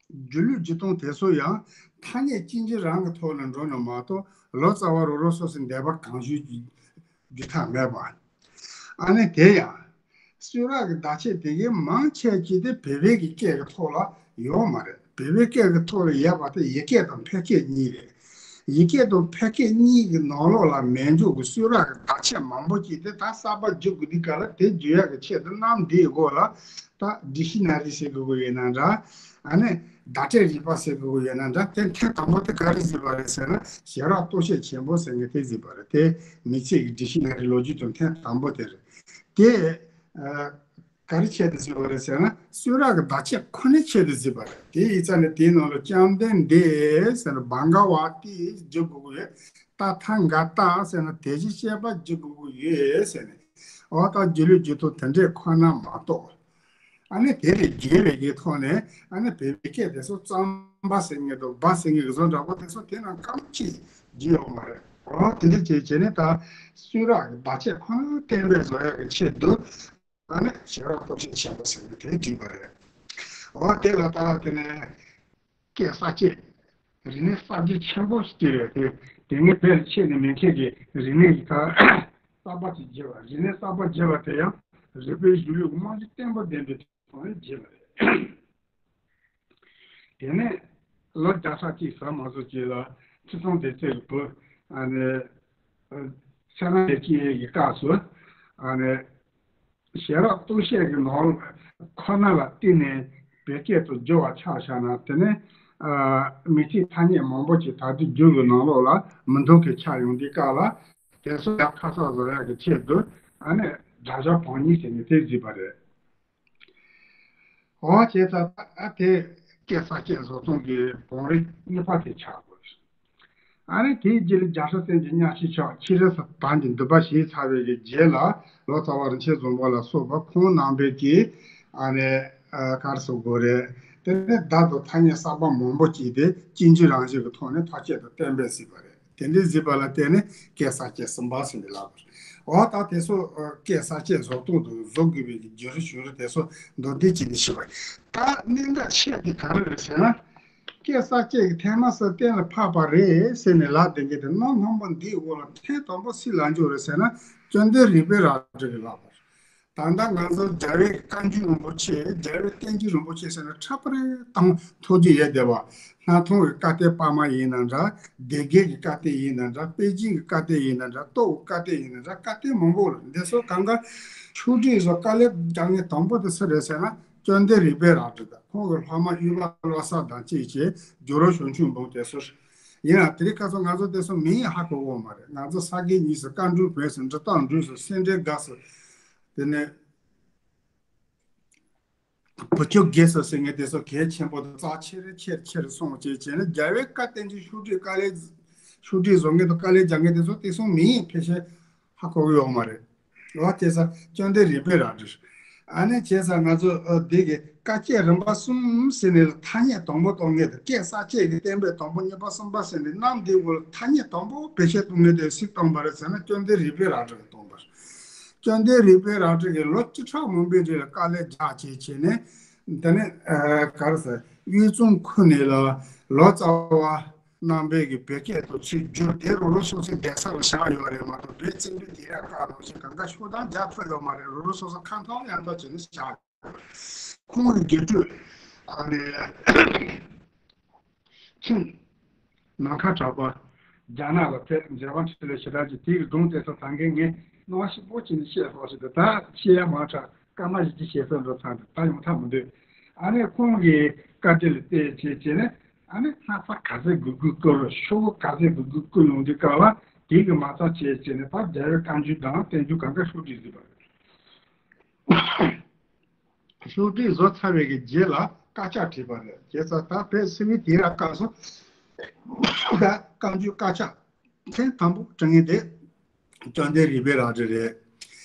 སྒྱུ་ལུས་སྒྱུ་སྟངས་དེ་ཚོ་ཡང་ཐ་སྙད་གཅིག་གྱུར་རང་གི་ཐོག་ནས་འགྲོ་ན་མ་གཏོགས། ལོ་ཙཱ་བ་རོ་རོ་སོ་སོའི་འདོད་པ་གང་བྱུང་གི་རྒྱུ་ཐག་མེད་པ། ཨ་ནི་དེ་ཡང་གསུང་རབ་ཀྱི་བརྡ་ཆད་དེ་གའི་མང་ཆེ་ཅིག་དེ་བོད་པའི་གི་སྐད་ཀྱི་ཐོག་ལ་ཡོད་མ་རེད། བོད་པའི་སྐད་ཀྱི་ཐོག་ལ་ཡོད་པ་དེ་ཡིག་སྐད་དང་ཕལ་སྐད་གཉིས་རེད། ཡིག་སྐད་དང་ཕལ་སྐད་གཉིས་ཀྱི་ནང་ལོགས་ལ་མེད་འཇོག་གི་གསུང་རབ་ཀྱི་བརྡ་ཆད་མང་པོ་ཅིག་དེ་ད་གསར་པ་བསྒྱུར་དགོས་དུས་སྐབས་ལ་དེ་བསྒྱུར་ཡག་གི་ཆེད་དུ་གནམ་བདེའི་སྒོ་ལ་ད་ཌིག་ཤི་ན་རི་ཟེར་དགོས་ཀྱི་ཡོད་ན་འདྲ། ཨ་ནི་བརྡ་སྤྲོད་རིག་པ་ཟེར་དགོས་ཀྱི་ཡོད་ན་འདྲ། དེ་ཐེངས་དང་པོ་དེ་ག་རེ་བཟོས་པ་རེད་ཟེར་ན། ཞལ་རག་རྟོགས་བྱེད་ཆེན་པོ་ཟེར་མཁན་དེ་བཟོས་པ་རེད། དེ་མི་ཚེ་གི་ཌིག་ཤི་ན་རི་ལོ་རྒྱུས་དང་ཐེངས་དང་པོ་དེ་རེད། དེ་ཨ། ག་རེ་ཆེད་དུ་བཟོས་པ་རེད་ཟེར་ན། གསུང་རབ་ཀྱི་བརྡ་ཆད་ཁོ་ནའི་ཆེད་དུ་བཟོས་པ་རེད། དེ་ཡིན་ཙང་ནས་དེའི་ནང་ལ་བཅོམ་ལྡན་འདས་ཟེར་ན་བྷ་ག་ཝ་ཏི་བསྒྱུར་དགོས་ཀྱི་ཡོད། ཏ་ཐཱ་ག་ཏ་ཟེར་ན་དེ་བཞིན་གཤེགས་པ་བསྒྱུར་དགོས་ཀྱི་ཡོད་ཟེར་ནས། འོ་ད་སྒྱུ་ལུས་སྒྱུ་སྟངས་དེ་འདྲས་ཁོ་ན་མ་གཏོགས། ཨ་ནི་དེ་ལས་བརྒལ་བའི་གི་ཐོག་ནས། ཨ་ནི་བོད་པའི་སྐད་དེ་ཚོ་རྩམ་པ་ཟེར་མཁན་དང་བ་ཟེར་མཁན་གྱི་བཟོ་འདྲ་པོ་དེ་ཚོ་དེ་ནང་སྐམ་གཅིག་བརྗེ་ཡོད་མ་རེད། འོ་དེ་འདྲ་བྱས་བྱས་ནས་ད་གསུང་རབ་ཀྱི་བརྡ་ཆད་ཁོ་ན་གཏན་འབེབས་བཟོ་ཡག་གི་ཆེད་དུ། ཨ་ནི་ཞལ་རག་རྟོགས་བྱེད་ཆེན་པོ་ཟེར་ནས་དེ་བྲིས་པ་རེད། འོ་དེ་ལ་ད་དེ་ནས་སྐད་གསར་བཅད། རིག་གནས་གསར་བརྗེ་ཆེན་པོ་ཞིག་རེད་དེ། དེ་སྔའི་བོད་ལ་ཆད་ནས་མི་ཆད་ཀྱི་རིག་གནས་ཀྱི་ད་གསར་པ་ཅིག་བརྗེ་བ། རིག་གནས་གསར་པ་བརྗེ་བ་དེ་ཡང་རིག་པའི་གཞུང་ལུགས་རྨང་གཞི་བརྟན་པོ་ལྡན་པའི་ཐོག་ནས་བརྗེ་བ་རེད། དེ་ནས་ལོ་བརྒྱ་ཕྲག་གཅིག་ཟ་མ་ཟོ་ཅིག་ལ་ཁྲི་སྲོང་ལྡེ་བཙན་གྱི་བུ་ཨ་ནི་ཨ་ཚེ་རིང་ལེགས་སྐྱེས་ཀྱི་སྐབས་སུ། ཨ་ནི་ཞལ་རག་རྟོགས་བྱེད་ཀྱི་ནང་ཁོ་ན་ལ་བརྟེན་ནས་བོད་སྐད་དུ་བསྒྱུར་བ་ཆ་བཞག་ན། དེ་ནས་ཨ་མི་ཚིག་ཐ་སྙད་མང་པོ་ཅིག་ད་ལྟའི་འགྱུར་གྱི་ནང་ལོགས་ལ་མི་འདུག་གི་ཆགས་ཡོང་དུས་སྐབས་ལ། དེ་ཚོ་ཡང་ཁ་གསབ་བཟོ་ཡག་གི་ཆེད་དུ། ཨ་ནི་སྒྲ་སྦྱོར་བམ་གཉིས་ཟེར་ནས་དེ་བཟོས་པ་རེད། འོ་བྱས་ཙང་ཨ་དེ་སྐད་གསར་བཅད་བཟོ་སྟངས་ཀྱི་བང་རིམ་གཉིས་པ་དེ་ཆགས་དགོས། ཨ་ནི་དེའི་རྗེས་ལ་རྒྱལ་སྲས་སྲས་ཀྱི་གཉའ་ཤིང་ཕྱག་ཁྱི་རེ་ས་བར་གྱི་འདུན་པ་བཞེས་ཚར་བའི་གི་རྗེས་ལ། ལོ་ཙཱ་བ་རིན་ཆེན་བཟང་པོ་ལ་སོགས་པ་ཁོང་རྣམ་པས་ཀྱིས་ཨ་ནི་ཨ་ག་རེ་ཟེར་དགོས་རེད། དེ་ནས་བརྡ་དང་ཐ་སྙད་གསར་པ་མང་པོ་སྐྱེས་ཏེ་སྐྱེ་འཇིག་རང་བཞིན་གྱི་ཐོག་ནས་ཐག་བཅད་དང་གཏན་འབེབས་ཟིན་པ་རེད། དེ་འདྲའི་ཟིན་པ་ལ་བརྟེན་ནས་སྐད་གསར་བཅད་གསུམ་པ་ཟེར་ནས་ལབ་པ་རེད། འོ་ད་དེ་ཚོ་ཨ་སྐད་གསར་བཅད་བཟོ་སྟངས་དང་བཟོ་དགོས་པའི་རྒྱུ་རུ་ཞུ་རུ་དེ་ཚོ་མདོར་བསྡུས་བྱས་ནས་ཞུས་པ་ཡིན། ད་གནད་འགག་ཆེ་དེ་ག་རེ་རེད་ཟེར་ན། སྐད་གསར་བཅད་ཀྱི་ཐེངས་མ་གསུམ་གཏན་ལ་ཕབ་པ་རེད་ཟེར་ནས་ལབ་བསྡད་མཁན་དེ་རྣམ་སྣང་པོ་འདིའི་འོག་ལ་ཐེངས་དང་པོ་སུས་ལབ་འཇུག་རེད་ཟེར་ན། བཅོམ་ལྡན་རིག་པའི་རལ་གྲི་གིས་ལབ་པ་རེད། ད་ལྟ་ང་ཚོ་རྒྱལ་བའི་བཀའ་འགྱུར་རིན་པོ་ཆེ། རྒྱལ་བའི་བསྟན་འགྱུར་རིན་པོ་ཆེ་ཟེར་ན་ཁྲ་པ་རེ་བཏང་ཐུགས་རྗེ་ཡོད་བསྡད་པ། སྣར་ཐང་གི་བཀའ་བསྟན་པར་མ་ཡིན་ན་འདྲ། སྡེ་དགེ་གི་བཀའ་བསྟན་ཡིན་ན་འདྲ། པེ་ཅིང་གི་བཀའ་བསྟན་ཡིན་ན་འདྲ། སྟོད་གི་བཀའ་བསྟན་ཡིན་ན་འདྲ། བཀའ་བསྟན་མང་པོ་ལ་འདི་ཚོ་གང་ག་ཕྱོགས་སྒྲིག་བཟོ་དཀའ་ལས་རྒྱག་མཁན་དང་པོ་དེ་སུ་རེད་ཟེར་ན། བཅོམ་ལྡན་རིག་པའི་རལ་གྲི་དང་ཁོང་གི་སློབ་མ་དབུས་པ་བློ་གསལ་དང་བཅས་བྱས་ཇོ་རུ་ཞང་ཆེན་འབུམ་དེ་ཚོ་རེད། ཡིན་ཡང་དེ་རིང་ཁ་སང་ང་ཚོ་དེ་ཚོ་མིང་ཧ་གོ་གི་ཡོད་མ་རེད། ང་ཚོ་ས་དགེ་གཉིས་སུ་བཀའ་འགྲོའི་བོན་སུ་འབྲི་སྟངས་འགྲོས་སུ་སེ་འབྲས་དགའ་སུ། དེ་ནས་བུ་ཆུང་དགེ་སུ་ཟེར་མཁན་དེ་ཚོ་གལ་ཆེན་པོ་དང་རྩ་ཆེ་རུ་ཆེ་རུ་ཆེ་རུ་སོང་བྱས་བྱས་ནས། རྒྱལ་བའི་བཀའ་བསྟན་འགྱུར་ཕྱོགས་སྒྲིག་དཀའ་ལས། ཕྱོགས་སྒྲིག་བཟོ་མཁན་དང་དཀའ་ལས་རྒྱག་མཁན་དེ་ཚོ་དེང་སང་མིང་ཕལ་ཆེར་ཧ་གོ་གི་ཡོད་མ་རེད། འོ་བྱས་ཙང་བཅོམ་ལྡན་རིག་པའི་རལ་གྲི། ཨ་ནི་བྱས་ཙང་ང་ཚོ་ཨ་འདི་གི་བཀའ་བཅད་རིམ་པ་གསུམ་ཟེར་ནས་ཐ་སྙད་དང་པོ་གཏོང་མཁན་དང་། སྐད་གསར་བཅད་ཀྱི་གཏན་འབེབས་དང་པོ་གཉིས་པ་གསུམ་པ་ཟེར་ནས་གནམ་བདེ་བོ་ལ་ཐ་སྙད་དང་པོ་བེད་སྤྱོད་གཏོང་མཁན་དེ་སུས་གཏོང་པ་རེད་ཟེར་ན། བཅོམ་ལྡན་རིག་པའི་རལ་གྲི་གིས་གཏོང་པ་རེད། བཅོམ་ལྡན་རིག་པའི་རལ་གྲི་གིས་ལོ་བཅུ་ཕྲག་མང་པོའི་རིང་ལ་དཀའ་ལས་རྒྱག་བྱས་བྱས་ནས། དེ་ནས་ཨ་ག་རེ་ཟེར། དབུས་གཙང་ཁུལ་ནས་ལ་ལོ་ཙཱ་བ་རྣམ་པའི་གི་བོད་སྐད་དུ་ཚུར་བསྒྱུར་དེ་རུ་རུ་སོ་སོའི་གདན་ས་ལ་བཞག་ཡོད་རེད་མ་གཏོགས། བོད་བཙན་པོའི་དུས་རབས་སྐབས་ནང་བཞིན་གང་ག་ཤོག་གྲངས་རྒྱག་ཐུབ་ཡོད་མ་རེད། རུ་རུ་སོ་སོ་ཁ་འཐོར་ཡང་འཐོར་བྱས་ནས་བཞག་ཁོང་གི་དགེ་ཕྲུག་ཨ་ནི་ཆིང་། ནམ་མཁའ་གྲགས་པ། རྒྱ་ནག་ལ་ཕེབས། མཇལ་བ་འཕྲིན་ལས་ཞེ་དྲག་ཅིག་དེའི་སྒྲུང་དེ་ཚོ་ད་གིན་ངས་སྣང་བ་ཤིག་པོ་བྱས་ནས་བཤད་སོང་ཞིག་ཏུ། ད་བཤད་ཡ་མང་དྲགས། སྐར་མ་བཞི་བཅུ་བཤད་ས་འགྲོ་ཚར་འདུག་ད་ཡོང་ཐབས་མི་འདུག་ཨ་ནི་ཁོང་གི་བཀའ་དྲིན་ལ་བརྟེན་བྱས་བྱས་ནས། ཨ་ནི་སྣག་ཚ་ག་ཚོད་དགོས་དགོས་བསྐོལ། ཤོག་བུ་ག་ཚོད་དགོས་དགོས་བསྐོལ་ཡོང་དུས་སྐབས་ལ། དེ་གི་མ་རྩ་བྱས་བྱས་ནས་ད་རྒྱལ་བའི་བཀའ་འགྱུར་དང་བསྟན་འགྱུར་གང་ག་ཕྱོགས་སྒྲིག་ཟིན་པ་རེད། ཕྱོགས་སྒྲིག་བཟོ་ཚར་བའི་གི་རྗེས་ལ་དཀར་ཆག་བྲིས་པ་རེད། བྱས་ཙང་ད་བོད་སིལ་བུའི་དུས་རབས་སྐབས་སུ་ད་བཀའ་འགྱུར་དཀར་ཆག་ཐེངས་དང་པོ་བྲི་མཁན་དེ་བཅོམ་ལྡན་རིག་པའི་རལ་གྲི་རེད།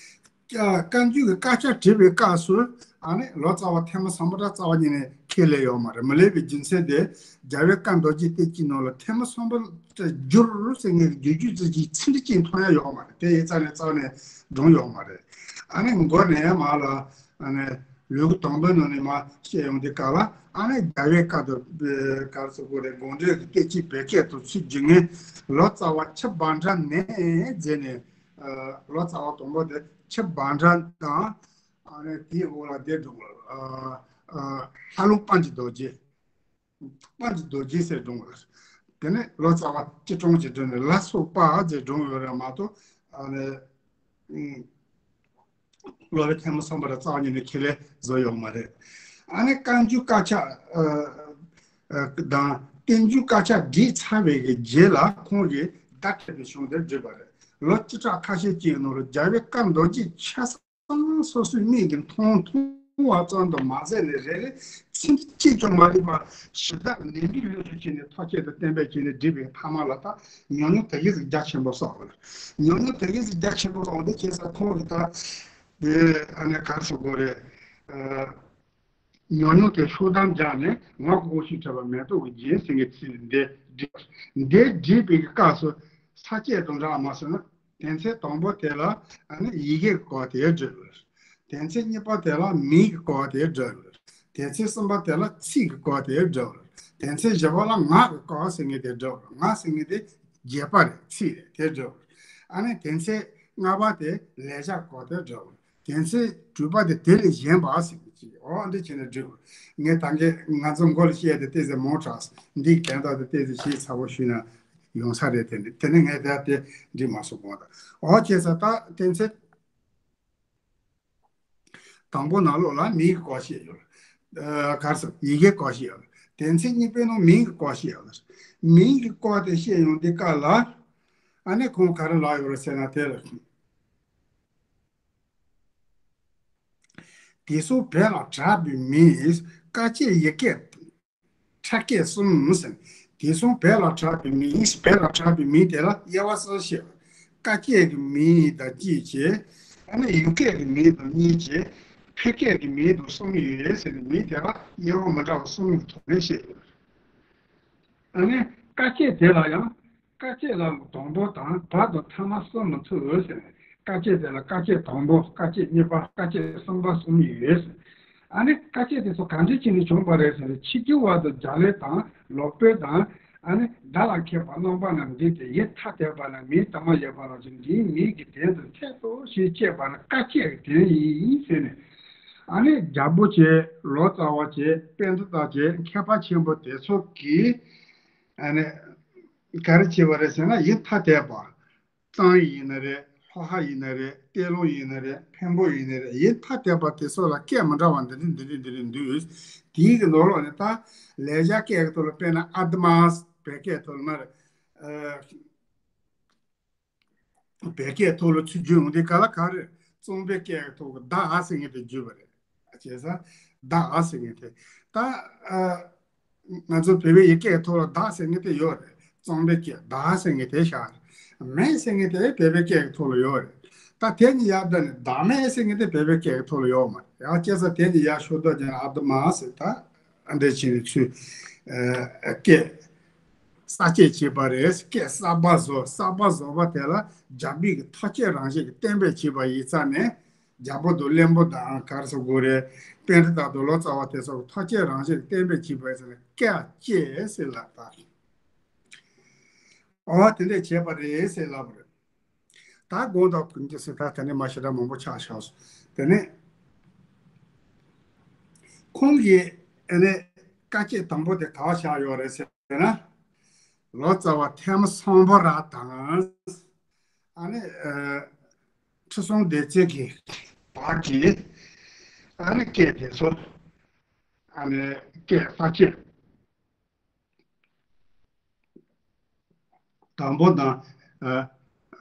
བཀའ་འགྱུར་གྱི་དཀར་ཆག་བྲིས་པའི་སྐབས་སུ་ཨ་ནི་ལོ་ཙཱ་བ་ཐེངས་མ་གསུམ་པ་ར་རྩ་བ་ཉིད་ནས་ཁས་ལེན་ཡོད་མ་རེད། མི་ལེན་པའི་རྒྱུ་མཚན་དེ། རྒྱལ་བའི་བཀའ་མདོ་རྒྱུད་བསྟན་བཅོས་ནང་ལ་ཐེངས་མ་གསུམ་པ་བསྒྱུར་ཟེར་མཁན་གྱི་བསྒྱུར་བཅོས་ཟེར་གྱི་ཚིག་འབྲུ་གཅིག་མཐོང་ཡ་ཡོད་མ་རེད། དེ་ཡིག་ཚང་ནས་རྩ་ནས་བགྲངས་ཡོད་མ་རེད། ཨ་ནི་མགོ་ནས་མར་ལ། ཨ་ནི་ལེའུ་དང་པོའི་ནང་ནས་མར་བཤད་ཡོང་དུས་སྐབས་ལ། ཨ་ནི་རྒྱལ་བའི་བཀའ་དང་ག་རེ་ཟེར་དགོས་རེད། དགོངས་འགྲེལ་གྱི་བསྟན་བཅོས་བོད་སྐད་དུ་ཚུར་བསྒྱུར་མཁན་ལོ་ཙཱ་བ་ཆུ་བྷ་དྲ་ནས་མཛད་ནས། ཨ་ལོ་ཙཱ་བ་དང་པོ་དེ་ཆུ་བྷ་དྲ་དང་། ཨ་ནི་དེའི་འོག་ལ་དེ་འགྲོ། ཨ་ཨ་ལྷ་ལུང་པཎ་ཆེན་རྡོ་རྗེ། པཎ་ཆེན་རྡོ་རྗེ་ཟེར་སྒྲུང་ཡོད་རེད། དེ་ནས་ལོ་ཙཱ་བ་སྐྱིད་གྲོང་ཅེས་འབྲི་ནས་ལ་སོགས་པ་ཟེར་སྒྲུང་ཡོད་རེད་མ་གཏོགས། ཨ་ནི་ཨུམ་སློབ་དཔོན་ཐེངས་མ་གསུམ་པ་ར་རྩ་བ་ཉིད་ནས་ཁས་ལེན་བཟོ་ཡོད་མ་རེད། ཨ་ནི་བཀའ་འགྱུར་དཀར་ཆག་ཨ་ཨ་དང་བསྟན་འགྱུར་དཀར་ཆག་བྲིས་ཚར་བའི་གི་རྗེས་ལ་ཁོང་གིས་བརྡ་སྤྲད་པའི་གཞུང་དེ་བྲིས་པ་རེད། ལོ་བཅུ་ཕྲག་ཁ་ཤས་ཀྱི་ནང་ལ་རྒྱལ་བའི་བཀའ་མདོ་རྒྱུད་ཆ་ཚང་སོ་སོའི་མིག་གིས་མཐོང་མཐོང་བ་ཙམ་དུ་མ་ཟད་ནས། རེ་རེ་ཚིག་གཅིག་ཀྱང་མ་ལུས་པར་ཞིབ་ཚགས་ནན་པོའི་ལུས་སུ་བྱས་ནས་ཐག་བཅད་དང་གཏན་འབེབས་བྱས་ནས་བྲིས་པའི་ཐ་མ་ལ་ད་ཉུང་ཉུང་དེ་གིས་རྒྱ་ཆེན་པོ་སོང་བ་རེད། ཉུང་ཉུང་དེ་གིས་རྒྱ་ཆེན་པོ་སོང་། དེ་བྱས་ཙང་ཁོང་གིས་ད་དེ་ཨ་ནི་ག་རེ་ཟེར་དགོས་རེད། ཨ་ཉུང་ཉུང་དེ་ཤོག་གྲངས་བརྒྱབ་ནས། ངག་གི་དབང་ཕྱུག་ཁྲོས་པ་མེ་ཏོག་གི་རྒྱན་ཟེར་མཁན་ཚིག་འདི་བྲིས། འདི་བྲིས་པའི་སྐབས་སུ་ས་བཅད་དང་འདྲ་མ་སོང་ན། དོན་ཚན་དང་པོ་དེ་ལ་ཨ་ནི་ཡི་གེ་གི་སྐོར་དེ་བྲིས་ཡོད། དོན་ཚན་གཉིས་པ་དེ་ལ་མིང་གི་སྐོར་དེ་བྲིས་ཡོད། དོན་ཚན་གསུམ་པ་དེ་ལ་ཚིག་གི་སྐོར་དེ་བྲིས་ཡོད། དོན་ཚན་བཞི་པ་ལ་ངག་གི་སྐོར་ཟེར་མཁན་དེ་བྲིས་ཡོད། ངག་ཟེར་མཁན་དེ་རྒྱས་པ་རེད། ཚིག་རེད། དེ་བྲིས་ཡོད། ཨ་ནི་དོན་ཚན་ལྔ་པ་དེ་ལེགས་སྦྱར་སྐོར་དེ་བྲིས་ཡོད། དོན་ཚན་དྲུག་པ་དེ་དེ་ལས་གཞན་པ་ཟེར་གྱི་ཅིག་འོ་འདི་བྱས་ནས་བསྒྲིགས། ངས་ད་གིན་ང་ཚོ་མགོ་ལ་བཤད་དེ་ཏོག་ཙམ་མང་དྲགས། འདིའི་དོན་དག་དེ་ཏོག་ཙམ་ཞིབ་ཚགས་པོ་ཞུས་ན་ཡོང་ས་རེད། དེ་ནི་དེ་ནི་ངས་ད་དེ་འགྲིག་མ་སོང་གོང་དང་། འོ་བྱས་ཙང་ད་དོན་ཚན་དང་པོ་ནང་ལོགས་ལ་མིང་གི་སྐོར་བཤད་ཡོད། ཨ་ག་རེ་ཟེར། ཡི་གེ་སྐོར་བཤད་ཡོད། དོན་ཚན་གཉིས་པའི་ནང་མིང་གི་སྐོར་བཤད་ཡོད། མིང་གི་སྐོར་དེ་བཤད་ཡོང་དུས་སྐབས་ལ་ཨ་ནི་ཁོང་ག་རེ་ལབ་ཡོད་རེད་ཟེར་ན། དེ་ལ། དེ་སོགས་བོད་ལ་གྲགས་པའི་མིང་། དཀར་ཆག་ཡི་གེ་ཕྲ་སྐད་གསུམ་ཟེར། དེང་སང་བོད་ལ་གྲགས་པའི་མིང་། བོད་ལ་གྲགས་པའི་མིང་དེ་ལ་དབྱེ་བ་གསུམ་བཤད། བཀའ་སྐྱེས་ཀྱི་མིང་དང་གཅིག་བྱས། ཨ་ནི་ཡུལ་སྐད་ཀྱི་མིང་དང་གཉིས་བྱས། ཕལ་སྐད་ཀྱི་མིང་དང་གསུམ་ཡོད་ཟེར་ནས། མིང་དེ་ལ་དབྱེ་བ་མི་འདྲ་བ་གསུམ་གྱི་ཐོག་ནས་བཤད་ཡོད། ཨ་ནི་བཀའ་སྐྱེས་དེ་ལ་ཡང་བཀའ་སྐྱེས་ལ་དང་པོ་དང་བར་དུ་ཐ་མ་གསུམ་མ་ཚུད་ཟེར་ནས། བཀའ་སྐྱེས་དེ་ལ་བཀའ་སྐྱེས་དང་པོ། བཀའ་སྐྱེས་གཉིས་པ། བཀའ་སྐྱེས་གསུམ་པ་གསུམ་ཡོད་ཟེར། ཨ་ནི་བཀའ་སྐྱེས་དེ་ཚོ་གང་འདྲ་བྱས་ནས་བྱུང་བ་རེད་ཟེར་ན། ཕྱི་རྒྱལ་བ་དང་རྒྱ་གླིང་དང་ལོག་པའི་དང་། ཨ་ནི་བརྡ་ལ་མཁས་པ་རྣམ་པ་རྣམས་འདི་སྟེ། ཡིད་ཐ་དད་པ་ན་མིང་དུ་མ་ཡོད་པ་ནང་བཞིན། འདིའི་མིང་གི་དོན་དུ་ཚད་དུ་ཞེས་བཤད་པ་ནི་བཀའ་སྐྱེས་ཀྱི་དོན་ཡིན་ཟེར་ནས། ཨ་ནི་རྒྱལ་པོ་བྱས། ལོ་ཙཱ་བ་བྱས། པཎྜི་ཏ་བྱས། མཁས་པ་ཆེན་པོ་དེ་ཚོ་གིས་ཨ་ནི་ག་རེ་བྱས་པ་རེད་ཟེར་ན། ཡིད་ཐ་དད་པ། གཙང་ཡིན་ན་རེད། ལྷོ་ཁ་ཡིན་ན་རེད། གཏེར་ལུང་ཡིན་ན་རེད། འཕན་པོ་ཡིན་ན་རེད། ཡིད་ཐ་དད་པ་དེ་ཚོ་ལ་སྐད་མི་འདྲ་བ་འདི་འདྲ་འདི་འདྲ་འདི་འདྲ་འདུག། དེའི་གི་ནང་ལོགས་ནས་ད་ལེགས་སྦྱར་སྐད་ཀྱི་ཐོག་ལ། དཔེར་ན་ཨ་ཏི་མ། བོད་སྐད་ཐོག་ལ་མ་རེད། ཨ། བོད་སྐད་ཐོག་ལ་ཚུར་བསྒྱུར་ཡོང་དུས་ག་ལ་ག་རེ། གཙང་པའི་སྐད་ཀྱི་ཐོག་གི་བདག་ཟེར་མཁན་དེ་བསྒྱུར་བ་རེད། བྱས་ཙང་བདག་ཟེར་མཁན་དེ། ད་ཨ་ང་ཚོ་བོད་པའི་ཡི་གེའི་ཐོག་ལ་བདག་ཟེར་མཁན་དེ་ཡོད་རེད། གཙང་པའི་སྐད། བདག་ཟེར་མཁན་དེ་བཞག་རེད། མེད་ཟེར་མཁན་དེ་བོད་པའི་སྐད་ཀྱི་ཐོག་ལ་ཡོད་རེད། ད་དེ་གཉིས་ཡར་བསྡད་ནས་བདག་མེད་ཟེར་མཁན་དེ་བོད་པའི་སྐད་ཀྱི་ཐོག་ལ་ཡོད་མ་རེད། ཡང་བྱས་ཙང་དེ་གཉིས་ཡར་ཤོར་དུས་ཀྱང་ཨ་ཏི་མ་ཟེར། ད་ཨ་འདྲ་བྱས་ནས་ཚུར་ཨ་སྐད། གསར་བཅད་བྱས་པ་རེད། སྐད་གསར་པ་བཟོ། གསར་པ་བཟོ་བ་དེ་ལ་རྒྱ་བོད་ཀྱི་ཐ་སྙད་རང་བཞིན་གྱིས་གཏན་འབེབས་བྱས་པ་ཡིན་ཙང་ནས། རྒྱལ་པོ་དང་བློན་པོ་དང་ག་རེ་ཟེར་དགོས་རེད། པཎྜི་ཏ་དང་ལོ་ཙཱ་བ་དེ་ཚོ་ཐ་སྙད་རང་བཞིན་གྱིས་གཏན་འབེབས་བྱས་པ་ཡིན་ཙང་ནས། སྐད་སྐྱེས་ཟེར་ལབ་པ། འོ་དེ་འདྲས་བྱས་པ་རེད་ཟེར་ལབ་པ་རེད། ད་དགོངས་དག་ཀུན་གྱི་སྲིད་ཐར་དེ་ནས་མ་ཞེ་དྲག་མང་པོ་ཆགས་བཞག་སོང་། དེ་ནས་ཁོང་གིས་ཨ་ནི་བཀའ་སྐྱེས་དང་པོ་དེ་ག་པར་བཞག་ཡོད་རེད་ཟེར་ན། ལོ་ཙཱ་བ་ཐོན་མི་སམ་བྷོ་ཊ་དང་། ཨ་ནི་ཨ་ཁྲི་སྲོང་ལྡེ་བཙན་གྱི་བར་གྱི་ཨ་ནི་སྐད་དེ་ཚོ། ཨ་ནི་སྐད་གསར་བཅད་དང་པོ་དང་། ཨ་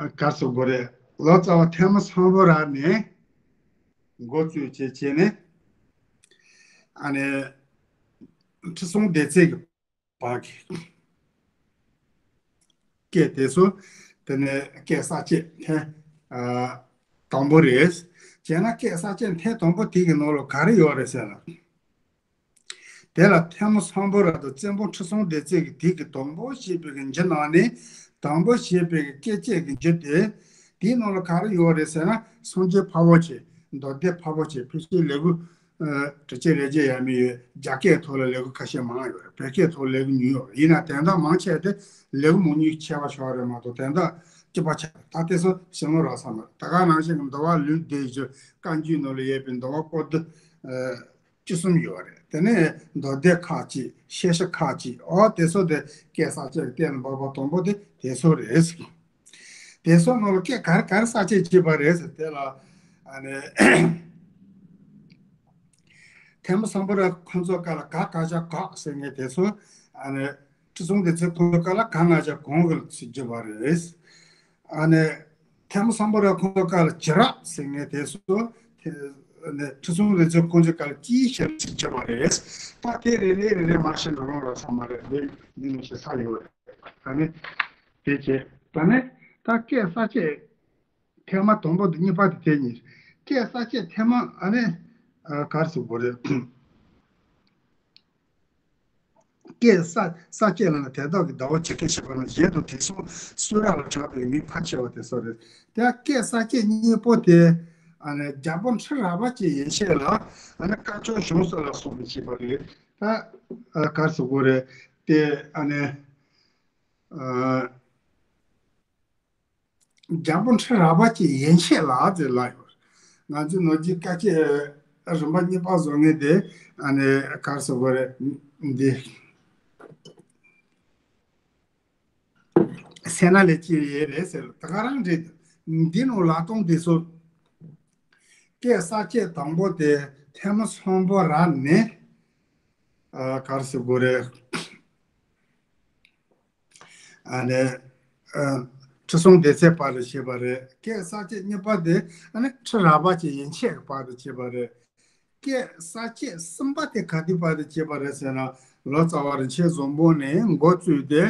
ཨ་ག་རེ་ཟེར་དགོས་རེད། ལོ་ཙཱ་བ་ཐོན་མི་སམ་བྷོ་ཊ་ནས་འགོ་བཙུགས་བྱས་བྱས་ནས། ཨ་ནི་ཁྲི་སྲོང་ལྡེ་བཙན་གྱི་བར་གྱི་སྐད་དེ་ཚོ། དེ་ནས་སྐད་གསར་བཅད་ཐེངས་ཨ་དང་པོ་རེད། བྱས་ན་སྐད་གསར་བཅད་ཐེངས་དང་པོ་དེ་གི་ནང་ལ་ག་རེ་ཡོད་རེད་ཟེར་ན། དེ་ལ་ཐོན་མི་སམ་བྷོ་ཊ་དང་བཙན་པོ་ཁྲི་སྲོང་ལྡེ་བཙན་གྱི་དུས་ཀྱི་དང་པོ་བཤད་པའི་གི་འཇུག་ནང་ནས། དང་པོ་བཤད་པའི་གི་སྐད་བཅད་ཀྱི་འཇུག་དེ། དེའི་ནང་ལ་ག་རེ་ཡོད་རེད་ཟེར་ན། སངས་རྒྱས་འཕགས་པ་བྱས། མདོ་སྡེ་འཕགས་པ་བྱས། ཕལ་ཆེར་ལེའུ་ཨ་དྲུག་ཅུ་རེ་བརྒྱད་ཡས་མས་ཡོད། རྒྱ་སྐད་ཐོག་ལ་ལེའུ་ཁ་ཤས་མང་ཡོད་རེད། བོད་སྐད་ཐོག་ལེའུ་ཉུང་ཡོད་རེད། ཡིན་ན་དོན་དག་མང་ཆེ་དེ་ལེའུ་མང་ཉུང་ཆེ་བ་ཞིག་རེད་མ་གཏོགས། དོན་དག་གཅིག་པ་ཆགས། ད་དེ་ཚོ་ཞིབ་མོ་རག་ས་མ་རེད། ད་ག་ནང་བཞིན་གྱི་འདུལ་བ་ལེའུ་བདུན་བརྒྱུད། བཀའ་འགྱུར་ནང་ལ་ཡོད་པའི་འདུལ་བ་པོ་ཏི་ཨ་བཅུ་གསུམ་ཡོད་རེད། དེ་ནས་མདོ་སྡེ་ཁག་ཅིག། བཤད་བྱ་ཁག་ཅིག། འོ་དེ་ཚོ་དེ་སྐད་གསར་བཅད་ཀྱི་སྟེང་ལ་འབབ་པ་དང་པོ་དེ་དེ་ཚོ་རེད། དེ་ཚོ་ནང་ལ་སྐད་ག་རེ་ག་རེ་གསར་བཅད་བྱས་པ་རེད་ཟེར། དེ་ལ་ཨ་ནི་ཐོན་མི་སམ་བྷོ་ཊ་ཁོང་ཚོ་སྐབས་ལ་ག་ག་ཅག་ག་ཟེར་མཁན་དེ་ཚོ། ཨ་ནི་ཁྲི་སྲོང་ལྡེ་བཙན་ཁོང་ཚོ་སྐབས་ལ་ག་ང་ཅག་གང་གི་ལ་ཚུར་བསྒྱུར་བ་རེད། ཨ་ནི་ཐོན་མི་སམ་བྷོ་ཊ་ཁོང་ཚོ་སྐབས་ལ་བྱེ་རབས་ཟེར་མཁན་དེ་ཚོ། དེ་ནས་ཁྲི་སྲོང་ལྡེ་བཙན་ཁོང་ཚོའི་སྐབས་ལ་ཅིའི་ཕྱིར་ཟེར་བྱས་པ་རེད། ད་དེ་རེ་རེ་རེ་རེ་མར་ཞིག་འགྲོ་རུང་རོགས་ས་མ་རེད། འདི་འདི་ནས་ཞིག་ས་ཡོད་རེད། ད་ནི་དེ་བྱས། ད་ནི་ད་སྐད་གསར་བཅད་ཐེངས་མ་དང་པོ་དང་གཉིས་པ་དེ་དེ་གཉིས། སྐད་གསར་བཅད་ཐེངས་མ་ཨ་ནི་ཨ་ག་རེ་ཟེར་དགོས་རེད། སྐད་གསར་གསར་བཅད་ལབ་ན་དེ་དག་གི་ཟླ་བ་ཇི་སྐད་བཤད་པ་ནང་བཞིན་དུ། དེང་སང་གསུང་རབ་ལ་གྲགས་པའི་མིང་ཕལ་ཆེ་བ་དེ་ཚོ་རེད། དེ་སྐད་གསར་བཅད་གཉིས་པོ་དེ་ཨ་ནི་རྒྱལ་པོ་ཁྲི་རལ་པ་ཅན་ཡན་ཆད་ལ་ཨ་ནི་བཀའ་ཆོས་གཞུང་སོགས་ལ་སོགས་པ་བྱས་པ་རེད། ད་ཨ་ག་རེ་ཟེར་དགོས་རེད། དེ་ཨ་ནི་ཨ། རྒྱལ་པོ་ཁྲི་རལ་པ་ཅན་ཡན་ཆད་ལ་ཟེར་ལབ་ཡོད། ང་ཚོས་ནོར་གྱི་བཀའ་སྐྱེལ་རིམ་པ་གཉིས་པ་བཟོ་མཁན་དེ་ཨ་ནི་ག་རེ་ཟེར་དགོས་རེད། འདི་སད་ན་ལས་ཀྱི་ཡས་རེད་ཟེར། ད་ག་རང་རེད། འདི་ནང་ལ་སྟོང་དེ་ཚོ་སྐད་གསར་བཅད་དང་པོ་དེ་ཐོན་མི་སམ་བྷོ་ཊ་ནས་ཨ་ག་རེ་ཟེར་དགོས་རེད། ཨ་ནི་ཨ་ཁྲི་སྲོང་ལྡེ་བཙན་བར་དུ་བྱས་པ་རེད། སྐད་གསར་བཅད་གཉིས་པ་དེ་ཨ་ནི་ཁྲི་རལ་པ་ཅན་ཡན་ཆད་ཀྱི་བར་དུ་བྱས་པ་རེད། སྐད་གསར་བཅད་གསུམ་པ་དེ་ག་དུས་བར་དུ་བྱས་པ་རེད་ཟེར་ན། ལོ་ཙཱ་བ་རིན་ཆེན་བཟང་པོ་ནས་འགོ་བཙུགས་ཏེ།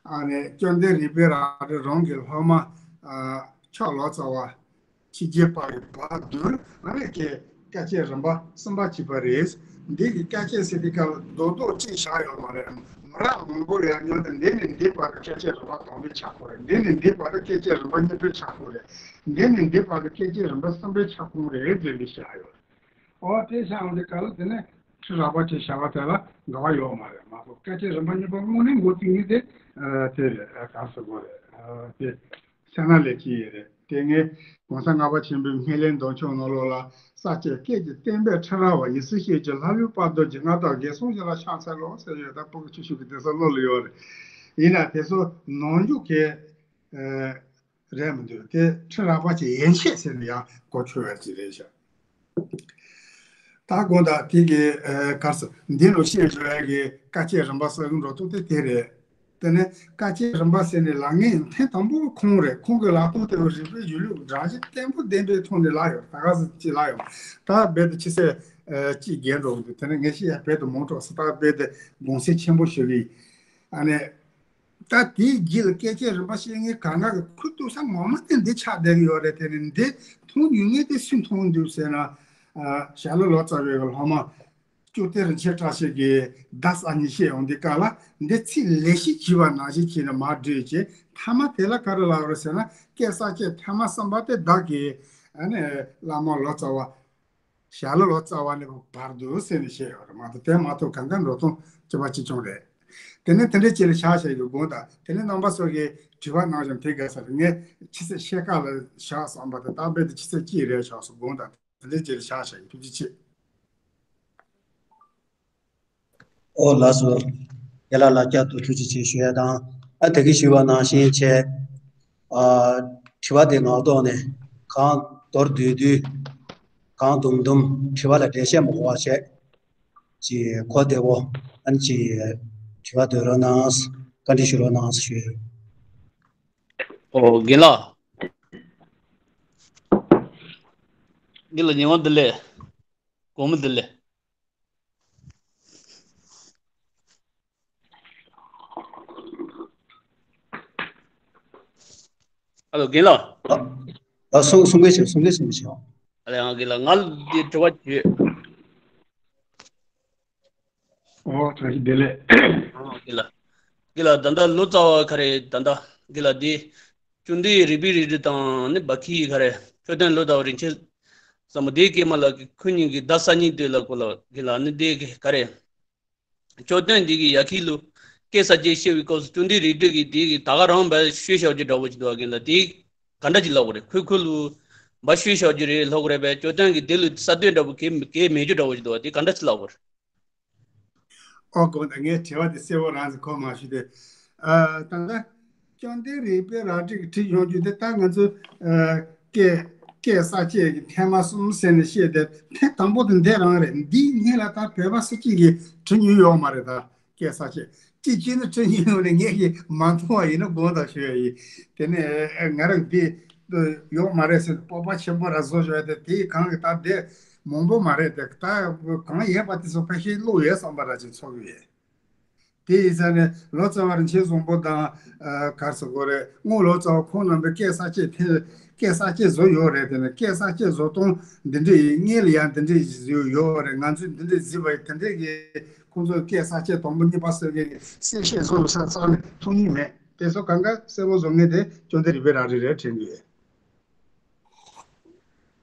ཨ་ནི་བཅོམ་ལྡན་རིག་པའི་རལ་གྲི་རང་གི་སློབ་མ་ཨ་ཕྱག་ལོ་ཙཱ་བ་ཆིག་བརྒྱ་པ་ཡི་བར་དུ་ཨ་ནི་ཀྱི་བཀའ་ཆོས་རིམ་པ་གསུམ་པ་བྱས་པ་རེད། འདི་གི་བཀའ་ཆོས་ཟེར་དུས་སྐབས་རྡོག་རྡོག་གཅིག་བཞག་ཡོད་མ་རེད། མི་རབས་མང་པོ་ཡར་སྔོན་དུ་འདི་ནས་འདི་བར་དུ་བཀའ་ཆོས་རིམ་པ་དང་པོའི་ཕྱག་ཁོངས་རེད། འདི་ནས་འདི་བར་དུ་བཀའ་ཆོས་རིམ་པ་གཉིས་པའི་ཕྱག་ཁོངས་རེད། འདི་ནས་འདི་བར་དུ་བཀའ་ཆོས་རིམ་པ་གསུམ་པའི་ཕྱག་ཁོངས་རེད་ཟེར་ནས་བཞག་ཡོད་རེད། ཨོ་དེ་བཞག་འོང་དུས་སྐབས་ལ་དེ་ནས་ཁྲི་རལ་པ་ཅན་བྱ་བ་དེ་ལ་འགལ་བ་ཡོད་མ་རེད། མ་གཏོགས་བཀའ་ཆོས་རིམ་པ་གཉིས་པ་དངོས་གནས་འགོ་བཙུགས་མཁན་དེ་ཨ་དེ་རེད། ཨ་ག་རེ་ཟེར་དགོས་རེད། ཨ་དེ་སེར་སྣ་ལས་ཀྱི་ཡོད་རེད། དེ་ངས་༸གོང་ས་ལྔ་པ་ཆེན་པོའི་སྨིན་གླིང་མདོ་ཆོག་ནང་ལོགས་ལ། ས་སྐྱའི་སྐད་ཀྱི་བསྟན་པའི་ཁྲི་རལ་པ། ཡེ་ཤེས་སྐྱེས་ཀྱི་ལྷ་བུའི་དཔལ་རྡོ་རྗེ། མངའ་བདག་རྒྱལ་གསུམ་ཞིང་ལ་ཕྱག་འཚལ་ལོ་ཟེར་ཡོད། ད་སྤུ་གུ་ཆུང་ཆུང་གི་དེ་ཚོ་བློ་ལ་ཡོད་རེད། ཡིན་ན་དེ་ཚོ་ནང་འཇུག་གི་ཨ་རེད་མི་འདུག་དེ་ཁྲི་རལ་པ་ཅན་ཡན་ཆད་ཟེར་ནས་ཡང་གོ་ཆོད་པ་ཅིག་རེད་ཤག་ད་དགོངས་དག་དེ་གི་ཨ་ག་རེ་ཟེར། འདི་ལོ་བཤད་བཞག་ཡ་གི་བཀའ་ཆོས་རིམ་པ་ཟེར་གི་འགྲོ་ཐུབ་དེ་དེ་རེད། དེ་ནས་བཀའ་ཆོས་རིམ་པ་ཟེར་ནས་ལབ་མཁན་ཐེངས་དང་པོ་ཁོང་རེད། ཁོང་གི་ལག་ཐོག་དེ་བ་རིག་པའི་གཞུང་ལུགས་སྒྲ་གཞི་བརྟན་པོ་ལྡན་པའི་ཐོག་ནས་ལབ་ཡོད། ད་ག་ཟེར་ཅིག་ལབ་ཡོད། ད་རྦད་དེ་ཆུ་ཚོད་ཨ་གཅིག་བརྒལ་འགྲོ་གི་འདུག་དེ་ནས་ངས་བཤད་ཡ་རྦད་དེ་མང་དྲགས་སོང་། ད་རྦད་དེ་དགོངས་སེལ་ཆེན་པོ་ཞུ་གི་ཡིན། ཨ་ནི། ད་དེའི་རྗེས་ལ་སྐད་ཆ་རིམ་པ་བཤད་མཁན་གང་ག་གི་ཁུ་ཏུ་ས་ངོ་མ་དེ་འདི་ཆགས་བསྡད་ཀྱི་ཡོད་རེད། དེ་ནི་འདི་མཐོང་མྱོང་མཁན་དེ་སུས་མཐོང་འདུག་ཟེར་ན། ཨ་ཞྭ་ལུ་ལོ་ཙཱ་བའི་སློབ་མ་ཅོ་ཏི་རིན་ཆེན་བཀྲ་ཤིས་ཀྱིས་བརྡ་གསར་རྙིང་བཤད་ཡོང་དུས་སྐབས་ལ་འདི་ཚིག་ལེགས་བཤད་བྱས་པ་ནང་བཞིན་བྱས་ནས་མར་བསྒྲིགས་བྱས། མཐའ་མ་དེ་ལ་ག་རེ་ལབ་རེད་ཟེར་ན། སྐད་གསར་བཅད་ཐེངས་མ་གསུམ་པ་དེ་བདག་གིས་ཨ་ནི་བླ་མ་ལོ་ཙཱ་བ། ཞྭ་ལུ་ལོ་ཙཱ་བ་ནས་བར་དུ་ཟེར་ནས་བཤད་ཡོད་རེད་མ་གཏོགས། དེ་མ་གཏོགས་གང་ག་འགྲོ་སྟངས་གཅིག་པ་གཅིག་རྐྱང་རེད། དེ་ནས་དེ་འདྲའི་ཅིག་ལ་བཞག་བཞག་གི་དགོངས་དག་དེ་ནས་རྣམ་པ་ཚོ་གིས་དྲི་བ་གནང་བཞིན་དེ་ག་ས་རེད། ངས་ཕྱི་ཚེས་ཕྱེད་ཀ་ལ་བཞག་བསམ་པ་དེ་ད་རྦད་དེ་ཕྱི་ཚེས་གཅིག་རེད་བཞག་སོང་། དགོངས་དག་དེ་འདྲའི་ཅིག་ལ་བཞག་བཞག་གི། ཐུགས་རྗེ་ཆེ། ཨོ་ལགས་སོ། རྒན་ལགས་ལ་བསྐྱར་དུ་ཐུགས་རྗེ་ཆེ་ཞུ་ཡ་དང་། ཨ་དེ་གིས་ཞུས་པ་ནང་བཞིན་བྱས། ཨ་དྲི་བ་དེ་ངག་ཐོག་ནས་གང་མདོར་བསྡུས་བསྡུས། གང་དུམ་དུམ་དྲི་བ་ལ་འགྲེལ་བཤད་མ་དགོས་པ་བྱས། ཅིག་གོ་བདེ་བོ་ཨ་ནི་ཅིག་དྲི་བ་འདོན་རོགས་གནང་། བཀའ་འདྲི་ཞུ་རོགས་གནང་ཞུ་ཡ་ཡིན། ཨོ་རྒན་ལགས། རྒན་ལགས་ཉིན་དབང་བདེ་ལེགས། དགོང་མོ་བདེ་ལེགས། ཨ་ལོ་རྒན་ལགས། ཨ་གསུང་གསུང་གི་བྱུང་། གསུང་གི་བྱུང་། ཨ་ལེ་ཨང་རྒན་ལགས། ང་ལ་འདི་དྲི་བ་བྱོས། ཨོ་བཀྲ་ཤིས་བདེ་ལེགས། ཨང་རྒན་ལགས། རྒན་ལགས་ད་ལྟ་ལོ་ཙཱ་བ་ག་རེ་ད་ལྟ་རྒན་ལགས་འདི། བཅོམ་ལྡན་རིག་པའི་རལ་གྲི་དང་ནི་བ་ཁི་ག་རེ། མཆོད་རྟེན་ལོ་ཙཱ་བ་རིན་ཆེན་བཟང་པོ་དེ་སྐད་མ་ལ་ཁོ་གཉིས་ཀྱི་བརྡ་གསར་རྙིང་དེ་ལ་གོ་ལ་རྒན་ལགས་ནི་དེ་ག་རེ། མཆོད་རྟེན་འདི་གི་ཡ་ཁི་ལུ་སྐད་གསར་བཅད་བཤད་པའི་སྐབས་སུ་བཅོམ་ལྡན་རལ་གྲི་གི་དེ་གི་ད་ག་རང་འབའ་ཤོད་བཞག་རྒྱུ་འདྲ་བོ་ཅིག་འདུག་ག་རྒན་ལགས། དེ་ག་འདྲ་ཅིག་ལབ་དགོས་རེད། ཁོས་ཁོ་ལུ་འབའ་ཤོད་བཞག་རྒྱུ་རེད་ལབ་དགོས་རེད་པས། མཆོད་རྟེན་གི་དེ་ལུ་གསར་གཏོད་འདྲ་བོ་གས་གས་མེད་རྒྱུ་འདྲ་བོ་ཅིག་འདུག་ག་དེ་ག་འདྲ་ཅིག་ལབ་དགོས་རེད། ཨོ་དགོངས་དག་ངས་དྲི་བ་དེ་གསལ་པོ་རང་ཚོ་གོ་མ་ཤེས་ཏེ། ཨ་ད་ལྟ་བཅོམ་ལྡན་རིག་པའི་རལ་གྲི་གི་བྲིས་ཡོང་རྒྱུ་དེ་ད་ང་ཚོ་ཨ་སྐད་སྐད་གསར་བཅད་ཀྱི་ཐེངས་མ་གསུམ་ཟེར་ནས་བཤད་དེ། ཐེངས་དང་པོ་དེ་འདི་རང་རེད། འདིའི་སྔོན་ལ་ད་བོད་པ་སུ་གཅིག་གིས་བྲིས་མྱོང་ཡོད་མ་རེད། ད་སྐད་གསར་བཅད་གཅིག་གཅིག་ནི་བྲིས་མྱོང་ཡོད་ནས་ངས་ཀྱིས་མ་མཐོང་བ་ཡིན་ན་དགོངས་དག་ཞུ་ཡ་ཡིན། དེ་ནས་ཨ་ང་རང་འདི་ཡོད་མ་རེད་ཟེར་སྤོབས་པ་ཆེན་པོ་ར་བཟོ་བཞག་ཡ་དེ། དེའི་གང་གི་ད་དེ་མང་པོ་མ་རེད་དེ། ད་གང་ཡོད་པ་དེ་ཚོ་ཕལ་ཆེར་བླུགས་ཡོད་བསམ་པ་ར་ཅིག་ཚོར་གི་ཡོད། དེ་ཡིན་ཙང་ནས་ལོ་ཙཱ་བ་རིན་ཆེན་བཟང་པོ་དང་། ཨ་ག་རེ་ཟེར་དགོས་རེད། སྔོན་ལོ་ཙཱ་བ་ཁོང་རྣམ་པས་སྐད་གསར་བཅད་ཐེངས་སྐད་གསར་བཅད་བཟོ་ཡོད་རེད། དེ་ནས་སྐད་གསར་བཅད་བཟོ་སྟངས་འདི་འདྲ་ཡིན། སྔོན་ལ་ཡང་འདི་འདྲ་ཡོད་རེད། ང་ཚོས་འདི་འདྲ་གཟིགས་པ་ཡིན། དེ་འདྲ་གི་ཁོང་ཚོས་སྐད་གསར་བཅད་དང་པོ་གཉིས་པ་ཟེར་གི་གསལ་བཤད་བཟོ་ས་རྩ་ནས་མཐོང་མྱོང་མེད། དེ་ཚོ་གང་ག་གསལ་པོ་བཟོ་མཁན་དེ་བཅོམ་ལྡན་རིག་པའི་རལ་གྲི་རེད་དྲན་གི་ཡོད།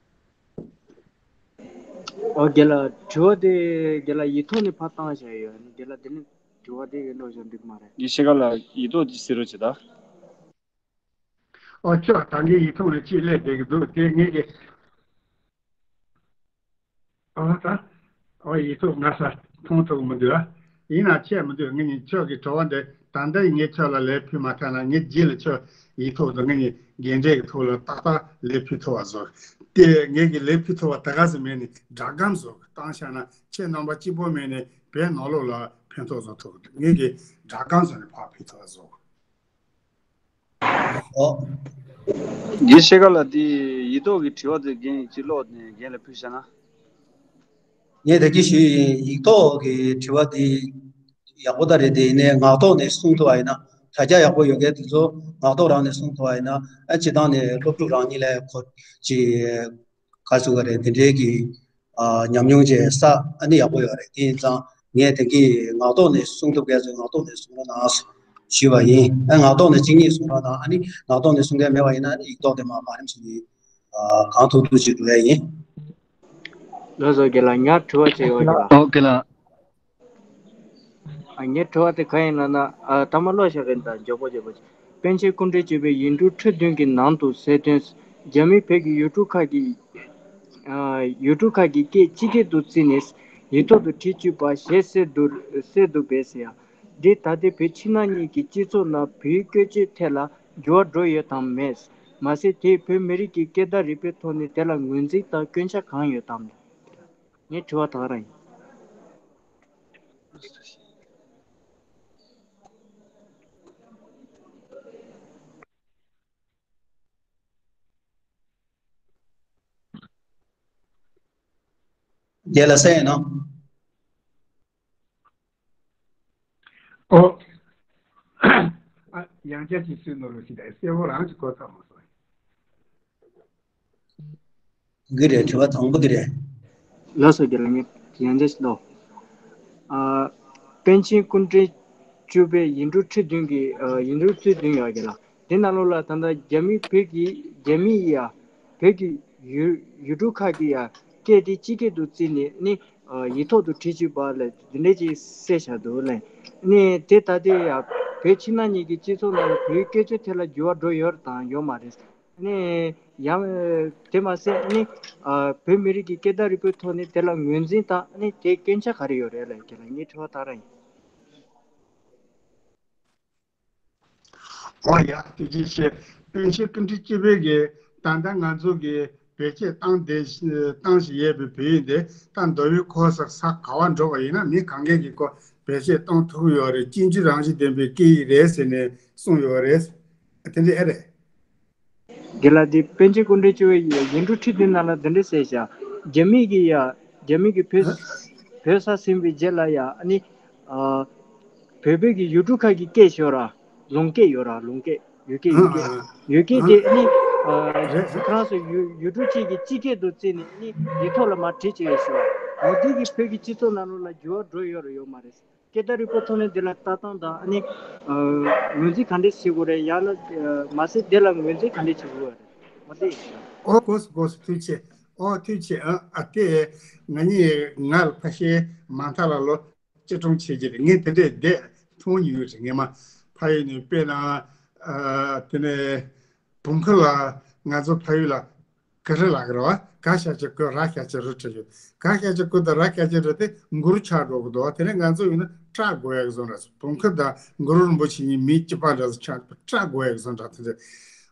ཨོ་རྒན་ལགས། དྲི་བ་དེ་རྒན་ལགས་ཡིག་ཐོག་ནས་ཕར་བཏང་བཞག་ཡོད། རྒན་ལགས་དེ་ནས་དྲི་བ་དེ་གི་འགྲོ་བཞག་འགྲིག་མ་རེད། ཡིག་ཤེས་ག་ལ་ཡིག་ཐོག་ཅིག་གཟིགས་རོགས་བྱེད་ད། ཨོ་ཅོ། ད་ངས་ཡིག་ཐོག་ནས་ཅིག་སླེབས་བསྡད་ཀྱི་འདུག་དེ་ངས་ཀྱི། ཨོ་ད། ཨོ་ཡིག་ཐོག་ང་ས་མཐོང་ཐུབ་མི་འདུག་ཨ། ཡིན་ན་ཆད་མི་འདུག་ངེད་གཉིས་ཁྱོད་ཀྱི་དྲི་བ་འདི་ད་ལྟ་ངས་ཁྱོད་ལ་ལན་ཕུལ་མ་ཐག་ན། ངས་རྗེས་ལ་ཁྱོད་ཡིག་ཐོག་ཏུ་ངེད་གཉིས་རྒན་གྲས་ཀྱི་ཐོག་ལ་ཏག་ཏག་ལན་ཕུལ་ཐུབ་པ་བཟོ། དེ་ངེད་ཀྱིས་ལན་ཕུལ་ཐུབ་པ་དེ་ག་ཟེ་མེད་ནས་སྒྲ་སྒམ་བཟོ་བཏང་བཞག་ན། ཁྱེད་རྣམ་པ་གཅིག་པོ་མེད་ནས་བོད་ནང་ལོགས་ལ་ཕན་ཐོགས་བཟོ་ཐུབ། ངེད་ཀྱིས་སྒྲ་སྒམ་བཟོ་ནས་ཕར་ཕུལ་ཐུབ་པ་བཟོ། ཨོ། ཡེ་ཤེས་ག་ལ་དེ་ཡིག་ཐོག་གི་དྲི་བ་དེ་རྒན་གྱིས་ཀློག་ནས་རྒན་ལ་ཕུལ་བཞག་ན། ངས་ད་གིན་ཞུས་ཡིན། ཡིག་ཐོག་གི་དྲི་བ་དེ་ ཡག་པོ་ད་རེད། དེ་ཡིན་ནའི་ངག་ཐོག་ནས་གསུང་ཐུབ་པ་ཡིན་ན། དྲ་རྒྱ་ཡག་པོ་ཡོད་མཁན་དེ་ཚོ་ངག་ཐོག་རང་ནས་གསུང་ཐུབ་པ་ཡིན་ན། ཨ་སྤྱི་བཏང་ནས་སློབ་ཕྲུག་རང་ཉིད་ལ་གོ་ཅི་ག་ཚོད་ག་རེད། དེ་འདྲའི་གི་ཨ་ཉམས་མྱོང་ཅིག་བསགས། ཨ་ནི་ཡག་པོ་ཡོད་རེད། དེ་ཡིན་ཙང་ངས་དེ་གི་ངག་ཐོག་ནས་གསུང་ཐུབ་མཁན་ཚོས་ངག་ཐོག་ནས་གསུང་རོགས་གནང་ཞུས་པ་ཡིན། ཨ་ངག་ཐོག་ནས་གཅིག་གཉིས་གསུང་རོགས་གནང་། ཨ་ནི་ངག་ཐོག་ནས་གསུང་མཁན་མེད་པ་ཡིན་ན། ཨ་ནི་ཡིག་ཐོག་དེ་མར་མར་རིམ་བྱས་ནས་ཨ་གང་ཐུབ་ཐུབ་ཅིག་འགྲོ་ཡ་ཡིན། ལགས་སོ་རྒན་ལགས། ངས་དྲི་བ་ཅིག་ཡོད་རྒན་ལགས། ཨོ་རྒན་ལགས། ཨ་ངའི་དྲི་བ་དེ་ག་ཡིན་ལབ་ན། ཨ་ཐ་མ་ཀློག་བཞག་གི་ཡིན་ད། མགྱོགས་པོ་མགྱོགས་པོ་བྱས། པཎ་ཆེན་སྐུ་ཕྲེང་བཅུ་པའི་ཡིག་འབྲུ་ཁྲི་བདུན་གྱི་ནང་དུ་གསལ་དོན། རྒྱ་མི་བོད་ཀྱི་ཡུལ་གྲུ་ཁག་གི་ཨ་ཡུལ་གྲུ་ཁག་གི་སྐད་སྤྱི་སྐད་དུ་བརྩིས་ནས་ཡིག་ཐོག་ཏུ་བྲིས་བཅུག་པ་ཞེས་གསལ་འདུག་གསལ་འདུག་པས་ཟེར་ཡ། འདི་ད་ལྟའི་བོད་ཕྱི་ནང་གཉིས་ཀྱི་སྤྱི་ཚོགས་ནང་བོད་ཡིག་བཀོལ་སྤྱོད་ཐད་ལ་འགྱུར་བ་འགྲོ་ཡོད་དམ་མེད། མ་ཟད་དེས་བོད་མི་རིགས་ཀྱི་སྐད་བརྡ་རིག་པའི་ཐོག་ནས་དེ་ལ་ངོས་འཛིན་དང་སྐྱོན་ཆ་གང་ཡོད་དམ། ངའི་དྲི་བ་ད་ག་རང་ཡིན། རྒན་ལགས་གསན་ཡིན་ནམ། ཨོ། ཨ་ཡང་བསྐྱར་ཅིག་གསུང་ནོར་ལོ་ཞིག་དང་། གསལ་པོ་རང་ཅིག་གོ་ཚར་མ་སོང་། གི་རེད། དྲི་བ་དང་པོ་གི་རེད། ལགས་སོ་རྒན་ལགས། ངས་ཡང་བསྐྱར་ཞིག་ལོ། ཨ་པཎ་ཆེན་སྐུ་ཕྲེང་བཅུ་པའི་ཡིག་འབྲུ་ཁྲི་བདུན་གྱི་ཨ་ཡིག་འབྲུ་ཁྲི་བདུན་ཡོད་རྒན་ལགས། དེ་ནང་ལོགས་ལ་ད་ལྟ་རྒྱ་མི་བོད་ཀྱི་རྒྱ་མི་ཡི་ཡ་བོད་ཀྱི་ཡུལ་ཡུལ་གྲུ་ཁག་གི་ཡ་སྐད་དེ་སྤྱི་སྐད་དུ་བརྩིས་ནས་ནི་ཨ་ཡིག་ཐོག་ཏུ་བྲིས་བཅུག་པ་ལ་འདི་འདྲས་ཅིག་གསལ་བཞག་འདུག་ལགས། ནི་དེ་ད་ལྟའི་ཡ་བོད་ཕྱི་ནང་གཉིས་ཀྱི་སྤྱི་ཚོགས་ནང་ལ་བོད་ཡིག་བཀོལ་སྤྱོད་ཐད་ལ་འགྱུར་བ་འགྲོ་ཡོད་རེད་དང་ཡོད་མ་རེད། ནི་ཡང་དེ་མ་ཟད་ནི་ཨ་བོད་མི་རིགས་ཀྱི་སྐད་བརྡ་རིག་པའི་ཐོག་ནས་དེ་ལ་ངོས་འཛིན་དང་ནི་དེའི་སྐྱོན་ཆ་ག་རེ་ཡོད་རེད་ལགས། རྒན་ལགས། ངའི་དྲི་བ་ད་ག་རང་ཡིན། ཨོ་ཡ། ཐུགས་རྗེ་ཆེ། པཎ་ཆེན་སྐུ་ཕྲེང་བཅུ་པའི་གི་ད་ལྟ་ང་ཚོ་གི་བེད་སྤྱོད་བཏང་བསྡད་བཏང་བཞིན་ཡོད་པའི་བོད་ཡིག་འདི་ད་མདོ་དབུས་ཁམས་གསུམ་ས་ག་བ་འགྲོ་བ་ཡིན་ན་མི་གང་གས་ཀྱིས་ཁོ་བེད་སྤྱོད་གཏོང་ཐུབ་ཀྱི་ཡོད་རེད། སྤྱི་སྤྱོད་རང་བཞིན་ལྡན་པའི་སྐད་ཡིག་རེད་ཟེར་ནས་གསུངས་ཡོད་རེད། དེ་འདྲ་ཨེ་རེད། རྒན་ལགས། འདི་པཎ་ཆེན་སྐུ་ཕྲེང་བཅུ་པའི་ཡིག་འབྲུ་ཁྲི་བདུན་ནང་ལ་འདི་འདྲ་གསལ་བཞག་རྒྱ་མི་གི་ཡ་རྒྱ་མི་གི་བོད་ཨ་བོད་ས་ཟིན་པའི་རྗེས་ལ་ཡ་ཨ་ནི་ཨ་བོད་བོད་ཀྱི་ཡུལ་གྲུ་ཁག་གི་སྐད་ཤོར་ར། ལུང་སྐད་ཡོད་ར། ལུང་སྐད། ཡུལ་སྐད། ཡུལ་སྐད། ཨ་ཡུལ་སྐད་ཨ་དེ་ཨ་ནི་ཨ་རེད་རེད། ཁོ་རང་ཚོ་ཡུལ་ཡུལ་གྲུ་གཅིག་གི་སྤྱི་སྐད་དུ་བརྩིས་ནས་ནི་ཡིག་ཐོག་ལ་མར་བྲིས་བྱས་ཡོད་ཤག་འོ་འདི་གིས་བོད་ཀྱི་སྤྱི་ཚོགས་ནང་ལོགས་ལ་འགྱུར་བ་འགྲོ་ཡོད་རེད་ཡོད་མ་རེད། སྐད་བརྡ་རིག་པའི་ཐོག་ནས་འདི་ལ་ལྟ་སྟངས་དང་ཨ་ནི་ཨ་ངོས་འཛིན་ག་འདྲས་བྱེད་དགོས་རེད། ཡང་ན་ཨ་མ་ཟད་འདི་ལ་ངོས་འཛིན་ག་འདྲས་བྱེད་དགོས་རེད། འོ་དེ་ཡིན་ཤག་ཨོ་གོ་སོང་གོ་སོང་། ཐུགས་རྗེ་ཆེ། ཨོ་ཐུགས་རྗེ་ཆེ། ཨ་ཨ་དེ་ང་གཉིས་ང་ལ་ཕ་ཤེ་མ་མཐའ་ལ་ལོ་གཅིག་གྲོངས་བྱེད་ཀྱི་རེད། ངས་དེ་འདྲས་བསྡད་མཐོང་མྱོང་ཡོད་རེད། ངས་མ་ཕ་ཡུལ་ནས་དཔེར་ན་ཨ་དེ་ནས་བོང་ཁུ་ལ་ང་ཚོ་ཕ་ཡུལ་ལ་ག་རི་ལབ་ཀྱི་རེད་བ། ག་ཤ་ཅིག་གོ་ར་ཤ་ཅིག་རུ་བྲིས་ཡོད། ག་ཤ་ཅིག་གོ་དང་ར་ཤ་ཅིག་རུ་དེ་གུ་རུ་ཆགས་འགྲོ་གི་འདུག་དེ་ནས་ང་ཚོ་ཡིན་ན་སྐྲ་དགོས་ཡག་བཟོ་འདྲ། བོང་ཁུ་དང་གུ་རུ་རིན་པོ་ཆེ་གཉིས་མི་གཅིག་པ་འདྲ་ཚོ་ཆགས་སྐྲ་དགོས་ཡག་བཟོ་འདྲ་དེ་འདྲ།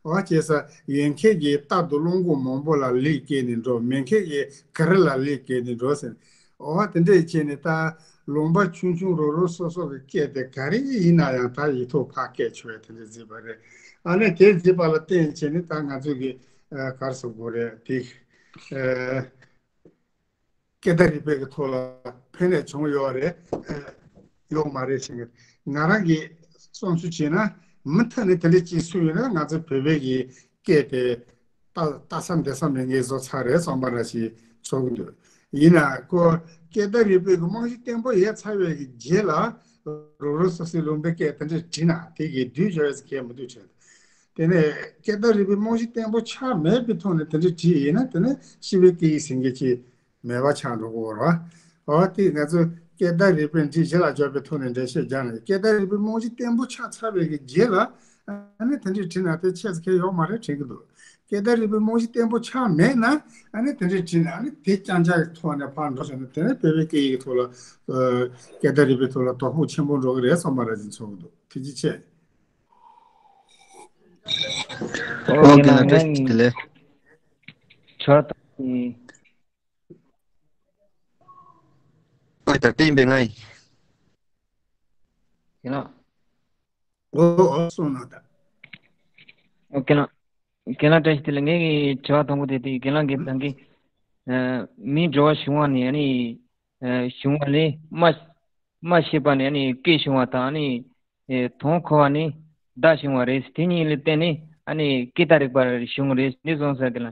འོ་བྱས་ས་ཡོད་མཁན་གྱིས་རྟག་ཏུ་རླུང་སྒོ་མང་པོ་ལ་ལུས་བཀལ་ནས་འགྲོ། མེད་མཁན་གྱིས་ག་རི་ལ་ལུས་བཀལ་ནས་འགྲོ་ཟེར། འོ་དེ་འདྲས་བྱས་ནས་ད་ལུང་པ་ཆུང་ཆུང་རོ་རོ་སོ་སོ་གི་སྐད་དེ་ག་རེ་ཡིན་ན་ཡང་ད་ཡིག་ཐོག་ཕར་བཀལ་ཆོག་ཡ་དེ་འདྲས་བཟོས་པ་རེད། ཨ་ནི་དེ་བཟོས་པ་ལ་བརྟེན་བྱས་ནས་ད་ང་ཚོ་གི་ཨ་ག་རེ་ཟེར་དགོས་རེད། དེ་ཨ་སྐད་བརྡ་རིག་པའི་གི་ཐོག་ལ་ཕན་ནུས་བྱུང་ཡོད་རེད། ཨ་ཡོད་མ་རེད་ཟེར་གི། ང་རང་གི་བསམ་ཚུལ་བྱས་ན་མུ་མཐུད་ནས་དེ་འདྲས་ཅིག་སུ་ཡོད་ན་ང་ཚོ་བོད་པའི་གི་སྐད་དེ་ལྟ་ལྟ་ས་འདི་ས་མེད་མཁན་བཟོ་ཚར་རེད་བསམ་པ་འདྲ་ཞིག་ཚོར་གི་འདུག་ཡིན་ན་ཁོ་སྐད་བརྡ་རིག་པའི་གི་རྨང་གཞི་བརྟན་པོ་ཡོད་ཚར་བའི་གི་རྗེས་ལ་རོ་རོ་སོ་སོའི་ལུང་པའི་སྐད་དེ་འདྲ་བྲིས་ན་དེ་གི་བསྡུས་བྱ་བའི་གལ་མི་འདུག་བྱས། དེ་ནས་སྐད་བརྡ་རིག་པའི་རྨང་གཞི་བརྟན་པོ་ཆགས་མེད་པའི་ཐོག་ནས་དེ་འདྲ་བྲིས་ཡིན་ན་དེ་ནས་ཤེས་པའི་སྐད་ཡིག་ཟེར་མཁན་ཅིག་མེད་པ་ཆགས་འགྲོ་གི་ཡོད་རེད་བ། འོ་དེ་ང་ཚོས་སྐད་བརྡ་རིག་པའི་འབྲི་གཞི་ལ་འཇོག་པའི་ཐོག་ནས་འགྲེལ་བཤད་རྒྱག་ན། སྐད་བརྡ་རིག་པའི་རྨང་གཞི་བརྟན་པོ་ཆགས་ཚར་བའི་གི་རྗེས་ལ་ཨ་ནི་དེ་འདྲའི་བྲིས་ན་དེ་ཆེ་ཙམ་གལ་ཡོད་མ་རེད་དྲན་གི་འདུག་སྐད་བརྡ་རིག་པའི་རྨང་གཞི་བརྟན་པོ་ཆགས་མེད་ན་ཨ་ནི་དེ་འདྲའི་བྲིས་ན་ཨ་ནི་དེ་རྐྱང་རྐྱང་གི་ཐོག་ནས་ཕར་འགྲོ་བྱུང་ན་དེ་ནི་བོད་པའི་སྐད་ཡིག་གི་ཐོག་ལ་ཨ་སྐད་བརྡ་རིག་པའི་ཐོག་ལ་དོ་ཕོག་ཆེན་པོ་འགྲོ་གི་རེད་བསམ་པ་ར་ཅིག་ཚོར་གི་འདུག་ཐུགས་རྗེ་ཆེ། ཨོ་རྒན་ལགས་བཀྲ་ཤིས་བདེ་ལེགས། ཆོག་ད། ཨོ་ད་བསྟན་པའི་ང་ཡིན། རྒན་ལགས། ཨོ་ཨོ་གསུངས་གནང་དང་། ཨོ་རྒན་ལགས། རྒན་ལགས་བཀྲ་ཤིས་བདེ་ལེགས། ངའི་དྲི་བ་དང་པོ་དེ་དེ་རྒན་ལགས་ཀྱིས་ད་གིན་ཨ་མིའི་འགྲོ་བ་ཞི་བ་ནི་ཨ་ནི་ཨ་ཞི་བ་ལས་མ་ སྨྲ་ཤེས་པ་ནས་ཨ་ནི་སྐད་བྱུང་བ་དང་། ཨ་ནི་ཨེ་དོན་གོ་བ་ནས་བརྡ་བྱུང་བ་རེད། དེ་གཉིས་ལ་བརྟེན་ནས་ཨ་ནི་སྐད་བརྡ་རིག་པ་བྱུང་བ་རེད། འདི་སོང་ས་དེ་ལ་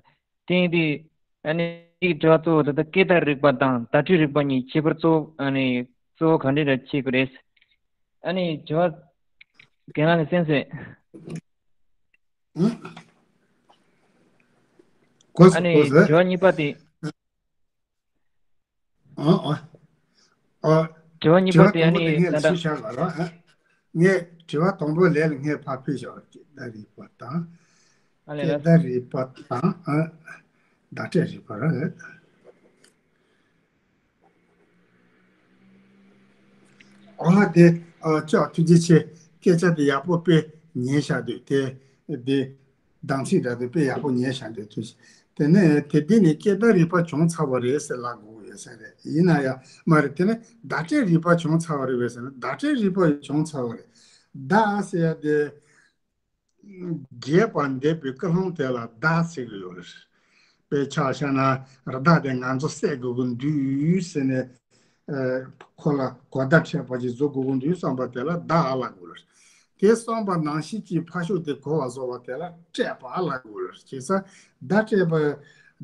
བརྟེན་ཏེ། ཨ་ནི་དྲི་བ་གཙོ་བོ་ད་ལྟ་སྐད་བརྡ་རིག་པ་དང་བརྡ་སྤྲོད་རིག་པ་གཉིས་ཁྱད་པར་གཙོ་བོ། ཨ་ནི་གཙོ་བོ་ག་འདྲ་འདྲ་ཕྱེ་དགོས་རེད། ཨ་ནི་དྲི་བ་རྒན་ལགས་ནས་གསན་སོང་། ཨ་ནི་དྲི་བ་གཉིས་པ་དེ། ཨ་ཨ་ཨ། དྲི་བ་གཉིས་པ་དེ་ཨ་ནི་ད་ལྟ། ངས་དྲི་བ་དང་པོ་ལས་ལ་ངས་ཕར་ཕུལ་བཞག་སྐད་བརྡ་རིག་པ་དང་། ཨ་ལས་སྐད་བརྡ་རིག་པ་དང་། ཨ། བརྡ་སྤྲོད་རིག་པ་རེད། ཨ་དེ། ཨ་ཅག་ཐུགས་རྗེ་ཆེ། སྐད་ཆ་དེ་ཡག་པོ་དཔེ་ཉན་བཞག་འདུག་དེ་དེ་གདམ་ཚིག་འདྲ་དེ་དཔེ་ཡག་པོ་ཉན་བཞག་འདུག་ཐུགས་རྗེ། དེ་ནས་དེ་འདི་ནས་སྐད་བརྡ་རིག་པ་བྱུང་ཚར་བ་རེད་ཟེར་ལབ་དགོས་ཡོད་ས་རེད། ཡིན་ན་ཡང་མ་རེད། དེ་ནས་བརྡ་སྤྲོད་རིག་པ་བྱུང་ཚར་བ་རེད་པས་ཟེར་ན། བརྡ་སྤྲོད་རིག་པ་བྱུང་ཚར་བ་རེད། བརྡ་ཟེར་ཡ་དེ། རྒྱས་པར་འདེབས་པའི་ཀུན་སློང་དེ་ལ་བརྡ་ཟེར་གྱི་ཡོད་རེད། དཔེར་ཆ་བཞག་ན། རི་དྭགས་དེ་ང་ཚོ་བསད་དགོས་ཀྱི་འདུག་ཟེར་ནས། ཨ། ཁོ་ལ་གོ་བརྡ་འཕྲོད་པ་ཅིག་བཟོ་དགོས་ཀྱི་འདུག་བསམ་པ་དེ་ལ་བརྡ་ཨ་ལབ་དགོས་རེད། དེ་བསམ་པ་ནང་བཞིན་གྱི་ཕ་ཤུལ་དེ་གོ་བ་བཟོ་བ་དེ་ལ་སྤྲད་པ་ཨ་ལབ་དགོས་རེད། བྱས་ཙང་བརྡ་སྤྲད་པ།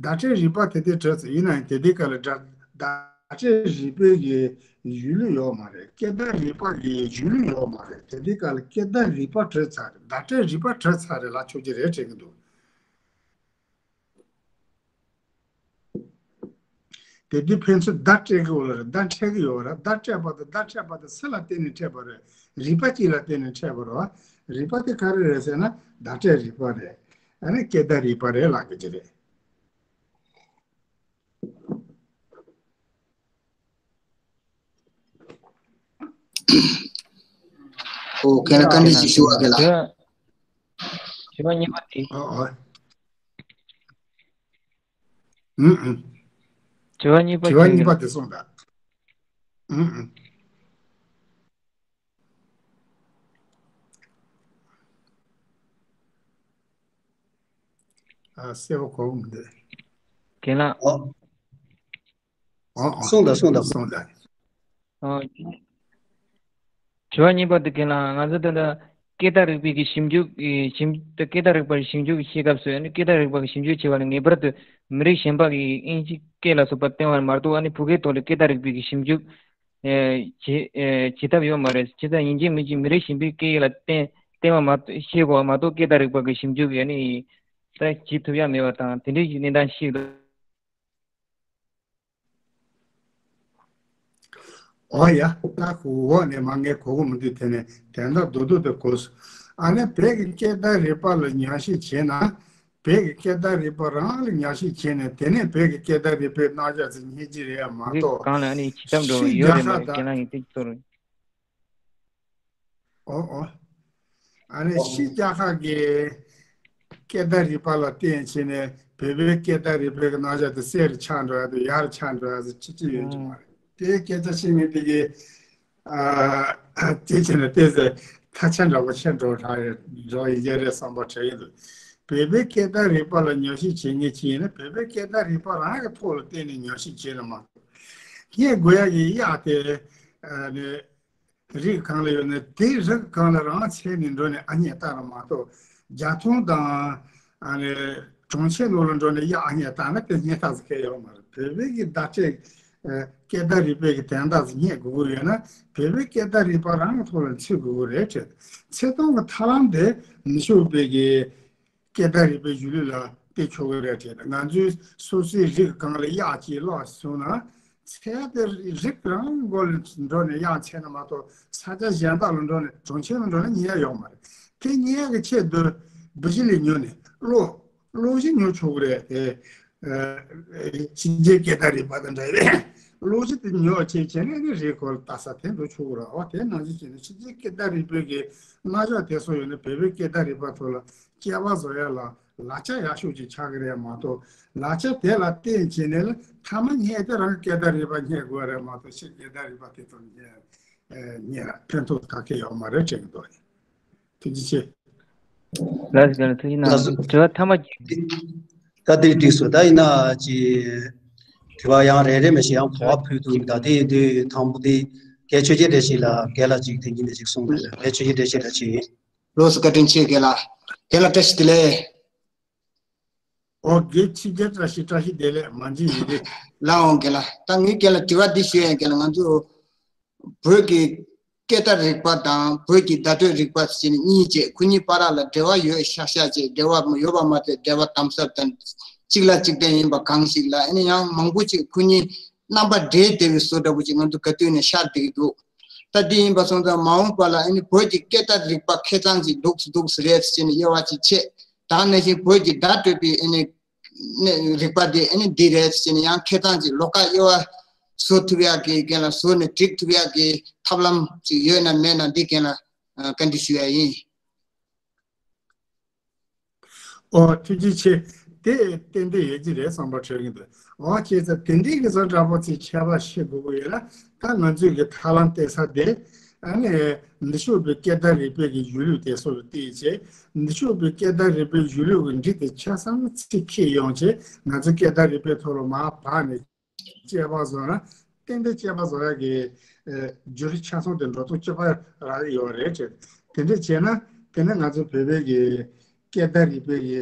བརྡ་སྤྲོད་རིག་པ་དེ་དེ་གྲུབ་ཚར། ཡིན་ན་ཡང་དེ་དེ་ག་ལ་བརྡ། བརྡ་སྤྲོད་རིག་པའི་གི་གཞུང་ལུགས་ཡོད་མ་རེད། སྐད་བརྡ་རིག་པ་གི་གཞུང་ལུགས་ཡོད་མ་རེད། དེ་དུས་སྐབས་ལ་སྐད་བརྡ་རིག་པ་གྲུབ་ཚར་རེད། བརྡ་སྤྲོད་རིག་པ་གྲུབ་ཚར་རེད་ལབ་ཆོག་གི་རེད་དྲན་གྱི་འདུག་དེ་དུས་ཕན་ཚུན་བརྡ་སྤྲད་ཀྱི་ཡོད་རེད། བརྡ་འཕྲད་ཀྱི་ཡོད་རེད། བརྡ་སྤྲད་པ་དང་བརྡ་འཕྲད་པ་དེ་སུ་ལ་བརྟེན་ནས་འཕྲད་པ་རེད། རིག་པ་གཅིག་ལ་བརྟེན་ནས་འཕྲད་པ་རེད་བ། རིག་པ་དེ་ག་རེ་རེད་ཟེར་ན་བརྡ་སྤྲོད་རིག་པ་རེད། ཨ་ནི་སྐད་བརྡ་རིག་པ་རེད་ལབ་དགོས་ཀྱི་རེད། ཨོ། ཁྱེད་ལ་བཀའ་འདྲི་ཞིག་ཞུ་བ་ཁྱེད་ལ། དྲི་བ་གཉིས་པ་དེ། ཨོ་ཨོ། ཨུ་ཨུ། དྲི་བ་གཉིས་པ། དྲི་བ་གཉིས་པ་དེ་གསུངས་དང་། ཨུ་ཨུ། ཨ། གསལ་པོ་གོ་གི་མི་འདུག་རྒན་ལགས། ཨོ། ཨོ་ཨོ། གསུངས་དང་གསུངས་དང་། གསུངས་དང་། ཨོ། དྲི་བ་གཉིས་པ་དེ་རྒན་ལགས། ང་ཚོ་ད་ལྟ་སྐད་བརྡ་རིག་པའི་གི་ཞིབ་འཇུག་གི་ཞིབ། སྐད་བརྡ་རིག་པར་ཞིབ་འཇུག་གི་བྱེད་སྐབས་སུ་ནི། སྐད་བརྡ་རིག་པ་གི་ཞིབ་འཇུག་བྱེད་པ་ནི་ངེས་པར་དུ་མི་རིགས་གཞན་པ་གི་དབྱིན་ཇི་སྐད་ལ་སོགས་པ་བསྟེན་པ་མ་གཏོགས། ཨ་ནི་བོད་སྐད་ཐོག་ལ་སྐད་བརྡ་རིག་པའི་གི་ཞིབ་འཇུག་ཨེ་བྱེད་ཨེ་བྱེད་ཐབས་ཡོད་མ་རེད། བྱས་ཙང་ཡིན་གཅིག་མིན་གཅིག་མི་རིགས་གཞན་པའི་སྐད་ཡིག་ལ་བརྟེན་བརྟེན་པ་མ་གཏོགས། ཤེས་དགོས་པ་མ་གཏོགས། སྐད་བརྡ་རིག་པ་གི་ཞིབ་འཇུག་ཡང་ནི་ད་བྱེད་ཐུབ་ཡ་མེད་པ་དང་། དེ་འདྲའི་གནས་སྟངས་ཤིག་འདུག་ཨོ་ཡ། ད་འོག་ནས་མ་ངས་གོ་གི་མི་འདུག་དེ་ནས་དོན་དག་རྡོག་རྡོག་དེ་གོ་སོང་། ཨ་ནི་བོད་ཀྱི་སྐད་བརྡ་རིག་པ་ལ་ཉམས་ཞིབ་བྱས་ན། བོད་ཀྱི་སྐད་བརྡ་རིག་པ་རང་ལ་ཉམས་ཞིབ་བྱས་ནས། དེ་ནས་བོད་ཀྱི་སྐད་བརྡ་རིག་པའི་རྣམ་གཞག་ཚོ་རྙེད་ཀྱི་རེད་ཡ་མ་གཏོགས། གང་ལ་ཨ་ནི་བྱེད་ཐབས་འགྲོ་ཕྱི་ཡོད་རྒྱལ་རེད་མ་ཁག་རེད། དང་། རྒན་ལགས་ངས་དེ་ཚོར། ཨོ་ཨོ། ཨ་ནི་ཕྱི་རྒྱལ་ཁག་གི་སྐད་བརྡ་རིག་པ་ལ་བརྟེན་བྱས་ནས་བོད་པའི་སྐད་བརྡ་རིག་པའི་གི་རྣམ་གཞག་དེ་གསལ་རུ་ཆགས་འགྲོ་ཡ་དང་ཡག་རུ་ཆགས་འགྲོ་ཡ་ཟེར་ཅི་ཅི་ཡོད་ཀྱི་མ་རེད། དེའི་སྐད་ཆ་བཤད་མཁན་དེ་གི། ཨ། དེ་བྱས་ན་ཏོག་ཙམ་ཐག་ཆ་འདྲ་པོ་ཆད་འགྲོ་འདྲ་འགྲོ་ཡི་རེད་བསམ་པ་དྲན་གྱི་འདུག་བོད་པའི་སྐད་བརྡ་རིག་པ་ལ་ཉམས་ཞིབ་བྱེད་མཁན་ཅིག་ཡིན་ན། བོད་པའི་སྐད་བརྡ་རིག་པ་རང་གི་ཐོག་ལ་བརྟེན་ནས་ཉམས་ཞིབ་བྱས་ན་མ་གཏོགས། རྙེད་དགོས་ཡ་གི་གཡག་དེ། ཨ་ནི། རི་གི་སྒང་ལ་ཡོད་ན་དེ་རི་གི་སྒང་ལ་རང་འཚོལ་ནས་འགྲོ་ནས་ཨ་རྙེད་བཏང་ན་མ་གཏོགས། རྒྱ་ཐོང་དང་། ཨ་ནི། གྲོང་ཁྱེར་ནང་ལ་འགྲོ་ནས་གཡག་ཨ་རྙེད་བཏང་ན་དེ་རྙེད་ཐབས་སུ་ཁེལ་ཡོད་མ་རེད། བོད་པའི་གི་བརྡ་སྤྲོད། ཨ། སྐད་བརྡ་རིག་པའི་གི་དོན་དག་ཅིག་རྙེད་དགོས་ཀྱི་ཡོད་ན། བོད་པའི་སྐད་བརྡ་རིག་པ་རང་གི་ཐོག་ལ་འཚོལ་དགོས་ཀྱི་རེད་དྲན། འཚོལ་སྟངས་ཀྱི་ཐབས་ལམ་དེ་མི་ཆོག་པའི་གི། སྐད་བརྡ་རིག་པའི་གཞུང་ལུགས་ལ་བལྟས་ཆོག་གི་རེད་དྲན། ང་ཚོའི་སོ་སོའི་རི་གི་སྒང་ལ་གཡག་ཅིག་ལོག་སོང་ན། འཚོལ་ཡ་དེ་རི་གི་རང་མགོ་ལ་འགྲོ་ནས་གཡག་འཚོལ་ན་མ་གཏོགས། ས་ཆ་གཞན་དག་ལ་འགྲོ་ནས། གྲོང་ཁྱེར་ལ་འགྲོ་ན་རྙེད་ཡ་ཡོད་མ་རེད། དེ་རྙེད་ཡ་གི་ཆེད་དུ་བུ་གཞི་ལས་ཉོ་ནས་གློག་གློག་གཞི་ཉོ་ཆོག་གི་རེད་དེ། ཨ། ཕྱི་རྒྱལ་སྐད་བརྡ་རིག་པ་དང་འདྲ་བའི་གློག་གཞི་དེ་ཉོ་བྱས་བྱས་ནས་ནི་རི་སྐོར་ལ་ལྟ་ས་དེ་འགྲོ་ཆོག་གི་རེད། འོ། དེ་ནང་བཞིན་བྱས་ནས་ཕྱི་རྒྱལ་སྐད་བརྡ་རིག་པའི་གི་རྣམ་གཞག་དེ་ཚོ་ཡོད་ན་བོད་པའི་སྐད་བརྡ་རིག་པ་ཐོག་ལ་དཔྱད་པ་བཟོ་ཡ་ལ་ལག་ཆ་ཡག་ཤོས་ཅིག་ཆགས་ཀྱི་རེད་མ་གཏོགས། ལག་ཆ་དེ་ལ་བརྟེན་བྱས་ནས་ལ་མཐའ་མ་རྙེད་དེ་རང་སྐད་བརྡ་རིག་པ་རྙེད་དགོས་རེད་མ་གཏོགས། ཕྱི་སྐད་བརྡ་རིག་པ་དེ་ཚོ་རྙེད་རྙེད་ལ་ཕན་ཐོགས་ག་གེ་ཡོད་མ་རེད་དྲན་གྱི་འདུག་ཐུགས་རྗེ་ཆེ། ལགས་སོ། ཐུགས་རྗེ་གནང་། ལགས་སོ། དྲི་བ་མཐའ་མ་གཅིག་ད་དེ་འགྲིག་སོང་། ད་ཡིན་ན་ཅི། དྲི་བ་ཡང་རེ་རེ་མ་ཞིག་ཡང་གོ་བ་ཕུལ་ཐུབ་མི་འདུག་དེ་ཡིན་དུས་དང་པོ་དེ། རྒན་ཆོས་རྒྱལ་བཀྲ་ཤིས་ལགས། རྒན་ལགས་ཅིག་དེ་ཉིན་ནས་ཅིག་གསུངས་དང་། རྒན་ཆོས་རྒྱལ་བཀྲ་ཤིས་བཀྲ་ཤིས། ལགས་སོ། བཀའ་དྲིན་ཆེ་རྒན་ལགས། རྒན་ལགས་བཀྲ་ཤིས་བདེ་ལེགས། ཨོ་རྒན་ཆོས་རྒྱལ་བཀྲ་ཤིས་བཀྲ་ཤིས་བདེ་ལེགས། མ་འཇིགས་ཡིན་གྱི། ལགས་འོང་རྒན་ལགས། ད་ངས་རྒན་ལགས་དྲི་བ་འདི་ཞུ་ཡ་ཡིན། རྒན་ལགས། ང་ཚོ་བོད་ཀྱི་སྐད་བརྡ་རིག་པ་དང་བོད་ཀྱི་བརྡ་སྤྲོད་རིག་པ་ཟེར་ནས་གཉིས་བྱས། ཁོ་གཉིས་བར་ལ་འབྲེལ་བ་ཡོད་ཤག་ཤག་བྱས། འབྲེལ་བ་ཡོད་པ་མ་ཚད་འབྲེལ་བ་དམ་ཟབ་དང་གཅིག་ལ་གཅིག་བརྟེན་ཡིན་པ་གང་ཞིག་ལ། ཨ་ནི་ཡང་མང་པོ་ཅིག་ཁོ་གཉིས་རྣམ་པ་འདྲེས་བསྡད་པའི་བཟོ་འདྲ་པོ་ཅིག་ང་ཚོ་ག་དུས་ནས་ཤར་བསྡད་ཀྱི་འདུག་ད་འདི་ཡིན་པ་སོང་ཙང་མ་འོངས་པ་ལ་ཨ་ནི་བོད་ཀྱི་སྐད་བརྡ་རིག་པ་ཁེ་གཙང་ཅིག་འདུག་འདུག་རེད་ཟེར་ནས་དབྱེ་བ་ཅིག་ཕྱེ། ད་ནང་བཞིན་བོད་ཀྱི་བརྡ་སྤྲོད་པའི་ཨ་ནི་ནས་རིག་པ་འདི་ཨ་ནི་འདི་རེད་ཟེར་ནས་ཡང་ཁེ་གཙང་ཅིག་ལོགས་ཀ་དབྱེ་བ་བཟོ་ཐུབ་ཡག་གི་རྒན་ལགས། བཟོ་ནས་སྒྲིག་ཐུབ་ཡག་གི་ཐབས་ལམ་ཅིག་ཡོད་ན་མེད་ན་འདི་རྒན་ལགས་བཀའ་འདྲི་ཞུ་ཡ་ཡིན། ཨོ་ཐུགས་རྗེ་ཆེ། དེ་ཏན་ཏན་ཡོད་ཀྱི་རེད་བསམ་པ་འཕྲོད་ཀྱི་འདུག་ཨོ་བྱས་ཙང་དེ་འདྲའི་གི་བཟོ་འདྲ་པོ་ཅིག་ཁྱད་པར་ཤེས་དགོས་ཀྱི་ཡོད་ན། ད་ང་ཚོས་ཀྱི་ཐབས་ལམ་བལྟས་ས་དེ། ཨ་ནི་འདི་ཤོག་པའི་སྐད་བརྡ་རིག་པའི་གི་གཞུང་ལུགས་དེ་སོགས་ལ་བལྟས་བྱས། འདི་ཤོག་པའི་སྐད་བརྡ་རིག་པའི་གཞུང་ལུགས་ཀྱི་འགྲིག་དེ་ཆ་ཚང་ཚིག་ཁྱེར་ཡོང་བྱས། ང་ཚོ་སྐད་བརྡ་རིག་པའི་ཐོག་ལ་མར་བབས་ནས་དཔྱད་པ་བཟོ་ན། ཏན་ཏན་དཔྱད་པ་བཟོ་ཡག་གི་ཨ་བརྒྱུད་རིམ་ཆ་ཚང་དེ་འགྲོ་སྟངས་གཅིག་པ་རག་གི་ཡོད་རེད་ཅེས། དེ་འདྲ་བྱས་ན་དེ་ནས་ང་ཚོ་བོད་པའི་གི་སྐད་བརྡ་རིག་པའི་གི་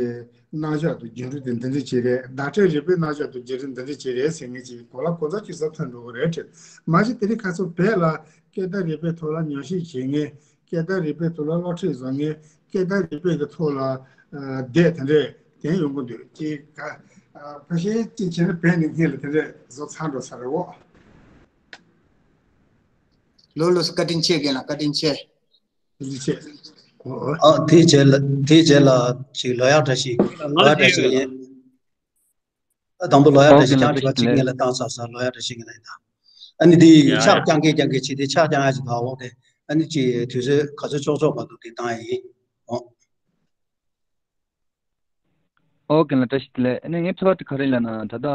རྣམ་གཞག་ཏུ་བརྒྱུད་རིམ་དེ་འདི་འདྲ་ཅིག་རེད། བརྡ་སྤྲོད་རིག་པའི་རྣམ་གཞག་ཏུ་བརྒྱུད་རིམ་འདི་འདྲ་ཅིག་རེད་ཟེར་མཁན་ཅིག་གོ་ལ་གོ་ཚ་ཅིག་ཟབ་ཐོན་འགྲོ་གི་རེད་ཅེས། མ་གཞི་དེ་རིང་ཁ་སང་བོད་ལ་སྐད་བརྡ་རིག་པའི་ཐོག་ལ་ཉམས་ཞིབ་བྱེད་མཁན། སྐད་བརྡ་རིག་པའི་ཐོག་ལ་སློབ་ཁྲིད་བཟོ་མཁན། སྐད་བརྡ་རིག་པའི་གི་ཐོག་ལ་ཨ་བསྡད་དེ་འདྲས་དེ་ཡོང་གི་འདུག་ཅེས་ག་ཨ་ཕལ་ཆེར་ཅིག་བྱས་ན་བོད་ནས་སྔོན་ལ་དེ་འདྲས་བཟོ་ཚར་འགྲོ་ས་རེད་འོ། ལགས་ལགས་སོ། བཀའ་དྲིན་ཆེ་རྒན་ལགས། བཀའ་དྲིན་ཆེ། བཀའ་དྲིན་ཆེ། འོ་འོ། ཨ་དེའི་རྗེས་ལ་དེའི་རྗེས་ལ་ཅིག་ལོ་ཡག་བཀྲ་ཤིས། ང་ལ་ལོ་ཡག་བཀྲ་ཤིས་ཡིན། ཨ་དང་པོ་ལོ་ཡག་བཀྲ་ཤིས། ཁྱེད་རང་དྲི་བ་གཅིག་ངེད་ལ་བཏང་ཚར་ས། ལོ་ཡག་བཀྲ་ཤིས་ངེད་ལ་ཡིན་ད། ཨ་ནི་དེ་ཡ་ཕྱག་ཡ། རྐྱང་གི་རྐྱང་གི་བྱས་ཏེ་ཕྱག་རྐྱང་ཡ་ཅིག་བབས་འོང་སྟེ། ཨ་ནི་ཅིག་དུས་ཚོད་ག་ཚོད་ལྕོགས་ལྕོགས་བར་དུ་དེ་བཏང་ཡ་ཡིན། འོ། ཨོ་རྒན་ལགས་བཀྲ་ཤིས་བདེ་ལེགས། ཨ་ནི་ངའི་དྲི་བ་དེ་ག་རེ་ལབ་ན། ད་ལྟ་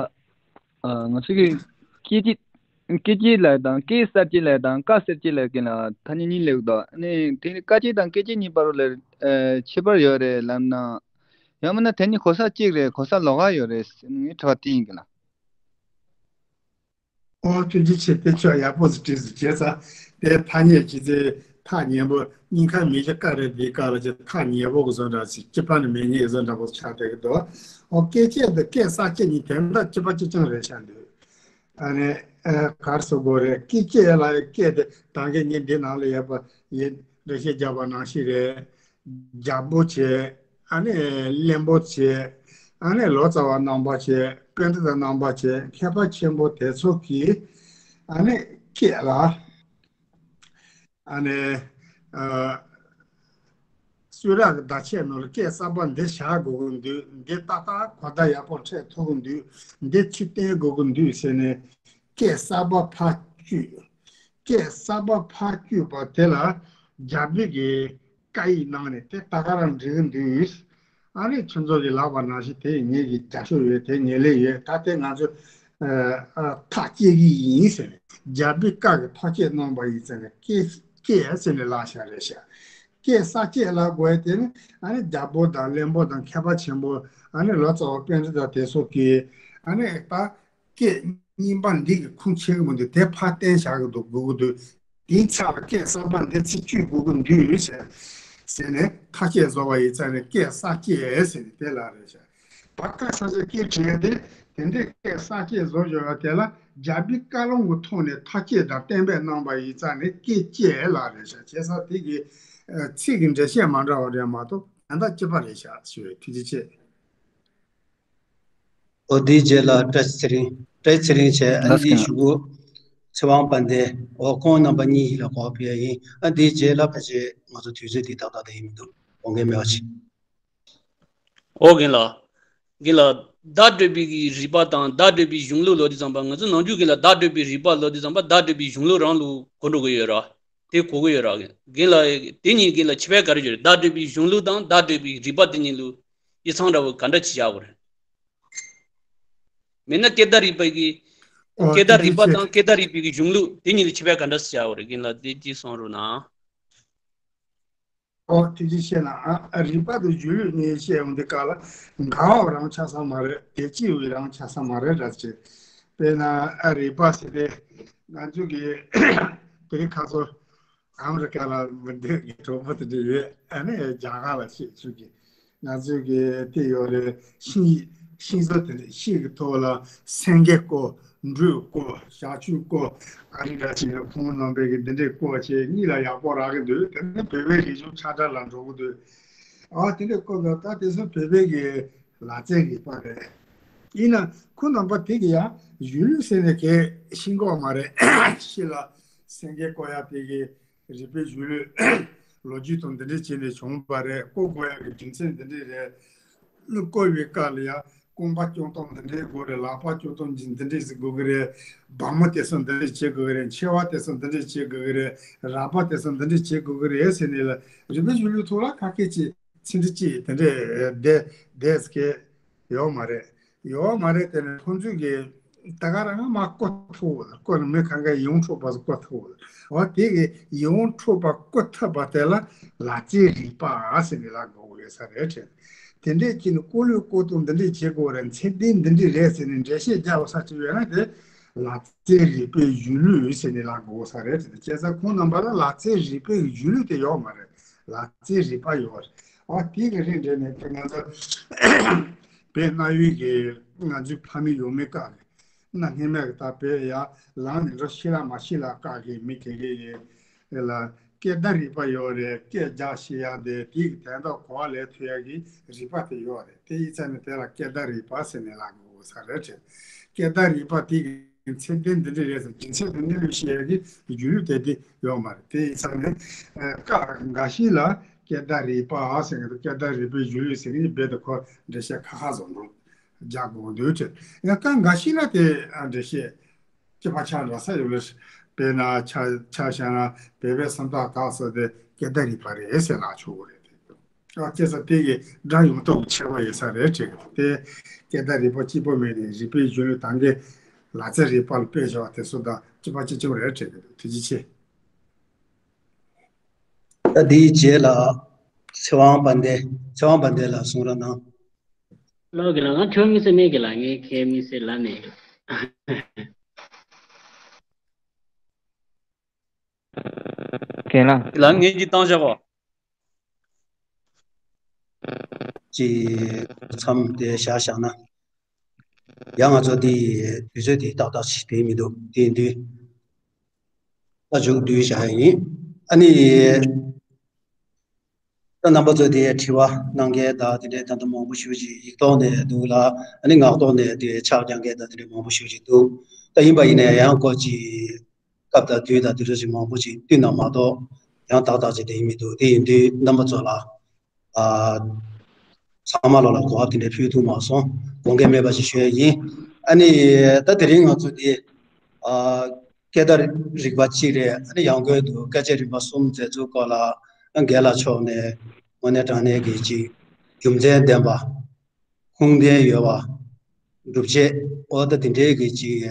ཨ་ང་ཚོ་གི་སྐད་ཅིག་སྐད་ཅིག་ལབ་དང་སྐད་གསར་བཅད་ལབ་དང་སྐད་གསར་བཅད་ལབ་རྒན་ལགས་ཐ་སྙད་གཉིས་སླེབས་འདུག་ཨ་ནི་དེ་ནི་སྐད་ཅིག་དང་སྐད་ཅིག་གཉིས་བར་ལ་ཨ་ཁྱད་པར་ཡོད་རེད་ལབ་ན། ཡང་མིན་ན་དེ་གཉིས་གོ་ས་གཅིག་རེད། གོ་ས་ལོགས་ཀ་ཡོད་རེད་ཟེར་ངའི་དྲི་བ་དེ་ཡིན་རྒན་ལགས། ཨོ་ཐུགས་རྗེ་ཆེ། དེ་ཆོག་ཡག་པོ་ཞིག་དྲིས་སོང་། བྱས་ཙང་དེ་ཐ་སྙད་ཅི་ཚེ་ཐག་ཉེ་པོ་སྙིང་ཁ་མི་བཞི་ཀ་རེད། དེའི་སྐབས་ལ་ཅི་ཐག་ཉེ་པོ་གི་བཟོ་འདྲ་ཞིག་སྤྱི་པ་ནས་མེད་ཉེས་བཟོ་འདྲ་པོ་ཆགས་བསྡད་ཀྱི་འདུག་ཨོ་སྐད་བཅད་དང་སྐད་གསར་བཅད་གཉིས་དོན་དག་གཅིག་པ་གཅིག་རྐྱང་རེད་ཤག་འདུག་ཨ་ནི་ཨ་ག་རེ་ཟེར་དགོས་རེད། སྐད་བཅད་ལ་སྐད་དེ་ད་གིན་ངས་འདི་ནང་ལ་ཡོད་པ་ཡིན་འགྲེལ་བཤད་རྒྱབ་པ་ནང་བཞིན་རེད། རྒྱལ་པོ་བྱས། ཨ་ནི་བློན་པོ་བྱས། ཨ་ནི་ལོ་ཙཱ་བ་རྣམ་པ་བྱས། པཎྜི་ཏ་རྣམ་པ་བྱས། མཁས་པ་ཆེན་པོ་དེ་ཚོ་གིས་ཨ་ནི་སྐད་ལ་ཨ་ནི་ཨ་གསུང་རབ་ཀྱི་བརྡ་ཆད་ནང་ལ་སྐད་གསར་པ་འདི་བཞག་དགོས་ཀྱི་འདུག་འདི་ཏག་ཏག་གོ་བརྡ་ཡག་པོ་འཕྲད་ཐུབ་ཀྱི་འདུག་འདི་ཕྱིར་བཏོན་དགོས་ཀྱི་འདུག་ཟེར་ནས་སྐད་གསར་པ་ཕར་བསྐྱུར། སྐད་གསར་པ་ཕར་བསྐྱུར་པ་དེ་ལ་རྒྱ་བོད་ཀྱི་སྐད་ཡིག་ནང་ནས་དེ་ད་ག་རང་འགྲིག་གི་འདུག་ཨ་ནི་ཁྱོད་ཚོ་གིས་ལབ་པ་ནང་བཞིན་དེ་ངེད་ཀྱི་རྒྱབ་སྐྱོར་ཡོད། དེ་ངེད་ལས་ཡོད། ད་དེ་ང་ཚོ་ཨ་ཐག་བཅད་ཀྱི་ཡིན་ཟེར་ནས། རྒྱ་བོད་སྐད་ཀྱི་ཐག་བཅད་གནང་པ་ཡིན་ཟེར་ནས་སྐད་སྐད་ཟེར་ནས་ལབ་བཞག་རེད་ཤག་སྐད་གསར་བཅད་ལབ་དགོས་དེ་ནི་ཨ་ནི་རྒྱལ་པོ་དང་བློན་པོ་དང་མཁས་པ་ཆེན་པོ། ཨ་ནི་ལོ་ཙཱ་བ་པཎྜི་ཏ་དེ་ཚོ་གིས་ཨ་ནི་ད་སྐད་རྙིང་པ་འདི་གི་ཁུངས་ཆེན་པོ་འདི་དེ་ཕར་བསྟན་བཞག་གི་འདུག་དགོས་ཀྱི་འདུག་དེའི་ཚབ་ལ་སྐད་གསར་པ་འདི་ཚིག་བཅུད་དགོས་ཀྱི་འདུག་ཟེར་ཟེར་ནས་ཐག་བཅད་བཟོ་བ་ཡིན་ཙང་ནས་སྐད་གསར་བཅད་ཟེར་ནས་དེ་ལ་རེད་ཤག་བར་སྐབས་ས་ཆ་སྐད་བྲལ་ཏེ་དེ་འདྲའི་སྐད་གསར་བཅད་བཟོ་བཞག་པ་དེ་ལ་རྒྱ་བོད་བཀའ་ལུང་གི་ཐོག་ནས་ཐག་བཅད་དང་གཏན་འབེབས་གནང་པ་ཡིན་ཙང་ནས་སྐད་བཅད་ལ་རེད་ཤག་བྱས་ཙང་དེ་གི་ཚིག་གི་འགྲེལ་བཤད་མ་འདྲ་བ་རེད་མ་གཏོགས་དོན་དག་གཅིག་པ་རེད་ཤག་ཞུ་བའི་ཐུགས་རྗེ་ཆེ། ཨོ་དེའི་རྗེས་ལ་བཀྲ་ཤིས་ཚེ་རིང་། བཀྲ་ཤིས་ཚེ་རིང་བྱས། ཨ་ནི་དེའི་གཞུག་གུ་ཚེ་དབང་དཔལ་ལྡན། ཨོ་ཁོང་རྣམ་པ་གཉིས་ལ་གོ་སྐབས་ཕུལ་ཡ་ཡིན། ཨ་དེའི་རྗེས་ལ་ཕལ་ཆེར་ང་ཚོ་དུས་ཚོད་འདི་ཏག་ཏག་དེ་ཡིན་མི་འདུག་འོང་མཁན་མེད་པ་ཅིག་ཨོ་རྒན་ལགས། རྒན་ལགས། བརྡ་སྤྲོད་པའི་གི་རིག་པ་དང་བརྡ་སྤྲོད་པའི་གཞུང་ལུགས་ལབ་དུས་ཙམ་པ། ང་ཚོ་ནམ་རྒྱུན་རྒན་ལགས་བརྡ་སྤྲོད་པའི་རིག་པ་ལབ་དུས་ཙམ་པ་བརྡ་སྤྲོད་པའི་གཞུང་ལུགས་རང་ལ་གོ་འགྲོ་གི་ཡོད་ར། དེ་གོ་གི་ཡོད་ར། རྒན་ལགས། དེ་གཉིས་རྒན་ལགས་ཁྱད་པར་ག་རེ་ཡོད་རེད། བརྡ་སྤྲོད་པའི་གཞུང་ལུགས་དང་བརྡ་སྤྲོད་པའི་རིག་པ་དེ་གཉིས་ལ་དབྱེ་མཚམས་འདྲ་བོ་ག་འདྲ་ཅིག་བཞག་དགོས་རེད། མེད་ན་སྐད་བརྡ་རིག་པའི་གི་ཨོ་སྐད་བརྡ་རིག་པ་དང་སྐད་བརྡ་རིག་པའི་གི་གཞུང་ལུགས་དེ་གཉིས་ལ་ཁྱད་པར་ག་འདྲ་ཅིག་བཞག་དགོས་རེད། རྒན་ལགས་དེ་ཅིག་གསུང་རོགས་གནང་། ཨོ་ཐུགས་རྗེ་ཆེ་གནང་། ཨ་རིག་པ་དང་གཞུང་ལུགས་གཉིས་བཤད་ཡོང་དུས་སྐབས་ལ་འགལ་བ་རང་ཆགས་ས་མ་རེད། དེ་གཅིག་པུ་རང་ཆགས་ས་མ་རེད་ར་ཅེ། དཔེར་ན་ཨ་རིག་པ་ཟེར་ཏེ་ང་ཚོ་གི་ དེ་རིང་ཁ་སང་ཨ་མི་རི་ཀ་ལ་མི་འདོད་ཀྱི་གྲོགས་པོ་དེ་འདྲ་ཡོད། ཨ་ནི་རྒྱ་གར་ལ་བཤད་ཚུལ་གྱི་ང་ཚོའི་གི་དེ་ཡོད་རེད། ཤིང་ཤིང་བཟོ་དེ་འདྲ་ཤིང་གི་ཐོག་ལ་སེང་གེ་བརྐོ། འབྲུ་བརྐོ། ཞག་ཆུ་བརྐོ། ཨ་རི་འདྲ་ཞིག་ལ་ཁོང་རྣམ་པས་གི་འདི་འདྲས་བརྐོ་བྱས་གཉིད་ལ་ཡག་པོ་རག་གི་འདུག་དེ་ནི་བོད་པའི་རིག་གཞུང་ཆགས་སྒྲ་ལ་འགྲོ་གི་འདུག་ཨ་དེ་འདྲས་བརྐོ་དགོས། ད་དེ་ཚོ་བོད་པའི་གི་ལག་རྩལ་རིག་པ་རེད། ཡིན་ན་ཁོང་རྣམ་པ་དེ་གི་ཡང་གཞུང་ལུགས་ཟེར་ནས་གལ་ཤེས་ཀྱི་མ་རེད། ཤིང་ལ་སེང་གེ་བརྐོ་ཡག་དེ་གི་རིག་པའི་གཞུང་ལུགས་ལོ་རྒྱུས་དང་འདི་འདྲས་བྱས་ནས་བྱུང་བ་རེད། བརྐོ་དགོས་ཡག་གི་རྒྱུ་མཚན་འདི་འདྲས་རེད། བརྐོ་བའི་སྐབས་ལ་ཡང་རྐང་པ་སྐྱོང་སྟངས་འདི་འདྲས་དགོས་རེད། ལག་པ་སྐྱོང་སྟངས་འདི་འདྲས་ཟིག་དགོས་ཀྱི་རེད། སྦྲ་མོ་དེ་ཚོ་འདི་འདྲས་བྱེད་དགོས་ཀྱི་རེད། མཆེ་བ་དེ་ཚོ་འདི་འདྲས་བྱེད་དགོས་ཀྱི་རེད། རལ་པ་དེ་ཚོ་འདི་འདྲས་བྱེད་དགོས་ཀྱི་རེད་ཟེར་ནས་ལ་རིག་པའི་གཞུང་ལུགས་ཐོག་ལ་ཁ་སྐད་ཅིག་ཚིག་འབྲུ་གཅིག་དེ་འདྲས་བསྡད་བསྡད་ཟེར་མཁན་ཡོད་མ་རེད། ཡོད་མ་རེད། དེ་ནས་ཁོང་ཚོས་ཀྱི་ད་ག་རང་མ་བརྐོ་ཐུབ། བརྐོ་ནས་མི་གང་ག་ཡིད་འཕྲོག་པ་བརྐོ་ཐུབ། འོ་དེ་གི་ཡིད་འཕྲོག་པ་བརྐོ་ཐུབ་པ་དེ་ལ་ལག་རྩལ་རིག་པ་ཟེར་ནས་ལབ་དགོས་ཡོད་ས་རེད་དྲན། དེ་འདྲས་ཀྱི་ནི་བརྐོ་ལུགས་བརྐོ་སྟངས་འདི་འདྲས་བྱེད་དགོས་རེད། མཚན་ལྡན་འདི་འདྲས་རེད་ཟེར་ནས་འགྲེལ་བཤད་རྒྱག་ས་ཅིག་ཡོད་ན་དེ་ལག་རྩལ་རིག་པའི་གཞུང་ལུགས་ཟེར་ནས་ལབ་དགོས་ས་རེད་དྲན། བྱས་ཙང་ཁོང་རྣམ་པ་ལ་ལག་རྩལ་རིག་པའི་གཞུང་ལུགས་དེ་ཡོད་མ་རེད། ལག་རྩལ་རིག་པ་ཡོད་རེད། འོ་དེ་གི་རིང་འདྲ་ནས་དེ་ང་ཚོ་བོད་གནའ་བོའི་གི་ང་ཚོའི་ཕ་མེས་ཡུལ་མེས་བཀག་གི་གནའ་སྔ་མའི་གི་ད་བོད་ཡ་ལངས་ནས་འགྲོ་ཤི་ལ་མ་ཤི་ལ་བཀག་གི་མི་དེ་གི་ཡི་ལ་སྐད་བརྡ་རིག་པ་ཡོད་རེད། སྐད་རྒྱག་ཤེས་ཡ་དེ་དེ་གི་དན་རྟགས་གོ་བ་ལེན་ཐུབ་ཡ་གི་རིག་པ་དེ་ཡོད་རེད། དེ་ཡིན་ཙང་ནས་དེ་ལ་སྐད་བརྡ་རིག་པ་ཟེར་ནས་ལབ་དགོས་ས་རེད་དྲན། སྐད་བརྡ་རིག་པ་དེ་གི་ཚད་ལྡན་འདི་འདྲ་རེད་ཟེར། རྒྱུ་མཚན་དང་གནས་ལུགས་བཤད་ཡ་གི་རྒྱུ་ལུགས་དེ་དེ་ཡོད་མ་རེད། དེ་ཡིན་ཙང་ནས་ཨ་ཀ་འགའ་ཞིག་ལ་སྐད་བརྡ་རིག་པ་ཟེར་གི་འདུག་སྐད་བརྡ་རིག་པའི་རྒྱུ་ལུགས་ཟེར་གི་རྦད་དེ་ཁོ་འགྲེལ་བཤད་ཁ་ཁ་བཟོ་འདུག་རྒྱག་དགོས་འདུག་ཅེས། ཡང་ཀ་འགའ་ཞིག་ལ་དེ་ཨ་འགྲེལ་བཤད་སྐྱེ་བ་ཆ་འདྲ་ས་ཡོད་ལ། དཔེར་ན་ཆ་ཆ་བཞག་ན་བོད་པའི་སུམ་རྟགས་དག་ས་དེ་སྐད་བརྡ་རིག་པ་རེད་ཟེར་ལབ་ཆོག་གི་རེད། ཨ་སྐད་ས་དེ་གི་སྒྲ་ཡོང་སྟངས་ཁྱད་པར་ཡོད་ས་རེད་དྲན་གི་འདུག་དེ་སྐད་བརྡ་རིག་པ་གཅིག་པོ་མེད་ནས་རིག་པའི་གཞུང་ལུགས་དང་གི་ལག་རྩལ་རིག་པ་ལ་དཔེ་བཞག་པ་དེ་ཚོ་དང་གཅིག་པ་གཅིག་རྐྱང་རེད་དྲན་གི་འདུག་ཐུགས་རྗེ་ཆེ། ད་འདིའི་རྗེས་ལ་ཚེ་དབང་དཔལ་ལྡན། ཚེ་དབང་དཔལ་ལྡན་ལགས་གསུང་རོགས་གནང་། ལོ་གི་ལ་ང་ཁྱོད་མི་སེ་མེད་གི་ལ་ངའི་ཁའི་མི་སེ་ལ་ནས། རྒན་ལགས། ལ་ངེད་ཀྱིས་བཏང་བཞག་གོ། ཅི་མཚམས་དེ་བཞག་བཞག་ན། ཡང་ང་ཚོ་འདི་དུས་ཚོད་འདི་ཏག་ཏག་ཞིག་དེ་མི་འདུག་དེ་འདུག་ད་མཇུག་བསྡུས་བཞག་ཡིན། ཨ་ནི། ད་རྣམ་པ་ཚོ་དེ་དྲི་བ་གནང་མཁན་དང་དེ་འདྲའི་ད་ལྟ་མང་པོ་ཞེ་པོ་ཅིག་ཡིག་ཐོག་ནས་འདུག་ལ། ཨ་ནི་ངག་ཐོག་ནས་དེ་ཕྱག་རྒྱག་མཁན་དང་དེ་འདྲའི་མང་པོ་ཞེ་པོ་ཅིག་འདུག་ད་ཡིན་པ་ཡིན་ན་ཡང་ཁོ་ཅིག་སྐབས་དང་དུས་དང་དེ་ཚོ་ཅིག་མང་པོ་ཅིག་བསྟུན་ན་མ་གཏོགས་ཡང་ཏག་ཏག་ཅིག་དེ་ཡིན་མི་འདུག་དེ་ཡིན་དུས་རྣམ་པ་ཚོ་ལ་ཨ་ཚང་མ་ལོ་ལ་གོ་བ་དེ་འདྲའི་ཕུལ་ཐུབ་མ་སོང་། དགོངས་འགལ་མེད་པ་ཞིག་ཞུ་ཡ་ཡིན། ཨ་ནི་ད་དེ་རིང་ང་ཚོ་དེ་ཨ་སྐད་བརྡ་རིག་པ་གཅིག་རེད། ཨ་ནི་ཡང་སྒོས་སུ་སྐད་ཆ་རིམ་པ་གསུམ་མཛད་ཚུལ་སྐོར་ལ་རྒན་ལགས་མཆོག་ནས་དངོས་གནས་དྲང་གནས་ཀྱི་ཅིག་རྒྱུ་མཚན་ལྡན་པ། ཁུངས་ལྡན་ཡོད་པ། སྒྲུབ་བྱེད་འོ་ད་དེ་འདྲའི་གི་ཅིག་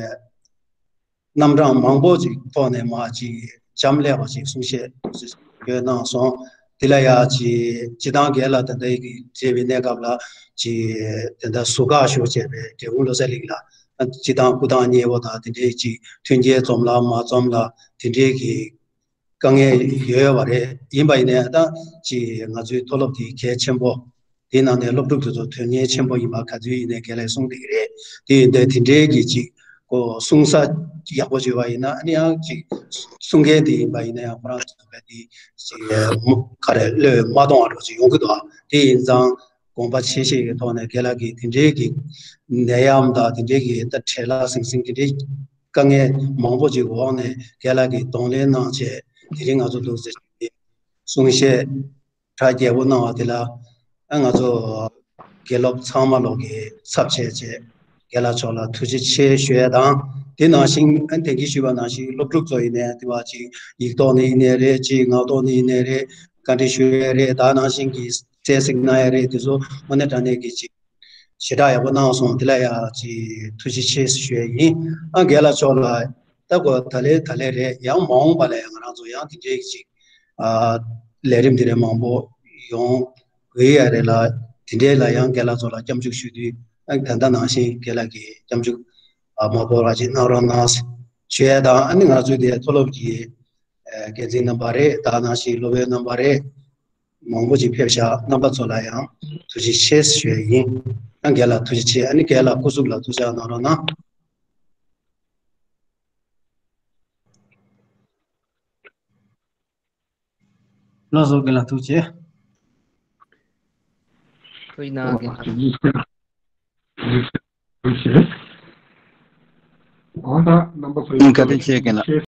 རྣམ་གྲངས་མང་པོ་ཅིག་ཐོག་ནས་མ་ཅིག་འབྱམས་ཀླས་པ་ཅིག་གསུང་བཤད་ཡོད་གནང་སོང་། དེ་ལ་ཡང་ཅིག་སྤྱི་བཏང་སྒེར་ལ་དེ་འདྲའི་གི་མཇལ་བའི་གནས་སྐབས་ལ་ཅིག་དེ་འདྲ་ཟུར་བཀག་ཞུ་བྱས་པའི་འབྲས་སྤུངས་བློ་གསལ་གླིང་ལ་སྤྱི་བཏང་སྐུ་ཐང་མཉེལ་པོ་དང་དེ་འདྲའི་ཅིག་མཐུན་རྐྱེན་འཛོམས་ལ་མ་འཛོམས་ལ་དེ་འདྲའི་གི་དཀའ་ངལ་ཡོད་པ་རེད། ཡིན་པ་ཡིན་ནའི་ད་ཅིག་ང་ཚོའི་མཐོ་སློབ་དེ་གལ་ཆེན་པོ། དེའི་ནང་ནས་སློབ་ཕྲུག་དེ་ཚོ་དོན་གཉེར་ཆེན་པོ་ཡིན་པ་ག་ཚོད་ཡིན་ནའི་རྒན་ལགས་གསུངས་བསྡད་ཀྱི་རེད། དེ་ཡིན་དུས་དེ་འདྲའི་གི་ཅིག་ཁོ་གསུང་ས་ཡག་པོ་བྱོས་པ་ཡིན་ན་ཨ་ནི་ཡང་ཅིག་གསུང་མཁན་དེ་ཡིན་པ་ཡིན་ན་ཡང་ཁོ་རང་ཚོ་བས་དེ་ཅིག་ག་རེ་བློས་མ་གཏོང་བ་འདྲ་ཅིག་ཡོང་གི་འདུག་དེ་ཡིན་ཙང་དགོངས་པ་ཆེ་བཞེས་ཀྱི་ཐོག་ནས་རྒན་ལགས་ཀྱིས་དེ་འདྲའི་གི་ནད་ཡམས་དང་དེ་འདྲའི་གི་ད་བྲེལ་བ་ཟིང་ཟིང་དེ་འདྲའི་དཀའ་ངལ་མང་པོ་ཅིག་འོག་ནས་རྒན་ལགས་ཀྱིས་གདོང་ལེན་གནང་བྱས་དེ་རིང་ང་ཚོ་འདུག་ཟེར་གྱི་གསུང་བཤད་གྲ་རྒྱས་པོ་གནང་བ་དེ་ལ་ཨ་ང་ཚོ་དགེ་སློབ་ཚང་མ་ལོག་གི་ཚབ་བྱས་བྱས་རྒན་ལགས་མཆོག་ལ་ཐུགས་རྗེ་ཆེ་ཞུ་ཡས་དང་དེ་ནང་བཞིན་ཨ་དེང་གི་ཞུས་པ་ནང་བཞིན་སློབ་ཕྲུག་ཚོ་ཡིན་ནའི་དེ་བ་ཅིག་ཡིག་ཐོག་ནས་ཡིན་ནའི་རེད། ཅིག་ངག་ཐོག་ནས་ཡིན་ནའི་རེད། བཀའ་འདྲི་ཞུ་ཡས་རེད། ད་ནང་བཞིན་གྱི་གསན་གཟིགས་གནང་ཡས་རེད། དེ་ཚོ་དངོས་གནས་དྲང་གནས་ཀྱི་ཅིག་ཞེ་དྲག་ཡག་པོ་གནང་སོང་། དེ་ལ་ཡང་ཅིག་ཐུགས་རྗེ་ཆེ་ཞུ་ཡས་ཡིན། ཨ་རྒན་ལགས་མཆོག་ལ་ད་གོ་ད་ལས་ད་ལས་རེད། ཡང་མ་འོངས་པ་ལ་ཡང་ང་རང་ཚོ་ཡང་དེ་འདྲའི་ཅིག་ཨ་ལས་རིམ་དེ་འདྲ་མང་པོ་ཡོང་དགོས་ཡ་རེད་ལ། དེ་འདྲའི་ལ་ཡང་རྒན་ལགས་ཚོ་ལ་སྐྱབས་འཇུག་ཞུ་དུས་ཨ་ད་ལྟ་ནང་བཞིན་རྒན་ལགས་ཀྱིས་སྐྱབས་འཇུག་ཨ་མ་བོར་བ་ཅིག་གནང་རོགས་གནང་ཞུ་ཡས་དང་། ཨ་ནི་ང་ཚོའི་དེ་མཐོ་སློབ་ཀྱི་ འགན་འཛིན་རྣམ་པ་རེད། ད་ནང་བཞིན་སློབ་དཔོན་རྣམ་པ་རེད། མང་པོ་ཅིག་ཕེབས་ཤག་རྣམ་པ་ཚོ་ལ་ཡང་ཐུགས་རྗེ་ཆེ་ཞུ་ཡ་ཡིན། ཨ་རྒན་ལགས་ཐུགས་རྗེ་ཆེ། ཨ་ནི་རྒན་ལགས་སྐུ་གཟུགས་ལ་ཐུགས་ཅག་གནང་རོགས་གནང་། ལགས་སོ། རྒན་ལགས་ཐུགས་རྗེ་ཆེ། ཐུགས་རྗེ་གནང་རྒན་ལགས། ཐུགས་རྗེ་ཆེ། ཨ་ད་རྣམ་པ་ཚོ་ཡང་བཀའ་དྲིན་ཆེ་རྒན་ལགས།